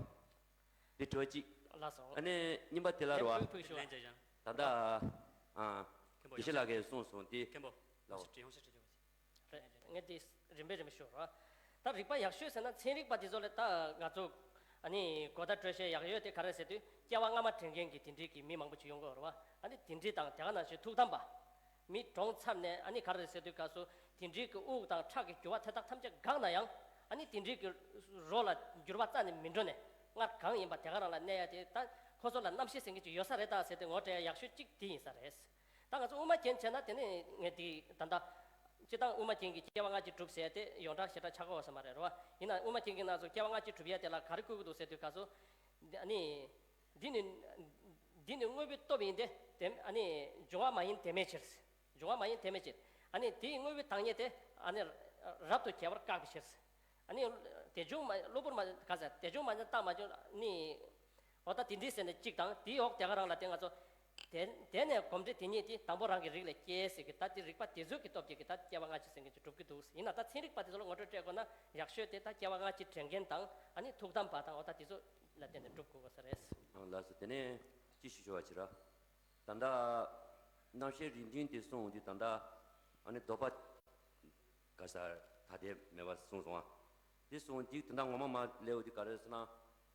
དེ་དྲི་བ་གཅིག་ལགས་སོ། ཨ་ནི་གཉིས་པ་དེ་ལ་རེད་བ། ལན་ཅིག་བྱུང་། ད་ལྟ་ཨ་དགེ་བཤེས་ལགས་ཀྱིས་གསུངས་སོང་དེ། མཁན་པོ། ལགས་སོ། དྲི་ཡོང་ཤེས་བྱེད་རྒྱུ། རེད། ངས་འདི་རིམ་པས་རིམ་པས་ཞུ་རོགས། ད་རིག་པ་ཡག་ཤོས་ཟེར་ན་ཚན་རིག་པ་དེ་ཚོ་ལ་ད་ང་ཚོ་ཨ་ནི་གོ་བརྡ་སྤྲོད་བྱེད་ཡག་ཡོད་དེ་ག་རེ་ཟེར་དུས་སྐྱེ་བ་སྔ་མ་དྲན་མཁན་གྱི་དེ་འདྲའི་གི་མི་མང་པོ་ཅིག་ཡོང་གི་ཡོད་རེད་བ། ཨ་ནི་དེ་འདྲའི་དང་དེ་ག་ནང་བཞིན་ཐུགས་དམ་པ། མི་གྲོངས་ཚར་ནས་ཨ་ནི་ག་རེ་ཟེར་དུས་སྐབས་སུ་དེ་འདྲའི་གི་དབུགས་དང་ཁྲག་གི་རྒྱུ་བ་དེ་དག་ཐམས་ཅད་འགག་ན་ཡང་ཨ་ནི་དེ་འདྲའི་གི་རོ་ལ་འགྱུར་བ་རྩ་ནས་མི་འགྲོ་ནས་སྔར་གང་ཡིན་པ་དེ་ག་རང་ལ་གནས་ཡ་དེ་ད་ཁོ་ཚོ་ལ་རྣམ་ཤེས་ཟེར་མཁན་ཅིག་ཡོད་ས་རེད་ད་ཟེར་ཏེ་ངོ་སྤྲད་ཡ་ཡག་ཤོས་གཅིག་དེ་ཡིན་ས་རེད། ད་ང་ཚོ་དབུ་མ་རྒྱན་བྱས་ན་དེ་ནས་ངས་འདི་ད་ལྟ་སྤྱིར་བཏང་དབུ་མ་རྒྱན་གྱི་སྐྱེ་བ་སྔ་ཕྱི་སྒྲུབ་ཟེར་ཏེ་ཡོངས་གྲགས་ཞེ་དྲག་ཆགས་ཀྱི་ཡོད་ས་མ་རེད་རོ། ཡིན་ན་དབུ་མ་རྒྱན་གྱི་ནང་ཚོ་སྐྱེ་བ་སྔ་ཕྱི་སྒྲུབ་ཡ་དེ་ལ་ག་རེ་བཀོད་ཀྱི་འདུག་ཟེར་དུས་ག་ཚོད། ཨ་ནི། འདི་ནི། འདི་ནི་དངོས་པོའི་སྟོབས་ཡིན་ཏེ། དེ་ཨ་ནི། འབྱུང་བ་མ་ཡིན་དེ་མེད་ཕྱིར། འབྱུང་བ་མ་ཡིན་དེ་མེད་ཕྱིར། ཨ་ནི་དེའི་དངོས་པོའི་བདག་ཉིད་དེ་ཨ་ནི། རབ་ཏུ་རྒྱས་པར་བཀག་པའི་ཕྱིར། ཨ་ནི། དེ་བྱུང་མ་གློ་བུར་མ་ག་ཟེར་དེ་བྱུང་མ་བྱུང་རྟགས་མ་བྱུང་ནི། འོ་ད་དེ་འདི་ཟེར་ནས་གཅིག་དང་དེའི་འོག་དེ་ག་རང་ལ་དེ་ང་ཚོ། དེ་དེ་ནས་གོམས་འདྲིས་དེ་ཉིད་དེ་དང་པོ་རང་གི་རིགས་ལས་སྐྱེས་ཟེར་གི་ད་དེ་རིགས་པ་དེ་ཚོ་གི་སྟོབས་ཀྱིས་གི་ད་སྐྱེ་བ་སྔ་ཕྱི་ཟེར་མཁན་ཅིག་གྲུབ་ཀྱི་འདུག་ཡིན་ན་ད་ཚན་རིག་པ་དེ་ཚོ་ལ་ངོ་སྤྲོད་སྤྲད་དགོས་ན་ཡག་ཤོས་དེ་ད་སྐྱེ་བ་སྔ་ཕྱི་དྲན་མཁན་དང་ཨ་ནི་ཐུགས་དམ་པ་དང་འོ་ད་དེ་ཚོ་ལ་བརྟེན་ནས་གྲུབ་དགོས་པ་ས་རེད། ཨང་ལགས་སོ། དེ་ནས་ཅི་ཞུ་ཞུ་བ་བྱེད་ར། ད་ལྟ་རྣམ་ཤེས་རིགས་མཐུན་དེ་གསུངས་དུས་ད་ལྟ་ཨ་ནི་ལྡོག་པ་ག་ས་ཐ་དད་མེད་པ་གསུངས་སོང་ཨ། དེ་གསུངས་དུས་ད་ལྟ་ངོ་མ་མ་ལེའུ་དེ་ག་རེ་ཟེར་ན།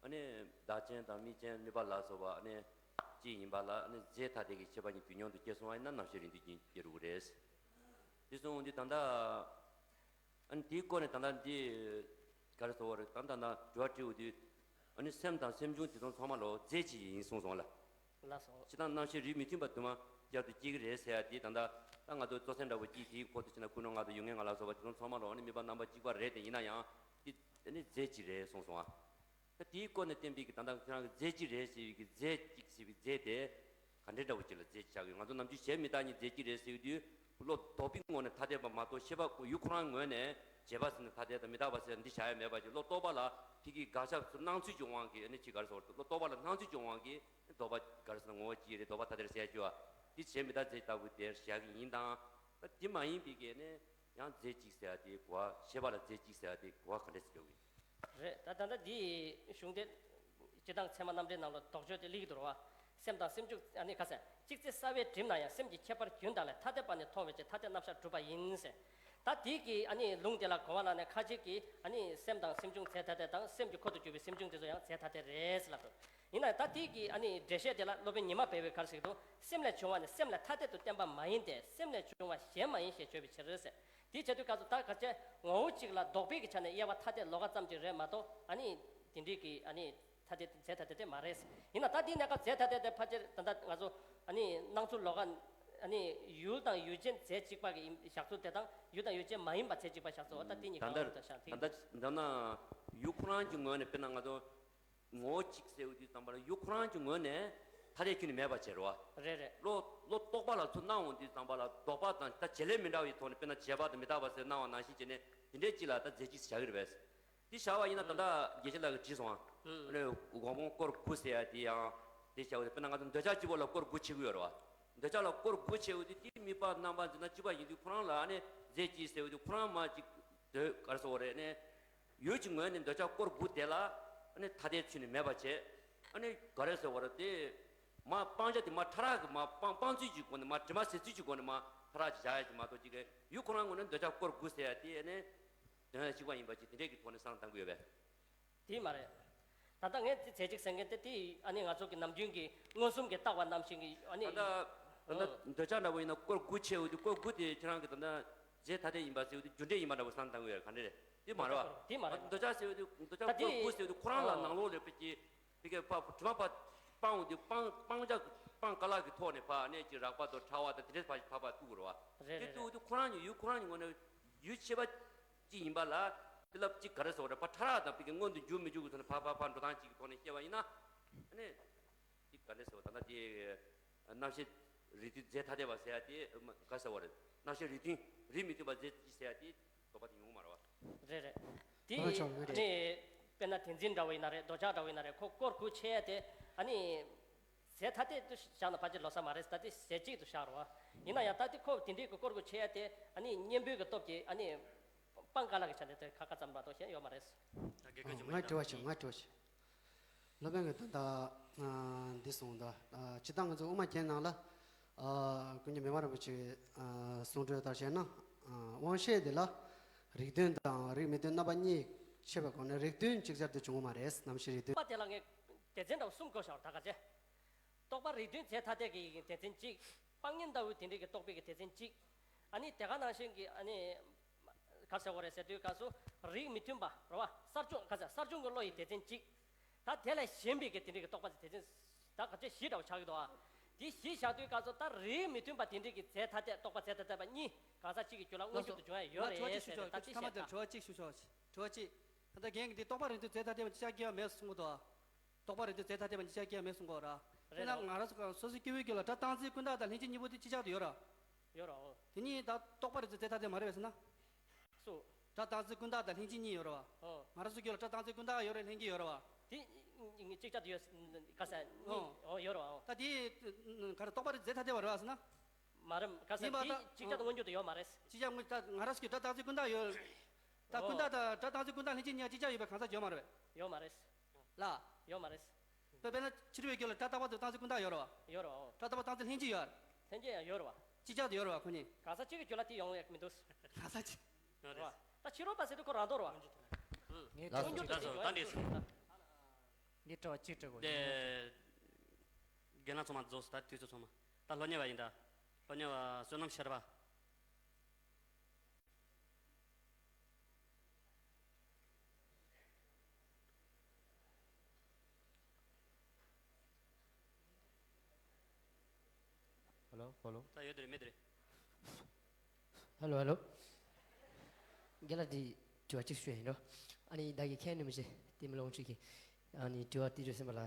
ཨ་ནི་བདག་ཅན་དང་དམིགས་ཅན་དམིགས་པ་ལ་སོགས་པ་ཨ་ནི་གཅིག་ཡིན་པ་ལ་ཨ་ནི་རྫས་ཐ་དད་ཀྱི་ཁྱད་པར་གཉིས་དུས་མཉམ་དུ་སྐྱེ་སོང་བ་ཡིན་ན་རྣམ་ཤེས་རིགས་མཐུན་གྱི་སྐྱེ་རུ་རེད། དེ་གསུངས་དུས་ད་ལྟ། ཨ་ནི་དེའི་སྐོར་ནས་ད་ལྟ་འདི་ག་རེ་ཟེར་བ་རེད། ད་ལྟ་ན་དྲི་བ་དྲི་འོ་དུས། ཨ་ནི་སེམས་དང་སེམས་བྱུང་དེ་དང་ཚང་མ་ལོ་རྫས་གཅིག་ཡིན་གསུངས་སོང་ལ། ལགས་སོ། སྤྱིར་བཏང་རྣམ་ཤེས་རིགས་མི་མཐུན་པ་དུ་མ་བསྐྱར་དུ་སྐྱེ་གི་རེད་ཟེར་ཡ་དེ་ད་ལྟ་ད་ང་ཚོ་གཙོ་ཆེན་འདྲ་བོ་གཅིག་དེའི་འཁོར་དུ་ཕྱིན་ན་ཀུན་སློང་ལྔ་དང་ཡུལ་ངན་ལྔ་ལ་སོགས་པ་དེ་དང་ཚང་མ་ལོ་ཨ་ནི་དམིགས་པ་རྣམ་པ་གཅིག་པ་རེད་དེ་ཡིན་ན་ཡང་དེ་ཨ་ནི་རྫས་གཅིག་རེད་གསུངས་སོང་ཨ། ད་དེའི་སྐོར་ནས་བསྟན་པའི་གི་ད་ལྟ་ཁྱེད་རང་གི་རྫས་གཅིག་རེད་ཟེར་བའི་གི་རྫས་གཅིག་ཟེར་བའི་རྫས་དེ་ག་འདྲའི་འདྲ་བོ་ཅིག་ལ་རྫས་གཅིག་ཆགས་ཀྱི་ཡོད། ང་ཚོ་ནམ་རྒྱུན་གཞན་མི་རྟག་གཉིས་རྫས་གཅིག་རེད་ཟེར་བའི་དུས་བློ་ལྡོག་པའི་ངོས་ནས་ཐ་དད་པ་མ་གཏོགས་ཤེས་པ་ཡུལ་ཁོ་རང་ངོས་ནས་བྱས་པ་ཟེར་ནས་ཐ་དད་དང་མི་རྟག་པ་ཟེར་འདི་བྱ་ཡ་མེད་པ་ཅིག་བློ་རྟོག་པ་ལ་ཕ་གིའི་དགག་བྱ་ཚུར་སྣང་ཚུལ་གྱི་དབང་གིས་ཨ་ནི་ཅིག་ག་རེ་ཟེར་བ་བློ་རྟོག་པ་ལ་སྣང་ཚུལ་གྱི་དབང་གིས་ལྡོག་པ་ག་རེ་ཟེར་ན་ངོ་བོ་གཅིག་རེད་ལྡོག་པ་ཐ་དད་རེད་ཟེར་ཡ་ཅིག་བ་འདི་གཞན་མི་རྟག་རྫས་ལྟ་བུ་དེར་བཞག་གི་ཡིན་དང་། ད་དེ་མ་ཡིན་པའི་གི་ནི་ཡང་རྫས་གཅིག་ཟེར་ཡ་དེ་གོ་བ་ཤེས་པ་ལ་རྫས་གཅིག་ཟེར་ཡ་དེ་གོ་བ་ག་འདྲས་སེ་ཡོད་གི། རེད། ད་ད་ལྟ་འདི་གཞུང་དེ་སྤྱིར་བཏང་ཚད་མ་རྣམ་འགྲེལ་ནང་ལ་དོགས་གཅོད་དེ་སླེབས་ཀྱི་འདུག་ར་བ། སེམས་དང་སེམས་བྱུང་ཨ་ནི་ཁ་ཟེར་གཅིག་ཚེ་གསར་བའི་གྲིབ་ན་ཡང་སེམས་ཀྱི་ཁྱད་པར་རྒྱུན་དག་ལས་ཐ་དད་པ་ནི་མཐོང་བའི་ཕྱིར་ཐ་དད་རྣམ་གཞག་གྲུབ་པ་ཡིན་ཟེར། ད་དེའི་གི་ཨ་ནི་ལུང་དེ་ལ་གོ་བ་བླངས་ནས་ཁ་ཅིག་གིས་ཨ་ནི་སེམས་དང་སེམས་བྱུང་རྫས་ཐ་དད་དང་སེམས་ཀྱི་འཁོར་དུ་གྱུར་པའི་སེམས་བྱུང་དེ་ཚོ་ཡང་རྫས་ཐ་དད་རེད་ཟེར་ལབ་འདུག་ཡིན་ན་ད་དེའི་གི་ཨ་ནི་འགྲེལ་བཤད་དེ་ལ་སློབ་དཔོན་ཉི་མ་སྦས་པས་ག་རེ་ཟེར་གྱི་འདུག་སེམས་ལས་བྱུང་བ་ནི་སེམས་ལས་ཐ་དད་དུ་བསྟན་པ་མ་ཡིན་ཏེ་སེམས་ལས་བྱུང་བ་གཞན་མ་ཡིན་ཞེས་བརྗོད་པའི་ཕྱིར་ཟེར། དེའི་བྱེད་དུས་སྐབས་སུ་ད་ག་ཅེ་ངོ་བོ་གཅིག་ལ་ལྡོག་པའི་གི་ཆ་ནས་དབྱེ་བ་ཐ་དད་ལོགས་ཀ་ཙམ་གཅིག་རེད་མ་གཏོགས་ཨ་ནི་དེ་འདྲའི་གི་ཨ་ནི་ཐ་དད་རྫས་ཐ་དད་དེ་མ་རེད། ཡིན་ན་ད་དེའི་གནས་སྐབས་རྫས་ཐ་དད་དེ་ཕལ་ཆེར་ད་ལྟ་ང་ཚོ་ཨ་ནི་སྣང་ཚུལ་ལོགས་ཀ་ཨ་ནི་ཡུལ་དང་ཡུལ་ཅན་རྫས་གཅིག་པ་གི་བཞག་ཚུལ་དེ་དང་ཡུལ་དང་ཡུལ་ཅན་མ་ཡིན་པ་རྫས་གཅིག་པ་བཞག་ཚུལ་འོ་ད་དེ་གཉིས་ད་གང་ལྟར་རུང་དུ་བཞག་དེ། ད་ལྟ་འདི་ན་ཡུལ་ཁོ་རང་གི་ངོས་ནས་དཔེར་ན་ང་ཚོ། ངོ་བོ་གཅིག་ཟེར་བའི་དུས་ཙམ་པ་ལ་ཡུལ་ཁོ་རང་གི་ངོས་ནས་ཐ་དད་ཁྱོན་ནས་མེད་པ་བྱེད་རོ། རེད་རེད། བློ་བློ་རྟོག་པ་ལ་ཚུར་སྣང་འོང་དུས་ཙམ་པ་ལ་ལྡོག་པ་དང་ད་བྱེད་ལས་མི་འདྲ་བའི་ཐོག་ནས་དཔེར་ན་བྱེད་པ་དང་མི་རྟག་པ་ཟེར་སྣང་བ་ནང་བཞིན་བྱས་ནས་དེ་འདྲའི་གཅིག་ལ་ད་རྫས་གཅིག་བཞག་གི་རེད་པས། དེ་བཞག་པ་ཡིན་ན་ད་ལྟ་དགེ་བཤེས་ལགས་ཀྱིས་བྲིས་སོང་ཨ། ཨ་ནི་སྒོམ་སྤང་སྐོར་དགུ་ཟེར་ཡ་དེ་ཡང་དེ་བཞག་པ་དེ་དཔེར་ན་ང་ཚོ་འདོད་ཆགས་གཅིག་པོ་ལ་སྐོར་དགུ་ཕྱེ་གི་ཡོད་རེད་བ། འདོད་ཆགས་ལ་སྐོར་དགུ་ཕྱེ་བ་དེ་དེ་དམིགས་པ་རྣམ་པར་འཛིན་ན་གཅིག་པ་ཡིན་དུས་ཁོ་རང་ལ་ཨ་ནི་རྫས་གཅིག་ཟེར་བ་དེ་ཁོ་རང་མ་གཅིག་འདོད་ག་རེ་ཟེར་བ་རེད་ནས། ཡུལ་གྱི་ངོས་ནས་འདོད་ཆགས་སྐོར་དགུ་དེ་ལ་ཨ་ནི་ཐ་དད་ཚུལ་ནི་མེད་པ་བྱས། ཨ་ནི་ག་རེ་ཟེར་བ་རེད་དེ། མ་སྤང་བྱ་དེ་མ་ཕྲ་རགས་ཀྱི་མ་སྤང་སྤང་ཚུལ་གྱི་སྒོ་ནས་མ་དྲི་མ་ཟད་ཚུལ་གྱི་སྒོ་ནས་མ་ཕྲ་རགས་ཀྱི་བྱ་ཡ་ཅིག་མ་གཏོགས་ཅིག་གི་ཡུལ་ཁོ་རང་ངོས་ནས་འདོད་ཆགས་སྐོར་དགུ་ཟེར་ཡ་དེ་ཨ་ནི་དོན་ཡ་གཅིག་པ་ཡིན་པ་ཅིག་དེ་འདྲས་ཀྱི་ཐོག་ནས་བསམ་བློ་གཏང་གི་ཡོད་པས། དེ་མ་རེད། ད་ལྟ་ངས་དེ་རྫས་གཅིག་ཟེར་མཁན་དེ་དེ་ཨ་ནི་ང་ཚོ་གི་ནམ་རྒྱུན་གྱི་མངོན་སུམ་གྱིས་བཏགས་པ་ནང་བཞིན་གྱི་ཨ་ནི། ད་ལྟ་ད་ལྟ་འདོད་ཆགས་འདྲ་བོ་ཡིན་ན་སྐོར་དགུ་ཕྱེ་འོ་དེ་སྐོར་དགུ་དེ་ཁྱེད་རང་གི་ད་ལྟ་རྫས་ཐ་དད་ཡིན་པ་ཟེར་འོ་དེ་རྒྱུ་འབྲས་ཡིན་པ་འདྲ་བོ་བསམ་བློ་གཏང་གི་ཡོད་ག་འདྲ་རེད། དེ་མ་རེད་བ། དེ་མ་རེད། འདོད་ཆགས་ཟེར་འོ་དེ་འདོད་ཆགས་ད་དེ་སྐོར་དགུ་ཟེར་འོ་དེ་ཁོ་རང་ལ་ཨོ་ནང་ལོགས་ལ་དཔེ་ཀྱི་དེ་གའི་ཕ་དྲི་མ་ཕ་སྤང་འོ་དེ་སྤང་སྤང་བྱ་སྤང་དཀའ་ལག་གི་ཐོག་ནས་ཕ་གནས་ཀྱི་རགས་པ་དང་ཕྲ་བ་དང་དེ་འདྲས་ཕ་ཕ་ཕ་བཏུག་གི་རེད་བ། རེད་དེ་རེད་བཏུག་རེད། འོ་དེ་ཁོ་རང་གི་ཡུལ་ཁོ་རང་གི་ངོས་ནས་ཡུལ་ཤེས་པ། གཅིག་ཡིན་པ་ལ། དེ་ལབ་གཅིག་ག་རེ་ཟེར་བ་རེད་པ་ཕྲ་རགས་དང་པི་ཀའི་མངོན་དུ་འགྱུར་མི་འགྱུར་གྱི་ཐོག་ནས་ཕར་ཕར་ཕར་འགྲོ་སྟངས་གཅིག་གི་ཐོག་ནས་བཤད་པ་ཡིན་ན། ཨ་ནི། འདི་ག་རེ་ཟེར་བ་ད་ལྟ་དེ། རྣམ་ཤེས་རིགས་མཐུན་རྫས་ཐ་དད་པ་ཟེར་ཡ་དེ་ག་རེ་ཟེར་བ་རེད། རྣམ་ཤེས་རིགས་མཐུན་རིགས་མི་མཐུན་པ་རྫས་གཅིག་ཟེར་ཡ་དེ་ལྡོག་པ་དེ་ཡོང་གི་མ་རེད་བ། རེད་རེད། དེ་ཨ་ནི་ཆོག་ཡོད་རེད། དཔེར་ན་དེ་འཛིན་འདྲ་བོ་ཡིན་ན་རེད་འདོད་ཆགས་འདྲ་བོ་ཡིན་ན་རེད་ཁོ་སྐོར་དགུ་ཕྱེ་ཡ་དེ་ཨ་ནི། རྫས་ཐ་དད་དུ་བཞག་ན་ཕལ་ཆེར་ལོ་ས་མ་རེད་ད་དེ་རྫས་གཅིག་ཏུ་བཞག་རོགས། ཡིན་ན་ཡང་ད་དེ་ཁོ་དེ་འདྲའི་གི་སྐོར་དགུ་ཕྱེ་ཡ་དེ་ཨ་ནི་གཉེན་པོའི་གི་སྟོབས་ཀྱིས་ཨ་ནི་སྤང་དཀའ་ལགས་ཀྱི་ཆ་ནས་དེ་ཁ་ཁ་ཙམ་མ་གཏོགས་གཞན་ཡོད་མ་རེད། ད་རྒྱལ་ཁབ་ཆེན་པོ་ང་ཡིན་དྲི་བ་ན་ཞིག་ང་དྲི་བ་ཞིག་སློབ་དཔོན་གྱིས་ད་ལྟ་འདི་གསུངས་ད་སྤྱིར་བཏང་ང་ཚོ་དབུ་མ་རྒྱན་ནང་ལ་ཀུན་མཁྱེན་མི་ཕམ་རིན་པོ་ཆེའི་གསུང་སྒྲོས་ལྟར་བྱས་ན་དབང་ཤེས་འདི་ལ་རིགས་མཐུན་དང་རིགས་མི་མཐུན་རྣམ་པ་གཉིས་ཕྱེ་བའི་སྒོ་ནས་རིགས་མཐུན་ཅིག་ཅར་དུ་བྱུང་བ་མ་རེད་རྣམ་ཤེས་རིགས་མཐུན། པ་དེ་ལ་ངས་སྡེ་ཚན་འདྲ་བོ་གསུམ་བགོས་བཞག་ད་ག་ཚད། རྟོག་པ་རིགས་མཐུན་རྫས་ཐ་དད་ཀྱི་སྡེ་ཚན་གཅིག་སྤང་གཉེན་ལྟ་བུའི་དེ་འདྲའི་གི་རྟོག་པའི་གི་སྡེ་ཚན་གཅིག་ཨ་ནི་དེ་ག་ནང་བཞིན་གྱི་ཨ་ནི། ག་ཟེར་བ་རེད་ཟེར་དུས་སྐབས་སུ་རིགས་མི་མཐུན་པ་རེད་བ་གསར་བྱུང་ག་ཟེར་གསར་བྱུང་གི་བློ་ཡི་སྡེ་ཚན་གཅིག་ད་དེ་ལས་གཞན་པའི་གི་དེ་འདྲའི་གི་རྟོག་པ་སྡེ་ཚན་ད་ག་ཚོད་བཞི་འདྲ་བོ་ཆགས་ཀྱི་འདུག་ཨ། འདི་གཞི་བཞག་དུས་སྐབས་སུ་ད་རིགས་མི་མཐུན་པ་དེ་འདྲའི་གི་རྫས་ཐ་དད། རྟོག་པ་རྫས་ཐ་དད་པ་གཉིས་གང་ཟག་གཅིག་གི་རྒྱུད་ལ་མངོན་གྱུར་དུ་འབྱུང་ཡ་ཡོད་རེད་ཟེར་ཏེ། ད་ཅི་བཤད་ད། ཐ་མ་དེར་དྲི་བ་གཅིག་ཞུ་ཆོག་དྲི་བ་གཅིག་ད་ལྟ་རྒན་གྱིས་འདི་རྟོག་པ་རིགས་མཐུན་རྫས་ཐ་དད་པ་གཉིས་ཆ་སྐྱེ་བ་མེད་གསུང་གི་འདུག་རྟོག་པ་རིགས་མཐུན་རྫས་ཐ་དད་པ་གཉིས་ཆ་སྐྱེ་བ་མེད་གསུང་གི་ཡོད་ར། དཔེར་ན་ང་རང་ཚོ་སོ་སོའི་སྐྱེ་བོའི་རྒྱུད་ལ་སྒྲ་རྟག་འཛིན་ཀུན་བརྟགས་དང་ལྷན་སྐྱེས་གཉིས་པོ་དེ་གཅིག་ཆར་དུ་ཡོད་ར། ཡོད་ར། འོ། དེ་གཉིས་ད་རྟོག་པ་རིགས་མཐུན་རྫས་ཐ་དད་པ་མ་རེད་པས་ཟེར་ན། སུ། སྒྲ་རྟག་འཛིན་ཀུན་བརྟགས་དང་ལྷན་སྐྱེས་གཉིས་ཡོད་རེད་བ། ཨོ། ང་རང་ཚོའི་རྒྱུད་ལ་སྒྲ་རྟག་འཛིན་ཀུན་བརྟགས་ཡོད་རེད། ལྷན་སྐྱེས་ཡོད་རེད་བ། དེ་གཅིག་ཆར་དུ་ཡོད། ག་ས་ཨོ། ཨོ་ཡོད་རེད་བ། ཨོ། ད་དེ་ག་རེ་རྟོག་པ་རིགས་མཐུན་རྫས་ཐ་དད་པ་རེད་བ་ཟེར་ན། མ་རེད། ག་ས་ཡིན་པ་དེ་ད་གཅིག་ཆར་དུ་མངོན་གྱུར་དུ་ཡོད་མ་རེད། གཅིག་ཆར་མངོན། ད་ང་རང་ཚོའི་སྒྲ་རྟག་འཛིན་ཀུན་བརྟགས་ཡོད། ད་ཀུན་བརྟགས་དང་སྒྲ་རྟག་འཛིན་ཀུན་བརྟགས་ལྷན་སྐྱེས་གཉིས་ཀ་གཅིག་ཆར་ཡོད་པའི་གང་ཟག་ཡོད་མ་རེད་པས། ཡོད་མ་རེད། ལ། ཡོད་མ་རེད། དཔེ་དཔེར་ན་ཕྱི་རོལ་པའི་རྒྱུད་ལ་སྒྲ་རྟག་པ་དང་རྟག་འཛིན་ཀུན་བརྟགས་ཡོད་རེད་བ། ཡོད་རེད་བ། ཨོ། སྒྲ་རྟག་པ་རྟག་འཛིན་ལྷན་སྐྱེས་ཡོད། ལྷན་སྐྱེས་ཡང་ཡོད་རེད་བ། གཅིག་ཆར་དུ་ཡོད་རེད་བ་ཁོ་གཉིས། གང་ཟག་གཅིག་གི་རྒྱུད་ལ་དེ་ཡོང་ཡག་མི་འདུག་གང་ཟག་གཅིག་རེད་བ། ད་ཕྱི་རོལ་པ་ཟེར་དུས་ཁོ་རང་རྟོགས་རེད་བ། ངས་ལགས་སོ། ལགས་སོ། ད་འདི་སོ། འདི་དྲི་བ་གཅིག་དྲི་དགོས། དེ། རྒན་ལགས་ཚང་མ་རྫོགས་སོང་། ད་དུས་ཚོད་ཚང་མ། ད་སློབ་གཉེར་བ་ཡིན་ད། སློབ་གཉེར་བ་བསོད་ནམས་ཤར་པ། ཧ་ལོ། ཧ་ལོ། ད་ཡོད་དེ་རེད་མེད་དེ་རེད། ཧ་ལོ། ཧ་ལོ། རྒན་ལགས་འདི་དྲི་བ་གཅིག་ཞུ་ཡ་ཡིན་འགྲོ། ཨ་ནི་བདག་གིས་མཁྱེན་ནུས་མི་ཤེས་ཏེ་མི་ལོང་ཆུ་གི། ཨ་ནི་དྲི་བ་དེ་རེད་སེམས་པ་ལ།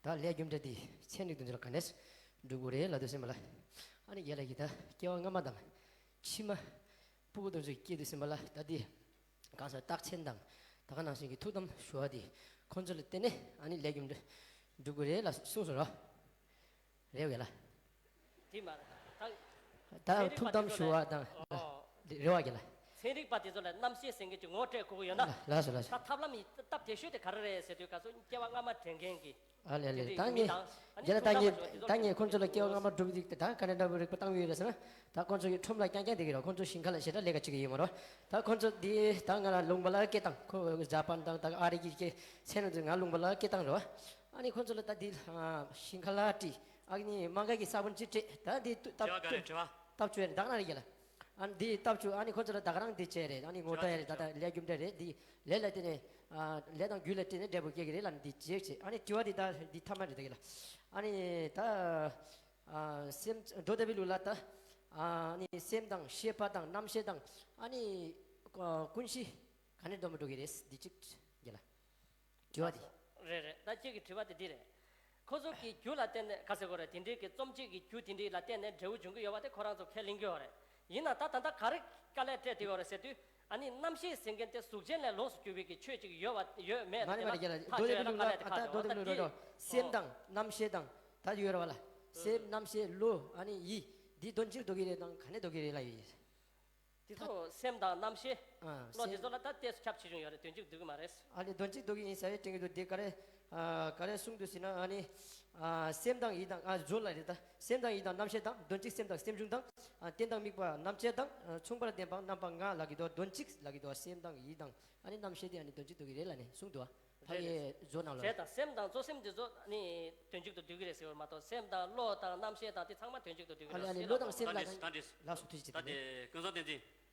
ད་ལས་རྒྱུ་འབྲས་དེ་ཚན་རིག་དང་འབྲེལ་ག་ནས་སྒྲུབ་དགོས་རེད་ལབ་དུས་སེམས་པ་ལ། ཨ་ནི་རྒན་ལགས་ཀྱིས་ད་སྐྱེ་བ་སྔ་མ་དང་ཕྱི་མ། སྤུ་གུ་དེ་ཚོ་སྐྱེས་དུས་སེམས་པ་ལ་ད་དེ་གང་ཟག་རྟགས་མཚན་དང་ད་ག་ནང་བཞིན་གྱི་ཐུགས་དམ་ཞུ་བ་དེ་ཁོང་ཚོ་ལ་བརྟེན་ནས་ཨ་ནི་ལས་རྒྱུ་འབྲས་སྒྲུབ་དགོས་རེད་ལ་གསུངས་སོང་ར། རེད་བས་ལ། དེ་མ་རེད། ད་ཚན་རིག་པ་ཐུགས་དམ་དེ་ཚོ་ཞུ་ལ་བ་དང་། ཨོ། རེད་བ་གི་ལ། ཚན་རིག་པ་དེ་ཚོ་ལ་རྣམ་ཤེས་ཟེར་མཁན་གྱི་ངོ་སྤྲད་དགོས་ཀྱི་ཡོད་ན། ལགས་སོ་ལགས་སོ། ད་ཐབས་ལམ་ཡི་སྟབས་བདེ་ཤོས་དེ་ག་རེ་རེད་ཟེར་དུས་ག་ཚོད་སྐྱེ་བ་སྔ་མ་དྲན་མཁན་གྱི། ཨ་ལས་ལས། ད་ངས་རྒན་ལགས་ད་ངས་ད་ངས་ཁོང་ཚོ་ལ་སྐྱེ་བ་སྔ་མ་སྒྲུབ་ཡིག་དེ་ད་ག་ནས་འདྲ་བོ་རིག་པ་བཏང་ཡོད་རེད་ཟེར་ན། ད་ཁོང་ཚོ་ཡི་ཁྲོམ་ལ་རྐྱང་རྐྱང་བསྡད་ཀྱི་རེད། ཁོང་ཚོ་ཞིང་ཁ་ལ་ཞེ་དྲག་ལས་ཀ་བྱེད་ཀྱི་ཡོད་མ་རེད། ད་ཁོང་ཚོ་འདི་ད་ང་ལ་ལུང་པ་ལ་སྐད་བཏང་ཁོ་ཇ་པན་དང་ད་ཨ་རི་གི་སྐད་ཚན་རིག་ཚོས་ང་ལུང་པ་ལ་སྐད་བཏང་རེད་བ། ཨ་ནི་ཁོང་ཚོ་ལ་ད་འདི་ཞིང་ཁ་ལ་བྲིས། ཨ་ནི་མ་འགའ་གི་ས་བོན་ཅིག་སྤྲད་ད་འདི་སྟབས་བཅུ་སྟབས་བཅུ་ཡ་རེད་ད་ག་ན་རེད་ཀྱི་ལ། ཨ་ནི་འདི་སྟབས་བཅུ་ཨ་ནི་ཁོང་ཚོ་ལ་ད་ག་རང་འདི་བྱས་རེད། ཨ་ནི་ངོ་སྤྲོད་ཡ་རེད། ད་ད་ལས་རྒྱུ་འབྲས་རེད། འདི་ལས་ལ་བརྟེན་ནས་ལས་དང་རྒྱུ་ལ་བརྟེན་ནས་འབྲས་བུ་སྐྱེ་གི་རེད་ལ། འདི་བྱེད་བྱེད་ཨ་ནི་དྲི་བ་འདི་ད་འདི་ཐ་མ་རེད་ད་གི་ལ། ཨ་ནི་ད་སེམས་འགྲོ་བདེ་བའི་ལུགས་ལ་ད་ཨ་ནི་སེམས་དང་ཤེས་པ་དང་རྣམ་ཤེས་དང་ཨ་ནི་ཀུན་གཞི་ག་ནས་འགྲོ་མི་འགྲོ་གི་རེད་འདི་གཅིག་གི་ལ། དྲི་བ་དེ། རེད་རེད། ད་ཁྱེད་ཀྱི་དྲི་བ་དེ་འདི་རེད། ཁོ་ཚོ་གི་རྒྱུ་ལ་བརྟེན་ནས་ག་ཟེར་དགོས་རེད། དེ་འདྲའི་གི་རྩོམ་བྱེད་ཀྱི་རྒྱུ་དེ་འདྲའི་ལ་བརྟེན་ནས་འབྲས་བུ་འབྱུང་གི་ཡོད་པ་དེ་ཁོ་རང་ཚོ་ཁས་ལེན་གྱི་ཡོད་རེད། ཡིན་ན་ད་ད་ལྟ་ག་རེ་དཀའ་ལས་སྤྲད་དེ་ཡོད་རེད་ཟེར་དུས། ཨ་ནི་རྣམ་ཤེས་ཟེར་མཁན་དེ་གཟུགས་ཅན་ལས་ལོགས་སུ་གྱུར་པའི་གི་ཆོས་ཅིག་ཡོད་པ་ཡོད་མེད་མ་རེད་མ་རེད་རྒན་ལགས། ཐག་མདོ་གཅོད་ཡ་ལ་དཀའ་ལས་དེ་ཁག་འགྲོ་བ་ད་འདི། སེམས་དང་རྣམ་ཤེས་དང་ད་ཡོད་རེད་བ་ལ། སེམས་རྣམ་ཤེས་བློ་ཨ་ནི་ཡིད་འདི་དོན་གཅིག་འགྲོ་གི་རེད་དང་ག་ནས་འགྲོ་གི་རེད་ལ་ཡོད། དེ་ཚོ་སེམས་དང་རྣམ་ཤེས། ཨ་བློ་དེ་སེམས། ཚོ་ལ་ད་ཏོག་ཙམ་ཁྱབ་ཆེ་ཆུང་ཡོད་རེད། དོན་གཅིག་འདུག་གི་མ་རེད། ཨ་ནི་དོན་གཅིག་འདུག་གི་ཡིན་ཟེར་བའི་དྲན་གྱི་འདུག་དེ་ག་རེ། ཨ་ག་རེ་གསུངས་འདུག་ཟེར་ན་ཨ་ནི། ཨ་སེམས་དང་ཡིད་དང་ཨ་བཟོ་ལ་རེད་ད། སེམས་དང་ཡིད་དང་རྣམ་ཤེས་དང་དོན་གཅིག་སེམས་དང་སེམས་བྱུང་དང་། ཨ་རྟེན་དང་དམིགས་པ་རྣམ་བཅད་དང་། ཨ་མཚུངས་པར་ལྡན་པ་རྣམ་པ་ལྔ་ལ་གི་དོ་དོན་གཅིག་ལ་གི་དོ་སེམས་དང་ཡིད་དང་། ཨ་ནི་རྣམ་ཤེས་དེ་ཨ་ནི་དོན་གཅིག་འདུག་གི་རེད་ལ་ནི་གསུངས་འདུག་ཨ། ཕ་རེད། གིའི་བཟོ་ནང་ལ། བྱས་དང་སེམས་དང་གཙོ་སེམས་དེ་ཚོ་ནི་དོན་གཅིག་ཏུ་འདུས་ཀྱི་རེད་ཟེར་བ་མ་གཏོགས། སེམས་དང་བློ་དང་རྣམ་ཤེས་དང་དེ་ཚང་མ་དོན་གཅིག་ཏུ་འདུས་ཀྱི་ཨ་ལེ་རེད་ཨ་ལེ་ཟེར་བློ་ལབ་དང་སོང་། སེམས་ལ་ད་འདྲི་ད་འདྲི། ལགས་སོ་ཐུགས་རྗེ་ཆེ། ད་ད་འདི་ཀུན་བཟང་བསྟན་འཛིན།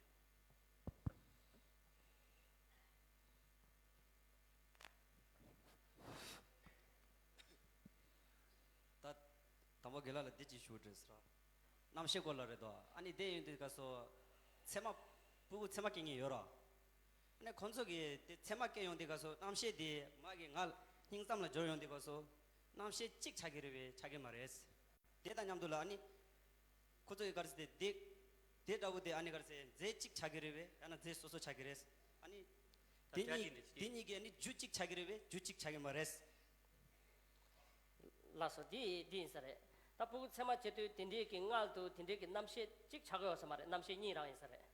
ད་དང་པོ་རྒན་ལགས་ལ་འདི་ཅིག་ཞུ་དྲན་ཟེར། རྣམ་ཤེས་སྐོར་ལ་རེད་དོ། ཨ་ནི་དེ་ཡིན་དུས་སྐབས་སུ་ཚད་མ་སྤུ་གུ་ཚད་མ་སྐྱེ་མཁན་ཡོད་རོ། ཨ་ནི་ཁོང་ཚོ་གིས་དེ་ཚད་མ་སྐྱེ་ཡོང་དུས་སྐབས་སུ་རྣམ་ཤེས་དེ་མ་གི་ང་སྙིང་གཏམ་ལ་འབྱོར་ཡོང་དུས་སྐབས་སུ་རྣམ་ཤེས་གཅིག་ཆགས་ཀྱི་རེད་པས་ཆགས་ཀྱི་མ་རེད། དེ་དང་མཉམ་དུ་ལ་ཨ་ནི་ཁོ་ཚོ་ཡི་ག་རེ་ཟེར་དེ་དེ་འདྲ་བོ་དེ་ཨ་ནི་ག་རེ་ཟེར་རྫས་གཅིག་ཆགས་ཀྱི་རེད་པས་ཡང་ན་རྫས་སོ་སོ་ཆགས་ཀྱི་རེད། ཨ་ནི་དེ་གཉིས་དེ་གཉིས་ཀྱི་ཨ་ནི་རྒྱུ་གཅིག་ཆགས་ཀྱི་རེད་པས་རྒྱུ་གཅིག་ཆགས་ཀྱི་མ་རེད། ལགས་སོ། འདི་འདི་ཡིན་ས་རེད། ད་སྤུ་གུ་ཚད་མ་བྱེད་དུས་དེ་འདྲའི་གི་མངལ་དུ་དེ་འདྲའི་གི་རྣམ་ཤེས་གཅིག་ཆགས་ཀྱི་ཡོད་ས་མ་རེད། རྣམ་ཤེས་གཉིས་རང་ཡིན་ས་རེད།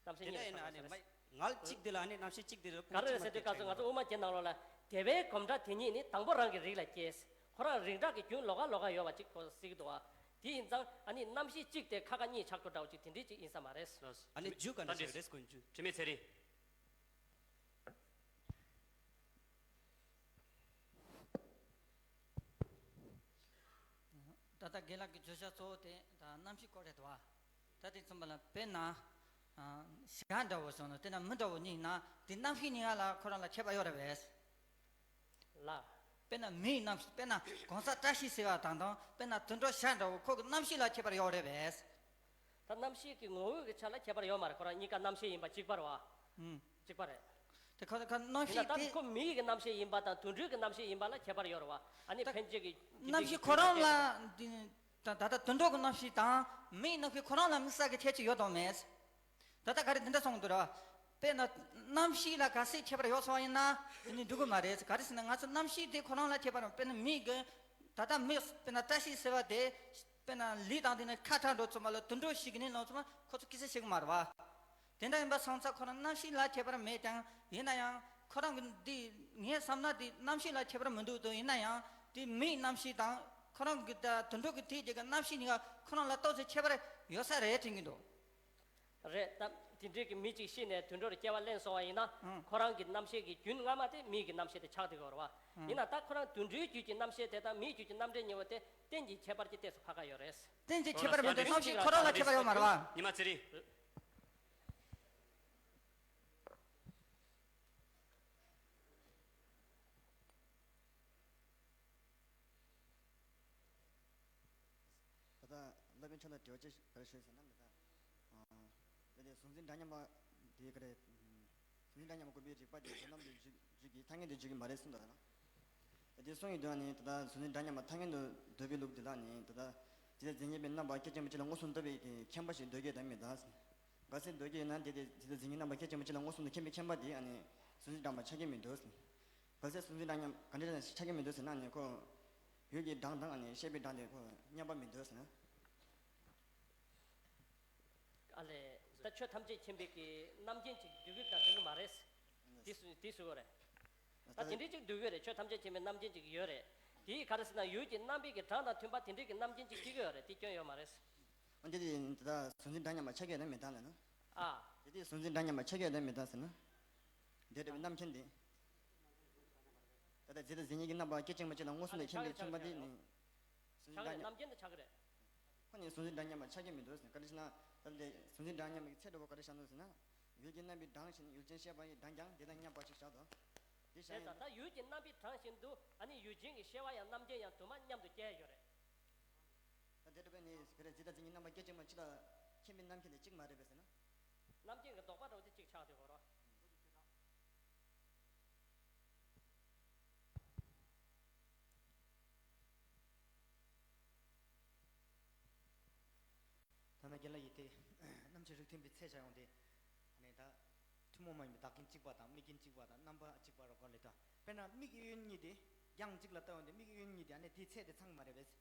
རྣམ་ཤེས་དེ་གཉིས་འདྲ་ཡིན་ན་ཨ་ནི་མ་མངལ་གཅིག་དེ་ལ་ཨ་ནི་རྣམ་ཤེས་གཅིག་དེ་རེད། ག་རེ་རེད་ཟེར་དུས་སྐབས་སུ་ང་ཚོ་དབུ་མ་རྒྱན་ནང་ལོགས་ལ་དེ་བས་གོམས་འདྲ་དེ་ཉིད་ནི་དང་པོ་རང་གི་རིགས་ལ་སྐྱེས། ཁོ་རང་རིགས་འདྲ་གི་རྒྱུན་ལོགས་ཀ་ལོགས་ཀ་ཡོད་པ་གཅིག་ཁོ་ཟེར་གྱི་འདུག་ཨ། དེ་ཡིན་ཙང་ཨ་ནི་རྣམ་ཤེས་གཅིག་དེ་ཁ་ཁ་གཉིས་ཆགས་རྒྱུ་འདྲ་བོ་གཅིག་དེ་འདྲའི་གཅིག་ཡིན་ས་མ་རེད། ཨ་ནི་རྒྱུ་ག་འདྲ་ཞིག་རེད་ཀུན་རྒྱུ། དྲི་མེད་ཚེ་རིང་། ད་ལྟ་རྒན་ལགས་ཀྱི་བརྗོད་བྱ་གཙོ་བོ་དེ་ད་རྣམ་ཤེས་སྐོར་རེད་དོ། ད་དེ་མཚོན་པ་ལ་དཔེར་ན་ཞག་འདྲ་བོ་བྱུང་ན་དེ་ན་མི་འདྲ་བོ་གཉིས་ཡིན་ན་དེ་རྣམ་ཤེས་གཉིས་ཀ་ལ་ཁོ་རང་ལ་ཁྱད་པར་ཡོད་རེད་པས། ལ། དཔེར་ན་མིའི་རྣམ་ཤེས། དཔེར་ན་གང་ཟག་བཀྲ་ཤིས་ཟེར་བ་དང་དང་། དཔེར་ན་དུད་འགྲོ་ཤ་འདྲ་བོ་ཁོ་གི་རྣམ་ཤེས་ལ་ཁྱད་པར་ཡོད་རེད་པས། ད་རྣམ་ཤེས་ཀྱི་ངོ་བོ་གི་ཆ་ལ་ཁྱད་པར་ཡོད་མ་རེད། ཁོ་རང་གཉིས་ཀ་རྣམ་ཤེས་ཡིན་པ་གཅིག་པ་རེད་བ། ཨུམ། གཅིག་པ་རེད། དེ་ཁོ་ཁོ་རྣམ་ཡིན་ན་ཤེས་ད་དེ། ཁོ་མི་ཡི་གི་རྣམ་ཤེས་ཡིན་པ་དང་དུད་འགྲོའི་གི་རྣམ་ཤེས་ཡིན་པ་ལ་ཁྱད་པར་ཡོད་རེད་བ། ཨ་ནི་ད་ཕན་ཆད་ཀྱི་རྣམ་ཤེས་ཁོ་རང་ལ་འདི་ད་ད་ལྟ་དུད་འགྲོ་གི་རྣམ་ཤེས་དང་མིའི་རྣམ་ཤེས་ཁོ་རང་ལ་དམིགས་བསལ་གྱི་ཁྱད་ཆོས་ཡོད་དམ་མེད། ད་ལྟ་ག་རེ་འདི་འདྲ་གསུངས་འདུག་ར། དཔེར་ན་རྣམ་ཤེས་ལ་གལ་སྲིད་ཁྱད་པར་ཡོད་སོང་བ་ཡིན་ན་དེ་ནི་འགྲིག་གི་མ་རེད། ག་རེ་ཟེར་ན་ང་ཚོ་རྣམ་ཤེས་དེ་ཁོ་རང་ལ་ཁྱད་པར་ཡོད། དཔེར་ན་མི་གི་ད་ལྟ་མི་དཔེར་ན་བཀྲ་ཤིས་ཟེར་བ་དེ་དཔེར་ན་ལུས་དང་དེ་ནི་ཁ་ཁྲག་འགྲོ་ཚོད་མ་ལ་དུད་འགྲོ་ཞིག་གི་ནི་ལོང་ཚོད་མ་ཁོ་ཚོ་སྐད་ཆ་བཤད་གི་མ་རེད་བ། དེ་འདྲ་ཡིན་པ་སོང་ཙང་ཁོ་རང་རྣམ་ཤེས་ལ་ཁྱད་པར་མེད་ཀྱང་ཡིན་ན་ཡང་ཁོ་རང་གི་འདི་ངས་བསམ་ན་དེ་རྣམ་ཤེས་ལ་ཁྱད་པར་མི་འདུག་དོ། ཡིན་ན་ཡང་དེ་མིའི་རྣམ་ཤེས་དང་ཁོ་རང་གི་ད་དུད་འགྲོ་གི་དེ་རྒྱུ་གི་རྣམ་ཤེས་གཉིས་ཀ་ཁོ་རང་ལ་ཏོག་ཙམ་ཁྱད་པར་ཡོད་ས་རེད་དྲན་གྱི་འདུག་རེད། ད་དེ་འདྲའི་གི་མི་གཅིག་ཤི་ནས་དུད་འགྲོར་སྐྱེ་བ་ལེན་སོང་བ་ཡིན་ན། ཨང་། ཁོ་རང་གི་རྣམ་ཤེས་ཀྱི་རྒྱུན་སྔ་མ་དེ་མིའི་གི་རྣམ་ཤེས་དེ་ཆགས་བསྡད་ཡོད་རེད་བ། ཨང་། ཡིན་ན་ད་ཁོ་རང་དུད་འགྲོའི་རྒྱུད་ཀྱི་རྣམ་ཤེས་དེ་དང་མིའི་རྒྱུད་ཀྱི་རྣམ་འདྲེན་གཉིས་པོ་དེ་རྟེན་གྱི་ཁྱད་པར་གྱིས་ཏོག་ཙམ་ཕར་ཁ་ཡོད་རེད། རྟེན་གྱི་ཁྱད་པར་མི་འདུག་རྣམ་ཤེས་ཁོ་རང་ལ་ཁྱད་པར་ཡོད་མ་རེད་བ། ཉི་མ་ཚེ་རིང་། ད་ལྟ་སློབ་དཔོན་མཆོག་ལ་དྲི་བ་ཅི་ཞིག་ག་རེ་ཞུས་ཟེར་ན། ད་ལྟ་ཨ་དེ་དེ་གཟུང་འཛིན་འདྲ་མཉམ་པ་དེ་ག་རེ། གཟུང་འཛིན་འདྲ་མཉམ་པ་བཀོད་པའི་རིགས་པ་དེ་དོན་དམ་དུ་འཇུག་འཇུག་གི་ཐ་སྙད་དུ་འཇུག་གི་མ་རེད་གསུངས་འདུག་ལ། ད་དེ་གསུང་ཡི་དོན་ནི་ད་ལྟ་གཟུང་འཛིན་འདྲ་མཉམ་པ་ཐ་སྙད་དུ་འདོད་པའི་ལུགས་འདི་ལ་ནི་ད་ལྟ་ཇི་ལྟར་འཛིན་མཁན་པའི་རྣམ་པ་སྐད་ཅིག་མ་གཅིག་ལ་མངོན་སུམ་རྟོགས་པའི་མཁྱེན་པ་ཞིག་འདོད་ཀྱི་དོན་མི་གདའ། གལ་སྲིད་འདོད་ཀྱི་ཡོད་ན་དེ་དེ་ཇི་ལྟར་འཛིན་མཁན་རྣམ་པ་སྐད་ཅིག་མ་གཅིག་ལ་མངོན་སུམ་དུ་མཁྱེན་པའི་མཁྱེན་པ་དེ་ཨ་ནི་གཟུང་འཛིན་འདྲ་མཉམ་པ་ཆགས་ཀྱི་མི་འདུག། གལ་སྲིད་གཟུང་འཛིན་འདྲ་མཉམ་ག་འདྲ་ཆགས་ཀྱི་མི་འདུག་ཟེར་ན་ནི་ཁོ་ཡུལ་གྱི་གྲངས་དང་ཨ་ནི་ཤེས་པའི་གྲངས་དེ་ཁོ་མཉམ་པ་མི་འདུག་ཟེར་ན། ཨ་ལས། ད་ཆོས་ཐམས་ཅད་མཁྱེན་པའི་གི་རྣམ་མཁྱེན་ཅིག་འདོད་ཀྱི་དང་འདོད་ཀྱི་མ་རེད། དེ་སུ་དེ་སུ་གོ་རེད། ད་དེ་འདྲའི་ཅིག་འདོད་ཀྱི་རེད། ཆོས་ཐམས་ཅད་མཁྱེན་པའི་རྣམ་མཁྱེན་ཅིག་ཡོད་རེད། དེ་ག་རེ་ཟེར་ན་ཡུལ་གྱི་རྣམ་པའི་གི་གྲངས་དང་མཐུན་པ་དེ་འདྲའི་གི་རྣམ་མཁྱེན་ཅིག་སྐྱེ་གི་ཡོད་རེད། དེ་སྐྱོན་ཡོད་མ་རེད། འོན་ཏེ་དེ་ད་གཟུང་འཛིན་འདྲ་མཉམ་པ་ཆགས་ཀྱི་ཡོད་ན་མི་འདང་ལ་ན། ཨ། དེ་དེ་གཟུང་འཛིན་འདྲ་མཉམ་པ་ཆགས་ཀྱི་ཡོད་ན་མི་འདང་ཟེར་ན། དེ་འདྲ་བའི་རྣམ་མཁྱེན་དེ། ད་ལྟ་ཇི་ལྟར་འཛིན་མཁན་གྱི་རྣམ་པ་སྐད་ཅིག་མ་གཅིག་ལ་མངོན་སུམ་དུ་མཁྱེན་པའི་མཁྱེན་པ་དེ་ནི། གཟུང་འཛིན་འདྲ་མཉམ། རྣམ་མཁྱེན་དེ་ཆགས་ཀྱི་རེད། ཁོ་ནི་གཟུང་འཛིན་འདྲ་མཉམ་པ་ཆགས་ཀྱི་མི་འདུག་ཟེར། ག་རེ་ཟེར་ན། ད་ལྟ་གཟུང་འཛིན་འདྲ་མཉམ་པའི་ཚད་འགྲོ་བ་ག་རེ་བཞག་འདུག་ཟེར་ན། ཡུལ་གྱི་རྣམ་པའི་གྲངས་བཞིན་ཡུལ་ཅན་ཤེས་པ་ཡི་གྲངས་ཀྱང་དེ་དང་མཉམ་པ་ཞིག་བཞག་དོ། དེ་བཞག་དེ་ཡང་། ད་ལྟ་ཡུལ་གྱི་རྣམ་པའི་གྲངས་བཞིན་དུ་ཨ་ནི་ཡུལ་ཅན་གྱི་ཤེས་པ་ཡང་རྣམ་མཁྱེན་ཡང་དུ་མ་མཉམ་དུ་སྐྱེ་ཡོད་རེད། ད་དེ་འདྲ་བས་ནི་བེ་རེ་ཇི་ལྟར་འཛིན་གྱི་རྣམ་པ་སྐད་ཅིག་མ་གཅིག་ལ་མཁྱེན་པའི་རྣམ་མཁྱེན་དེ་གཅིག་མ་རེད་པས་ཟེར་ན། རྣམ་མཁྱེན་གྱི་ལྡོག་པ་འདྲ་བོ་དེ་གཅིག་ཆགས་དེ་གོ་རོ། ཐ་ན་རྒན་ལགས་ཀྱིས་དེ་རྣམ་མཁྱེན་རིགས་མཐུན་པའི་ཚད་བྱ་ཡོང་དེ། ཨ་ནི་ད་ཐུན་མོང་མ་ཡིན་པའི་བདག་རྐྱེན་གཅིག་པ་དང་དམིགས་རྐྱེན་གཅིག་པ་དང་རྣམ་པ་གཅིག་པ་རོ་ག་ལས་ད། དཔེར་ན་མིག་གཡས་གཡོན་གཉིས་དེ་རྒྱང་གཅིག་ལ་ལྟ་ཡོང་དེ་མིག་གཡས་གཡོན་གཉིས་དེ་ཨ་ནི་དེའི་ཚད་དེ་ཚང་གི་མ་རེད་པས།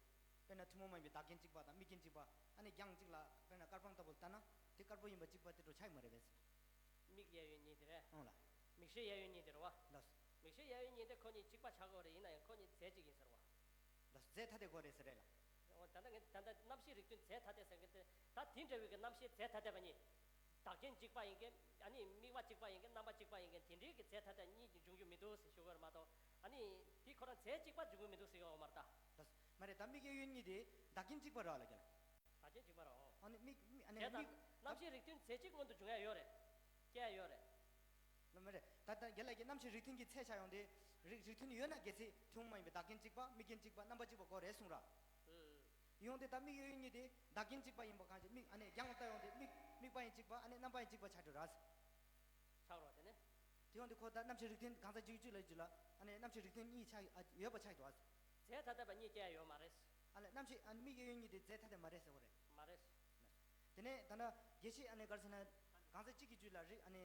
དཔེར་ན་ཐུན་མོང་མ་ཡིན་པའི་བདག་རྐྱེན་གཅིག་པ་དང་དམིགས་རྐྱེན་གཅིག་པ་ཨ་ནི་རྒྱང་གཅིག་ལ་དཔེར་ན་དཀར་པང་ལྟ་བུ་ལྟ་ན་དེ་དཀར་པོ་ཡིན་པ་གཅིག་པ་དེ་འདྲ་ཆགས་ཀྱི་མ་རེད་པས། མིག་གཡས་གཡོན་གཉིས་དེ་རེད། ཨང་ལ། མིག་ཤེས་གཡས་གཡོན་གཉིས་དེ་རེད་བ། ལགས། མིག་ཤེས་གཡས་གཡོན་གཉིས་དེ་ཁོ་གཉིས་གཅིག་པ་ཆགས་ཀྱི་ཡོད་རེད། ཡིན་ན་ཡང་ཁོ་གཉིས་རྫས་གཅིག་ཡིན་ཟེར་བ། ལགས། རྫས་ཐ་དད་དགོས་རེད་ཟེར་རེད་ལ། འོ་ད་ལྟ་ངས་ད་ལྟ་རྣམ་ཤེས་རིགས་མཐུན་རྫས་ཐ་དད་ཟེར་མཁན་དེ་ད་དེ་འདྲ་བའི་གི་རྣམ་ཤེས་རྫས་ཐ་དད་པ་གཉིས། བདག་རྐྱེན་གཅིག་པ་ཡིན་མཁན་ཨ་ནི་དམིགས་པ་གཅིག་པ་ཡིན་མཁན་རྣམ་པ་གཅིག་པ་ཡིན་མཁན་དེ་འདྲའི་གི་རྫས་ཐ་དད་གཉིས་ཀྱི་འབྱུང་རྒྱུ་མི་འདུག་ཟེར་ཞུ་དགོས་རེད་མ་གཏོགས། ཨ་ནི་དེ་ཁོ་རང་རྫས་གཅིག་པ་འབྱུང་གི་མི་འདུག་ཟེར་གི་ཡོད་མ་རེད་ད། ལགས། མ་རེད་ད་མིག་གཡས་གཡོན་གཉིས་དེ་བདག་རྐྱེན་གཅིག་པ་རེད་ལ་རྒན་ལགས། བདག་རྐྱེན་གཅིག་པ་རེད། ཨོ། ཨ་ནི་མིག་མིག་ཨ་ནི་རྫས་དང་མིག་རྣམ་ཤེས་རིགས་མཐུན་རྫས་གཅིག་སྔོན་དུ་འབྱུང་ཡ་ཡོད་རེད། སྐྱེ་ཡ་ཡོད་རེད། ལོ་མ་རེད། ད་ལྟ་རྒན་ལགས་ཀྱིས་རྣམ་ཤེས་རིགས་མཐུན་གྱི་ཚད་བྱ་ཡོང་དེ། རིགས་རིགས་མཐུན་ཡོད་ན་གལ་སྲིད་ཐུན་མོང་མ་ཡིན་པའི་བདག་རྐྱེན་གཅིག་པ་དམིགས་རྐྱེན་གཅིག་པ་རྣམ་པ་གཅིག་པ་དགོས་རེད་གསུངས་ར། ཡོང་དེ་ད་མིག་གཡས་གཡོན་གཉིས་དེ་བདག་རྐྱེན་གཅིག་པ་ཡིན་པ་གང་ཞིག་མིག་ཨ་ནི་རྒྱང་ལྟ་ཡོང་དེ་མིག་དམིགས་པ་ཡིན་གཅིག་པ་ཨ་ནི་རྣམ་པ་ཡིན་གཅིག་པ་ཆགས་འགྲོ་ར། ཆགས་རོགས་དེ་ནི། དེ་ཡོང་དེ་ཁོ་ད་རྣམ་ཤེས་རིགས་མཐུན་གང་ཟག་གཅིག་གཅིག་ལ་རྒྱུ་ལ་ཨ་ནི་རྣམ་ཤེས་རིགས་མཐུན་གཉིས་ཆགས་ཨ་ཡོད་པ་ཆགས་འགྲོ་ར། རྫས་ཐ་དད་པ་གཉིས་སྐྱེ་ཡ་ཡོད་མ་རེད། ཨ་ལས་རྣམ་ཤེས་ཨ་ནི་མིག་གཡས་གཡོན་གཉིས་དེ་རྫས་ཐ་དད་མ་རེད་ཟེར་བ་རེད། མ་རེད། དེ་ནས་ད་ལྟ་རྒྱས་བཤད་ཨ་ནི་ག་རེ་ཟེར་ན། གང་ཟག་གཅིག་གི་རྒྱུད་ལ་རིགས་ཨ་ནི་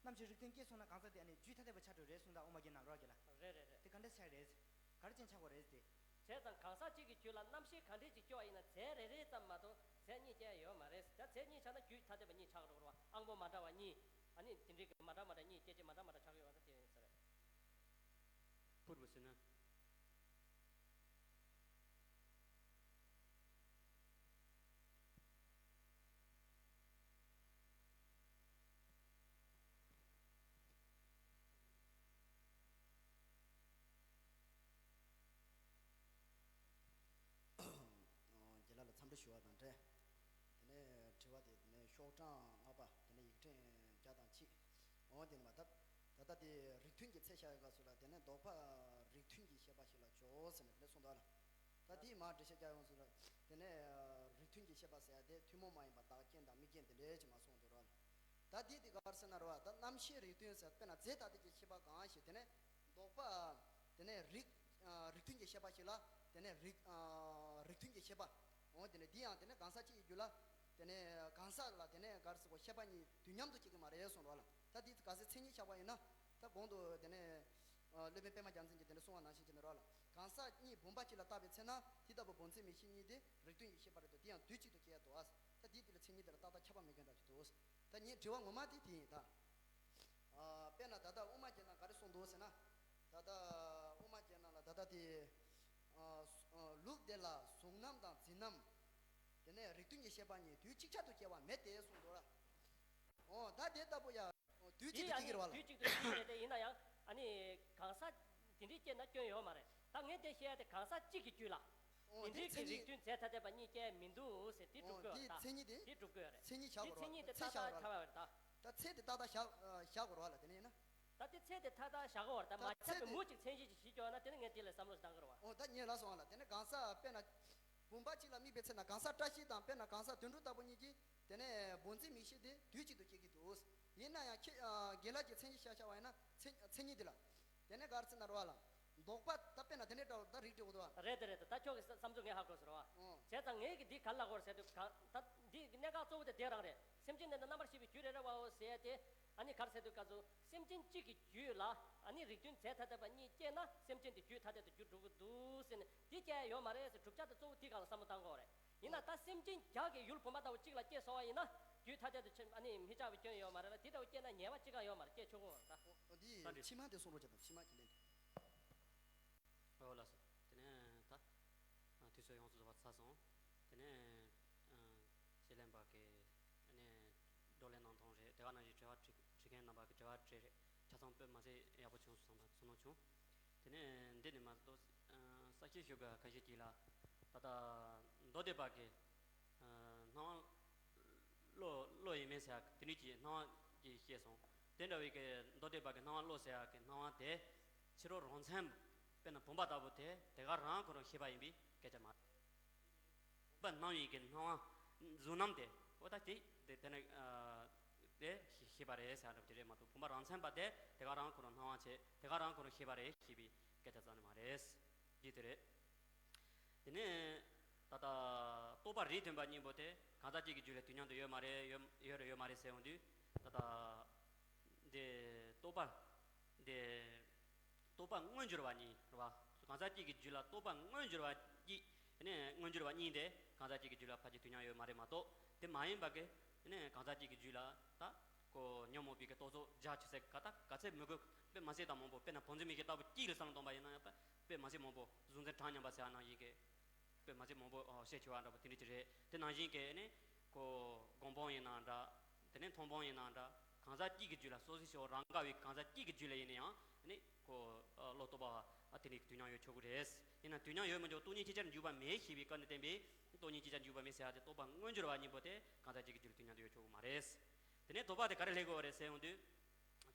རྣམ་ཤེས་རིགས་མཐུན་སྐྱེས་སོང་ན་གང་ཟག་དེ་ཨ་ནི་རྒྱུད་ཐ་དད་པ་ཆགས་འགྲོ་རེད་གསུངས་དང་ཨོ་མ་གྱི་ནང་རོགས་ཀྱི་ལ། རེད་རེད་རེད། དེ་ག་འདྲ་ཆགས་རེད། ག་རེ་ཅན་ཆགས་པ་རེད་དེ། བྱས་ཙང་གང་ཟག་གཅིག་གི་རྒྱུད་ལ་རྣམ་ཤེས་གང་འདྲས་ཅིག་སྐྱེ་བ་ཡིན་ན་རྫས་རེ་རེ་ཙམ་མ་གཏོགས་རྫས་གཉིས་སྐྱེ་ཡ་ཡོད་མ་རེད། ད་རྫས་གཉིས་ཆགས་ན་རྒྱུད་ཐ་དད་པ་གཉིས་ཆགས་འགྲོ་གི་རེད་བ། ཨང་པོ་མ་འདྲ་བ་གཉིས། ཨ་ནི་དེ་འདྲའི་གི་མ་འདྲ་མ་འདྲ་གཉིས་སྐྱེ་རྒྱུ་མ་འདྲ་མ་འདྲ་ཆགས་ཀྱི་ཡོད་ན་དེ་ཡིན་ས་རེད། ཕུར་བུ་ཟེར་ན། རྒན་ལགས་ལ་འཚམས་འདྲི་ཞུ་བ་དང་འབྲེལ། དེ་ནས་དྲི་བ་དེ་དེ་ནས་ཤོག་གྲངས་ལྔ་པ་དེ་ནས་ཡིག་ཕྲེང་བརྒྱ་དང་གཅིག་འོ་དེ་ནས་མ་ད་ད་ལྟ་དེ་རིགས་མཐུན་གྱི་ཚད་བྱ་ཡི་སྐབས་སུ་ལ་དེ་ནས་ལྡོག་པ་རིགས་མཐུན། མཐུན་གྱི་ཤེས་པ་ཞིག་ལ་བྱའོ་ཟེར་ནས་དེ་འདྲ་གསུངས་འདུག་ལ། ད་དེའི་མར་འགྲེལ་བཤད་རྒྱག་ཡོང་ཟེར་ན། དེ་ནས་རིགས་མཐུན་གྱི་ཤེས་པ་ཟེར་ཡ་དེ་ཐུན་མོང་མ་ཡིན་པ་བདག་རྐྱེན་དང་དམིགས་རྐྱེན་དེ་འདྲའི་ཅིག་མར་གསུངས་འདུག་ལ། ད་དེ་དེ་ག་རེ་ཟེར་ན་རེད་བ། ད་རྣམ་ཤེས་རིགས་མཐུན་ཟེར་དཔེར་ན་རྫས་ཐ་དད་ཀྱི་ཤེས་པ་གང་ཞིག་དེ་ནས་ལྡོག་པ། དེ་ནས་རིགས་ཨ་རིགས་མཐུན་གྱི་ཤེས་པ་ཞིག་ལ། དེ་ནས་རིགས་ཨ་རིགས་མཐུན་གྱི་ཤེས་པ། འོ་དེ་ནས་འདི་ཡང་དེ་ནས་གང་ཟག་གཅིག་གི་རྒྱུད་ལ། དེ་ནས་གང་ཟག་ལ་དེ་ནས་ག་རེ་ཟེར་གོ་ཤེས་པ་གཉིས་དུས་མཉམ་དུ་སྐྱེ་གི་མ་རེད་གསུངས་རོགས་ལ། ད་འདི་ག་ཚོད་མཚན་ཉིད་བཞག་པ་ཡིན་ན། ད་གོང་དུ་དེ་ནས་ཨ་སློབ་དཔོན་པད་མ་རྒྱལ་མཚན་གྱིས་དེ་ནས་གསུངས་པ་ནང་བཞིན་གྱི་ནི་རོགས་ལ། གང་ཟག་གཉིས་བུམ་པ་གཅིག་ལ་བཏགས་པའི་ཚེ་ན་དེ་ལྟ་བུ་བུམ་འཛིན་མིག་ཤེས་གཉིས་དེ་རིགས་མཐུན་གྱི་ཤེས་པ་རེད་དོ། དེ་ཡང་དུས་གཅིག་ཏུ་སྐྱེ་ཡ་འདུག་ཨ། ད་འདི་དེ་ལ་མཚན་ཉིད་དེ་ལ་ཏག་ཏག་ཁྱབ་པ་མེད་མཁན་འདྲ་ཞིག་འདུག་ད་ངའི་དྲི་བ་ངོ་མ་དེ་དེ་ཡིན་ད། ཨ་དཔེར་ན་ད་ལྟ་དབུ་མ་རྒྱན་ནང་ག་རེ་གསུངས་འདུག་ཟེར་ན། ད་ལྟ་དབུ་མ་རྒྱན་ནང་ལ་ད་ལྟ་དེ། ཨ་ཨ་ལུགས་དེ་ལ་གཟུང་རྣམ་དང་འཛིན་རྣམ། དེ་ནས་རིགས་མཐུན་གྱི་ཤེས་པ་གཉིས་དུས་གཅིག་ཆར་དུ་སྐྱེ་བ་མེད་དེ་གསུངས་འདུག་ལ། འོ་ད་དེ་ལྟ་བུ་ཡ། འོ་དུས་གཅིག་དེ་ཏུ་ཨ་སྐྱེ་གི་ནི་རེད་བ་ལ། དུས་གཅིག་ཏུ་སྐྱེ་གི་རེད་དེ། ཡིན་ན་ཡང་ཨ་ནི་གང་ཟག་དེ་འདྲའི་སྐྱེ་ན་སྐྱོན་ཡོད་མ་རེད། ད་ངས་དེ་བཤད་ཡ་དེ་གང་ཟག་གཅིག་གི་རྒྱུད་ལ། འོ་དེ་དེ་འདྲའི་གི་མཚན་ཉིད། རིགས་མཐུན་རྫས་ཐ་དད་པ་གཉིས་སྐྱེ་མི་འདུག་ཟེར་དེ་སྒྲུབ་འོ་དགོས་དེ་རེད་ད། མཚན་ཉིད་དེ། དེ་སྒྲུབ་དགོས་རེད། མཚན་ཉིད་བཞག་དེ་དགོས་མཚན་ཉིད་རེད། དེ་ད་ད་ཚད་བཞག་དགོས་རེད། ད་ཚད་བཞག་དགོས་རེད་ད། ད་ཚད་དེ་ཏག་ཏག་བཞག་ཨ་བཞག་དགོས་རེད་བ་ལ། དེ་ནས་ཡིན་ན། ད་དེ་ཚད་དེ་ཏག་ཏག་བཞག་དགོས་རེད་ད། ད་མ་ཁྱབ་ཚད་པའི་དེ། མུ་གཅིག་མཚན་གཞི་ཅིག་བྱེད་ཀྱི་ཡོད་ན་དེ་ནི་ངས་དེ་ལ་བསམ་བློ་ཞིག་བཏང་གི་རེད་བ། འོ་ད་ངས་ལབ་སོང་བ་ལ། དེ་ནི་གང་ཟག་དཔེར་ན། བུམ་པ་གཅིག་ལ་དམིགས་པའི་ཚེ་ན་གང་ཟག་བཀྲ་ཤིས་དང་དཔེར་ན་གང་ཟག་དོན་གྲུབ་ལྟ་བུ་གཉིས་ཀྱིས། དེ་ནས་བུམ་འཛིན་མིག་ཤེས་དེ་དུས་གཅིག་ཏུ་སྐྱེ་གི་འདུག་ཡིན་ན་ཡང་ཁྱེད་ཨ་རྒན་ལགས་ཀྱིས་མཚན་གཞི་བཞག་བཞག་པ་ཡིན་ན་མཚན་མཚན་ཉིད་འདི་ལ། དེ་ནས་ག་རེ་ཟེར་ན་རོ་བ་ལ། ལྡོག་པ་ད་དཔེར་ན་དེ་འདྲའི་འདྲ་བོ་ད་རིགས་འགྲེ་འོ་དོ་བ། རེད་དེ་རེད་དེ། ད་ཁྱོད་ཀྱི་བསམ་ཚུལ་ངས་ཧ་གོ་ཟེར་བ། ཨོ། བྱས་ཙང་ངས་ཀྱི་འདི་ག་ལ་གོ་ཟེར་དུས་ག་ད་འདི་གནད་འགག་གཙོ་བོ་དེ་དེ་རང་རེད། སེམས་ཅན་དེ་ནི་རྣམ་པར་ཤེས་པའི་རྒྱུ་རེད་རེད་བའོ་ཟེར་ཏེ། ཨ་ནི་ག་རེ་ཟེར་དུས་ག་ཚོད་སེམས་ཅན་གཅིག་གི་རྒྱུད་ལ་ཨ་ནི་རིགས་མཐུན་རྫས་ཐ་དད་པ་གཉིས་སྐྱེས་ན་སེམས་ཅན་དེ་རྒྱུད་ཐ་དད་དུ་འགྱུར་འགྲོ་གི་འདུག་ཟེར་ནས་འདི་སྐྱེ་ཡ་ཡོད་མ་རེད་ཟེར། བསྒྲུབ་བྱ་དེ་གཙོ་བོ་དེ་སྒང་ལ་བསམ་བློ་བཏང་དགོས་རེད། ཡིན་ན་ད་སེམས་ཅན་བརྒྱ་གི་ཡུལ་བུམ་པ་ལྟ་བུ་གཅིག་ལ་སྐྱེས་སོང་བ་ཡིན་ན་རྒྱུད་ཐ་དད་དུ་ཕྱིན་ཨ་ནི་མི་ཆགས་པའི་སྐྱོན་ཡོད་མ་རེད་ལ། དེ་ལྟ་བུ་སྐྱེས་ན་ཉེས་པ་ཅི་གང་ཡོད་མ་རེད། སྐྱེས་ཆོག་གི་ཡོད་རེད་ད། འོ་འདི་ད་འདི་ཕྱི་མ་དེ་གསུང་རོགས་བྱེད་དང་། ཕྱི་མ་གི་ལན་དེ། ཨོ་ལགས་སོ། དེ་ནས་ད་ཨ་དུས་ཚོད་ཡོངས་སུ་རྫོགས་པ་ཚར་སོང་། དེ་ནས་ཨ་ཞལ་ལན་པ་གི་ཨ་ནི་བགྲོ་གླེང་གནང་སྟངས་རེད། དེ་ག་ནང་བཞིན་དྲི་བ་དྲི་དྲི་མཁན་རྣམ་པ་གི་དྲི་བ་དྲིས་རེད། ཆ་ཚང་དཔེ་མ་ཚད་ཡག་པོ་བྱུང་སོང་དང་བསམ་བློ་བྱུང་། དེ་ནས་འདི་ནས་མ་གཏོགས་ཨ་གསལ་བཤད་ཞུ་དགོས་ཁ་ཤས་ཅིག་ལ། ད་ལྟ་མདོ་སྡེ་པ་གི་ཨ་སྣང་བ་བློ་བློ་ཡིན་མིན་ཟེར་ཡག་དེ་འདྲ་གི་སྣང་བ་ཅིག་བཤད་སོང་། དེ་འདྲ་བའི་གི་མདོ་སྡེ་པ་གི་སྣང་བ་བློ་ཟེར་ཡག་གི་སྣང་བ་དེ་ཕྱི་རོལ་རང་མཚན། དཔེར་ན་བུམ་པ་ལྟ་བུ་དེ་དེ་ག་རང་ཁོ་རང་ཤེས་པ་ཡིན་པའི་སྐད་ཆ་མ་རེད། བུམ་པ་སྣང་བའི་གི་སྣང་བ་གཟུང་རྣམ་དེ་འོ་ད་དེ་དེ་དེ་ནི་ཨ་དེ་ཤེས་ཤེས་པ་རེད་ཟེར་འདྲ་པོ་དེ་རེད་མ་གཏོགས། བུམ་པ་རང་མཚན་པ་དེ་དེ་ག་རང་ཁོ་རང་སྣང་བ་བྱས་དེ་ག་རང་ཁོ་རང་ཤེས་པ་རེད་ཞེས་པའི་སྐད་ཆ་རྩ་ནས་མ་རེད། འདི་དེ་རེད། དེ་ནས་ད་ལྟ་རྟོག་པ་རིས་མཐུན་པ་གཉིས་པོ་དེ་གང་ཟག་གཅིག་གི་རྒྱུད་ལ་དུས་མཉམ་དུ་ཡོད་མ་རེད། ཡོད་ཡོད་རེད་ཡོད་མ་རེད་ཟེར་ཡོང་དུས་ད་ལྟ་འདི་རྟོག་པ་འདི་རྟོག་པ་མངོན་གྱུར་བ་གཉིས་རེད་བ། གང་ཟག་གཅིག་གི་རྒྱུད་ལ་རྟོག་པ་མངོན་གྱུར་བ་གཅིག་ནས་མངོན་གྱུར་བ་གཉིས་དེ་གང་ཟག་གཅིག་གི་རྒྱུད་ལ་ཕལ་ཆེར་དུས་མཉམ་ཡོད་མ་རེད་མ་གཏོགས། དེ་མ་ཡིན་པ་གི་ནས་གང་ཟག་གཅིག་གི་རྒྱུད་ལ་ད་ཁོ་ཉོན་མོངས་པའི་གི་རྟོག་ཚོགས་བརྒྱ་ཆ་ཚད་ག་ད་ག་ཚད་མི་དགོས། དཔེ་མ་སྲིད་དང་མང་པོ་དཔེར་ན་བུམ་འཛིན་མིག་ཤེས་ལྟ་བུ་གཅིག་ལ་བསམ་བློ་གཏོང་པ་ཡིན་ན་ཡང་དཔེ་མ་སྲིད་མང་པོ་གཟུང་འཛིན་གྲངས་མཉམ་པ་ཟེར་བ་ནང་བཞིན་གི་དཔེ་མ་སྲིད་མང་པོ་ཨ་བཤད་ཆོག་པ་འདྲ་པོ་དེ་འདྲ་ཅིག་རེད། དེ་ནང་བཞིན་གྱི་ནི་ཁོ་སྒོམ་སྤང་ཡིན་ན་འདྲ། དེ་ནས་མཐོང་སྤང་ཡིན་ན་འདྲ། གང་ཟག་གཅིག་གི་རྒྱུད་ལ་སོ་སོའི་ཕྱོགས་རང་དགའ་བའི་གང་ཟག་གཅིག་གི་རྒྱུད་ལ་ཡིན་ན་ཡང་ནི་ཁོ་ཨ་བློ་རྟོག་པ་ཨ་དེ་ནི་དུས་མཉམ་ཡོད་ཆོག་གི་རེད། ཡིན་ན་དུས་མཉམ་ཡོད་མི་ཆོག་སྟོང་ཉིད་ཅིག་ཅར་འཇུག་པ་མེད་ཞེས་པའི་སྐབས་ནས་བསྟན་པའི་སྟོང་ཉིད་ཅིག་ཅར་འཇུག་པ་མེད་ཟེར་ཡ་དེ་རྟོག་པ་མངོན་གྱུར་བ་གཉིས་པོ་དེ་གང་ཟག་གཅིག་གི་རྒྱུད་ལ་དུས་མཉམ་དུ་ཡོད་ཆོག་གི་མ་རེད། དེ་ནས་རྟོག་པ་དེ་ག་རེ་སླེབས་དགོས་རེད་ཟེར་ཡོང་དུས།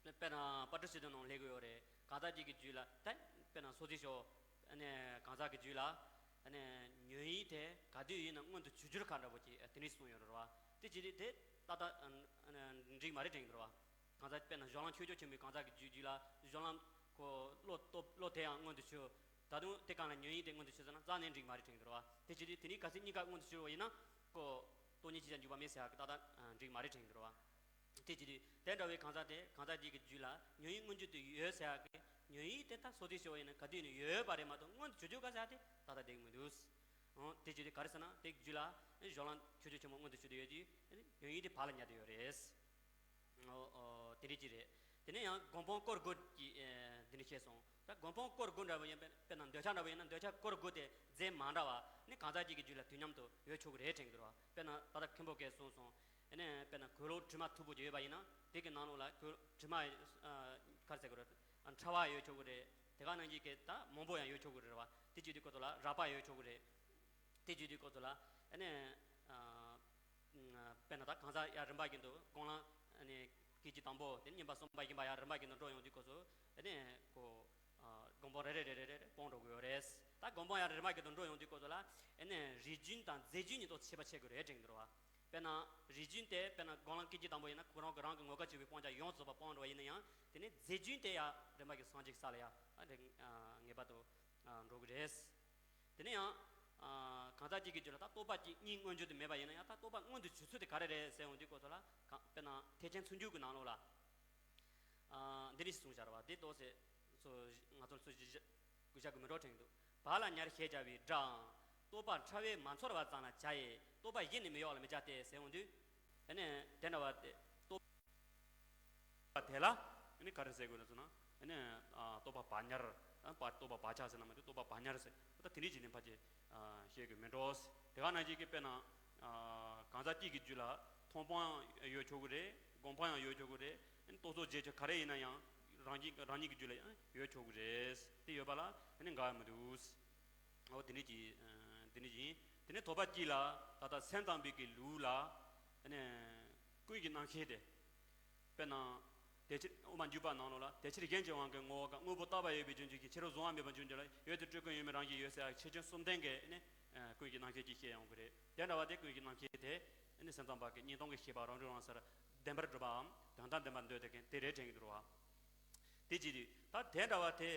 དཔེར་ན་པར་སྐྲུན་བྱེད་དུས་ནང་སླེབས་ཀྱི་ཡོད་རེད། གང་ཟག་གཅིག་གི་རྒྱུད་ལ་ད་དཔེར་ན་སོ་སོའི་ཕྱོགས་ཨ་ནི་གང་ཟག་གི་རྒྱུད་ལ་ཨ་ནི་ཉོན་ཡིད་དེ་ག་དུས་ཡིན་ན་མངོན་དུ་གྱུར་གྱུར་ག་འདྲ་པོ་ཅིག་དེ་འདྲ་གསུངས་ཡོད་རེད་བ། དེ་བྱེད་དུས་དེ་ཏག་ཏག་འགྲིག་མ་རེད་དྲན་གྱི་རེད་བ། གང་ཟག་དཔེར་ན་གཞན་ལམ་ཆོས་ཕྱོགས་ཆེན་པོའི་གང་ཟག་གི་རྒྱུད་རྒྱུད་ལ་གཞན་ལམ་ཁོ་བློ་སྟོབས་བློ་དེ་ཡང་མངོན་དུ་གྱུར། ད་དུང་དེ་གང་ལ་ཉོན་ཡིད་དེ་མངོན་དུ་གྱུར་ཟེར་ན་རྩ་ནས་འགྲིག་མ་རེད་དྲན་གྱི་རེད་བ། དེ་བྱེད་དུས་དེ་ནི་གལ་སྲིད་གཉིས་ཀ་མངོན་དུ་གྱུར་བ་ཡིན་ན་ཁོ་སྟོང་ཉིད་ཅིག་ཅར་འཇུག་པ་མེད་ཟེར་ཡག་གི་ཏག་ཏག་འགྲིག་མ་རེད་དྲན་གྱི་རེད་བ། དེ་བྱེད་དུས་དེ་འདྲ་བའི་གང་ཟག་དེ་གང་ཟག་གཅིག་གི་རྒྱུད་ལ་ཉོན་ཡིད་མངོན་གྱུར་དུ་ཡོད་ཟེར་ཡག་གི་ཉོན་ཡིད་དེ་ད་སོ་སོའི་ཕྱོགས་ཡིན་ན་ག་དུས་ནས་ཡོད་པ་རེད་མ་གཏོགས་མངོན་དུ་གྱུར་གྱུར་ག་ཟེར་ཡག་དེ་ཏག་ཏག་བསྡད་ཀྱི་མི་འདུག་འོ་དེ་བྱེད་དུས་ག་རེ་ཟེར་ན་དེ་རྒྱུད་ལ་གཞན་ལམ་ཆོས་ཕྱོགས་ཆེན་པོ་མངོན་དུ་གྱུར་དུ་ཡོད་དུས་ཉོན་ཡིད་དེ་བག་ལ་ཉལ་དུ་ཡོད་རེད། འོ་འོ་དེ་འདྲ་ཅིག་རེད། དེ་ནས་ཡང་སྒོམ་སྤང་སྐོར་དགུ་གི་ཨེ་འདི་འདྲ་བཤད་སོང་། ད་སྒོམ་སྤང་སྐོར་དགུ་འདྲ་བོ་ཡིན་པས་དཔེར་ན་འདོད་ཆགས་འདྲ་བོ་ཡིན་ན་འདོད་ཆགས་སྐོར་དགུ་དེ་རྫས་མ་འདྲ་བ་ནི་གང་ཟག་གཅིག་གི་རྒྱུད་ལ་དུས་མཉམ་དུ་ཡོད་ཆོག་གི་རེད་དྲན་གྱི་འདུག་བ། དཔེར་ན་ད་ལྟ་མཁན་པོ་གིས་གསུངས་སོང་། ཨ་ནི་དཔེར་ན་གོས་ལོག་དྲི་མ་མཐུག་པོ་ཅིག་ཡོད་པ་ཡིན་ན་དེ་གི་ནང་ལོགས་ལ་གོས་དྲི་མ་ཨ་ག་རེ་ཟེར་དགོས་རེད། ཨ་ཕྲ་བ་ཡོད་ཆོག་གི་རེད། དེ་ག་ནང་བཞིན་གྱི་ད་མང་པོ་ཡང་ཡོད་ཆོག་གི་རེད་བ། དེ་བྱེད་དུས་སྐབས་སུ་ལ་རགས་པ་ཡོད་ཆོག་གི་རེད། དེ་བྱེད་དུས་སྐབས་སུ་ལ་ཨ་ནི་ཨ། དཔེར་ན་ད་གང་ཟག་ཡར་རིམ་པ་བཞིན་དུ་སྤང་བླང་ཨ་ནི་གི་ཅི་དང་པོ་དེ་ནི་གཉིས་པ་གསུམ་པ་བཞི་པ་ཡར་རིམ་པ་བཞིན་དུ་འགྲོ་ཡོང་དུས་སྐབས་སུ་ཨ་ནི་ཁོ་ཨ་ སྒོམ་སྤང་རེ་རེ་རེ་རེ་རེ་སྤོང་འགྲོ་དགོས་རེད། ད་སྒོམ་སྤང་ཡང་རིམ་པ་གི་དུ་འགྲོ་ཡོང་དུས་སྐབས་སུ་ལ་ཨེ་ནས་རིགས་རྒྱུན་དང་རྫས་རྒྱུན་གཉིས་ཐོག་ཁྱད་པར་ཕྱེ་དགོས་རེད་དྲན་གྱི་འདུག་བ། དཔེར་ན་རིགས་རྒྱུན་དེ་དཔེར་ན་སྒོམ་ལམ་སྐད་ཅིག་དང་པོ་ཡིན་ན་ཁོ་རང་གི་རང་གི་ངོ་སྐལ་ཆེ་བའི་སྤང་བྱ་ཡོངས་རྫོགས་པ་སྤོང་འགྲོ་བ་ཡིན་ན་ཡང་དེ་ནས་རྫས་རྒྱུན་དེ་ཡང་རིམ་པ་གི་སངས་རྒྱས་ཀྱི་ས་ལ་ཡང་ཨ་རེ་ངེས་པར་དུ་འགྲོ་གི་རེད། དེ་ནས་ཡང་གང་ཟག་གཅིག་གི་རྒྱུད་ལ་ད་རྟོག་པ་གཅིག་གཉིས་མངོན་གྱུར་དུ་མེད་པ་ཡིན་ན་ཡང་ད་རྟོག་པ་མངོན་དུ་གྱུར་ཚུལ་དེ་ག་རེ་རེད་ཟེར་ཡོང་དུས་སྐབས་སུ་ལ་གང་དཔེར་ན་ཐེག་ཆེན་ཚུལ་འགྱུར་གྱི་ནང་ལོགས་ལ། ཨ་འདི་འདྲ་ཞིག་གསུངས་བཞག་རེད་བ། འདི་ཏོག་ཙམ་ང་ཚོར་ཚུལ་བཞག་གི་མི་འགྲོ་དྲན་འདུག་བག་ལ་ཉལ་ཞེས་བྱ་བའི་སྒྲའང་རྟོག་པ་ཕྲ་བས་མ་ཚོར་བ་ཙམ་ལ་བྱ་ཡི། རྟོག་པ་གཞན་ནི་མི་གཡོ་བ་ལ་མི་བྱ་སྟེ་ཟེར་འོང་དུས། ཨ་ནི་དེ་འདྲ་བ་སྟེ་རྟོག་པ་དེ་ལ་ཨ་ནི་ག་རེ་ཟེར་དགོས་ན་ཟེར་ན། ཨ་ནི་ཨ་རྟོག་པ་བག་ཉལ། ཨ་བག་རྟོག་པ་བག་ཆགས་ཟེར་ན་མ་གཏོགས་རྟོག་པ་བག་ཉལ་ཟེར། ད་དེ་འདྲ་ཞིག་ནི་ཕལ་ཆེར་ཨ་བཤད་དགོས་མི་འགྲོ། དེ་ག་ནང་བཞིན་གྱི་དཔེར་ན་ཨ་གང་ཟག་གཅིག་གི་རྒྱུད་ལ་མཐོང་སྤང་ཡང་ཡོད་ཆོག་གི་རེད། སྒོམ་སྤང་ཡང་ཡོད་ཆོག་གི་རེད། རྟོག་ཚོགས་རྗེས་ཆོག་ག་རེ་ཡིན་ན་ཡང་རང་ཉིད་རང་ཉིད་ཀྱི་རྒྱུད་ལ་ཡང་ཡོད་ཆོག་གི་རེད། དེ་ཡོད་པ་ལ་ཨ་ནི་འགལ་བ་མི་འདུག་འོ་དེ་འདྲ་གྱི་ཨ་དེ་འདྲ་ཡིན། དེ་ནས་དོགས་པ་གཅིག་ལ་ད་ལྟ་སེམས་ཙམ་པའི་གི་ལུགས་ལ་ཨ་ནི་ཀུན་གྱི་རྣམ་ཤེས་དེ། དཔེར་ན། དེ་ཕྱིར་དབུ་མ་འཇུག་པ་ནང་ལོགས་ལ་དེ་ཕྱིར་གཞན་གྱི་དབང་གིས་ངོ་བོ་གང་། དངོས་པོ་བཏགས་པ་ཡོད་པའི་རྒྱུ་མཚན་གྱིས་ཕྱི་རོལ་གཟུང་བ་མེད་པར་འཇོག་འགྱུར་ལ། ཡོད་དེ་སྤྲོས་ཀུན་ཡོད་མིན་རང་བཞིན་ཡོད་ཟེར་ཡ་ཆོས་ཅན་གསུམ་ལྡན་གྱི་ནི་ཀུན་གྱི་རྣམ་ཤེས་ཀྱིས་བཤད་ཡོང་གི་རེད། དེ་འདྲ་བ་དེ་ཀུན་གྱི་རྣམ་ཤེས་དེ་ནི་སེམས་ཙམ་པ་གི་གཉིས་སྟོང་གི་ཤེས་པ་རང་གྲོལ་རང་སར་བདེན་པར་གྲུབ་པའམ་དོན་དམ་བདེན་པར་འདོད་དེ་མཁན་དེ་རེད་དྲན་གྱི་འདུག་བ། དེ་ཅི་རེད། ད་དེ་འདྲ་བ་དེ་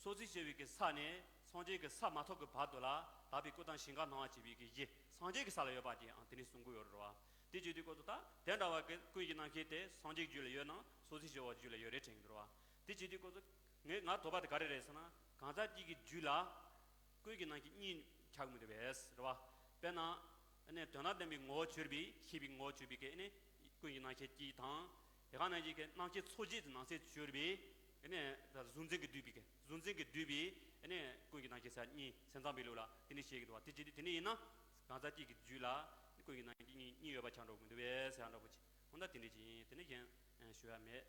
སོ་སོའི་ཤེས་པའི་གི་ས་ནས་སངས་རྒྱས་ཀྱི་ས་མ་ཐོབ་ཀྱི་བར་དུ་ལ་དག་པའི་སྐུ་དང་ཞིང་ཁམས་སྣང་བ་བྱེད་པའི་གི་གཞི་སངས་རྒྱས་ཀྱི་ས་ལ་ཡོད་པ་དེ་ཡང་དེ་ནས་གསུང་གི་ཡོད་རེད་བ། དེ་བྱེད་དུས་སྐབས་སུ་ད་དེ་འདྲ་བ་གི་ཀུན་གྱི་རྣམ་ཤེས་དེ་སངས་རྒྱས་རྒྱུད་ལ་ཡོད་ན་སོ་སོའི་ཤེས་པ་རྒྱུད་ལ་ཡོད་རེད་དྲན་གྱི་འདུག་བ། དེ་བྱེད་དུས་སྐབས་སུ་ངས་ང་དོགས་པ་དེ་ག་རེ་རེད་ཟེར་ན། གང་ཟག་གཅིག་གི་རྒྱུད་ལ་ཀུན་གྱི་རྣམ་ཤེས་གཉིས་ཆགས་མི་འདུག་པས་རེད་བ། དཔེར་ན། ཨ་ནི་དོན་དམ་བདེན་པའི་ངོ་བོ་གྱུར་པའི་ཤེས་པའི་ངོ་བོ་གྱུར་པའི་གི་ཨ་ནི་ཀུན་གྱི་རྣམ་ཤེས་གཅིག་དང་། དེ་ག་ནང་བཞིན་གྱི་རྣམ་ཤེས་ཚོགས་བརྒྱད་ཀྱི་ནང་གསེས་གྱུར་པའི་ཨ་ནི་ད་གཟུང་འཛིན་གྱིས་བསྡུས་པའི་གི་གཟུང་འཛིན་གྱིས་བསྡུས་པའི་ཨ་ནི་ཀུན་གྱི་རྣམ་ཤེས་ཟེར་གཉིས་སེམས་ཙམ་པའི་ལུགས་ལ་དེ་འདྲ་བཤད་ཀྱི་འདུག་བ། དེ་བྱེད་དུས་དེ་འདྲ་ཡིན་ན། གང་ཟག་གཅིག་གི་རྒྱུད་ལ་ཀུན་གྱི་རྣམ་ཤེས་གཉིས་གཉིས་ཡོད་པ་ཆགས་འགྲོ་གི་མི་འདུག་པས་ཟེར་ཡ་འདྲ་པོ་ཅིག་འོ་ན་དེ་འདྲ་ཅིག་ཡིན། དེ་ནི་གཞན་ཞུ་ཡ་མེད།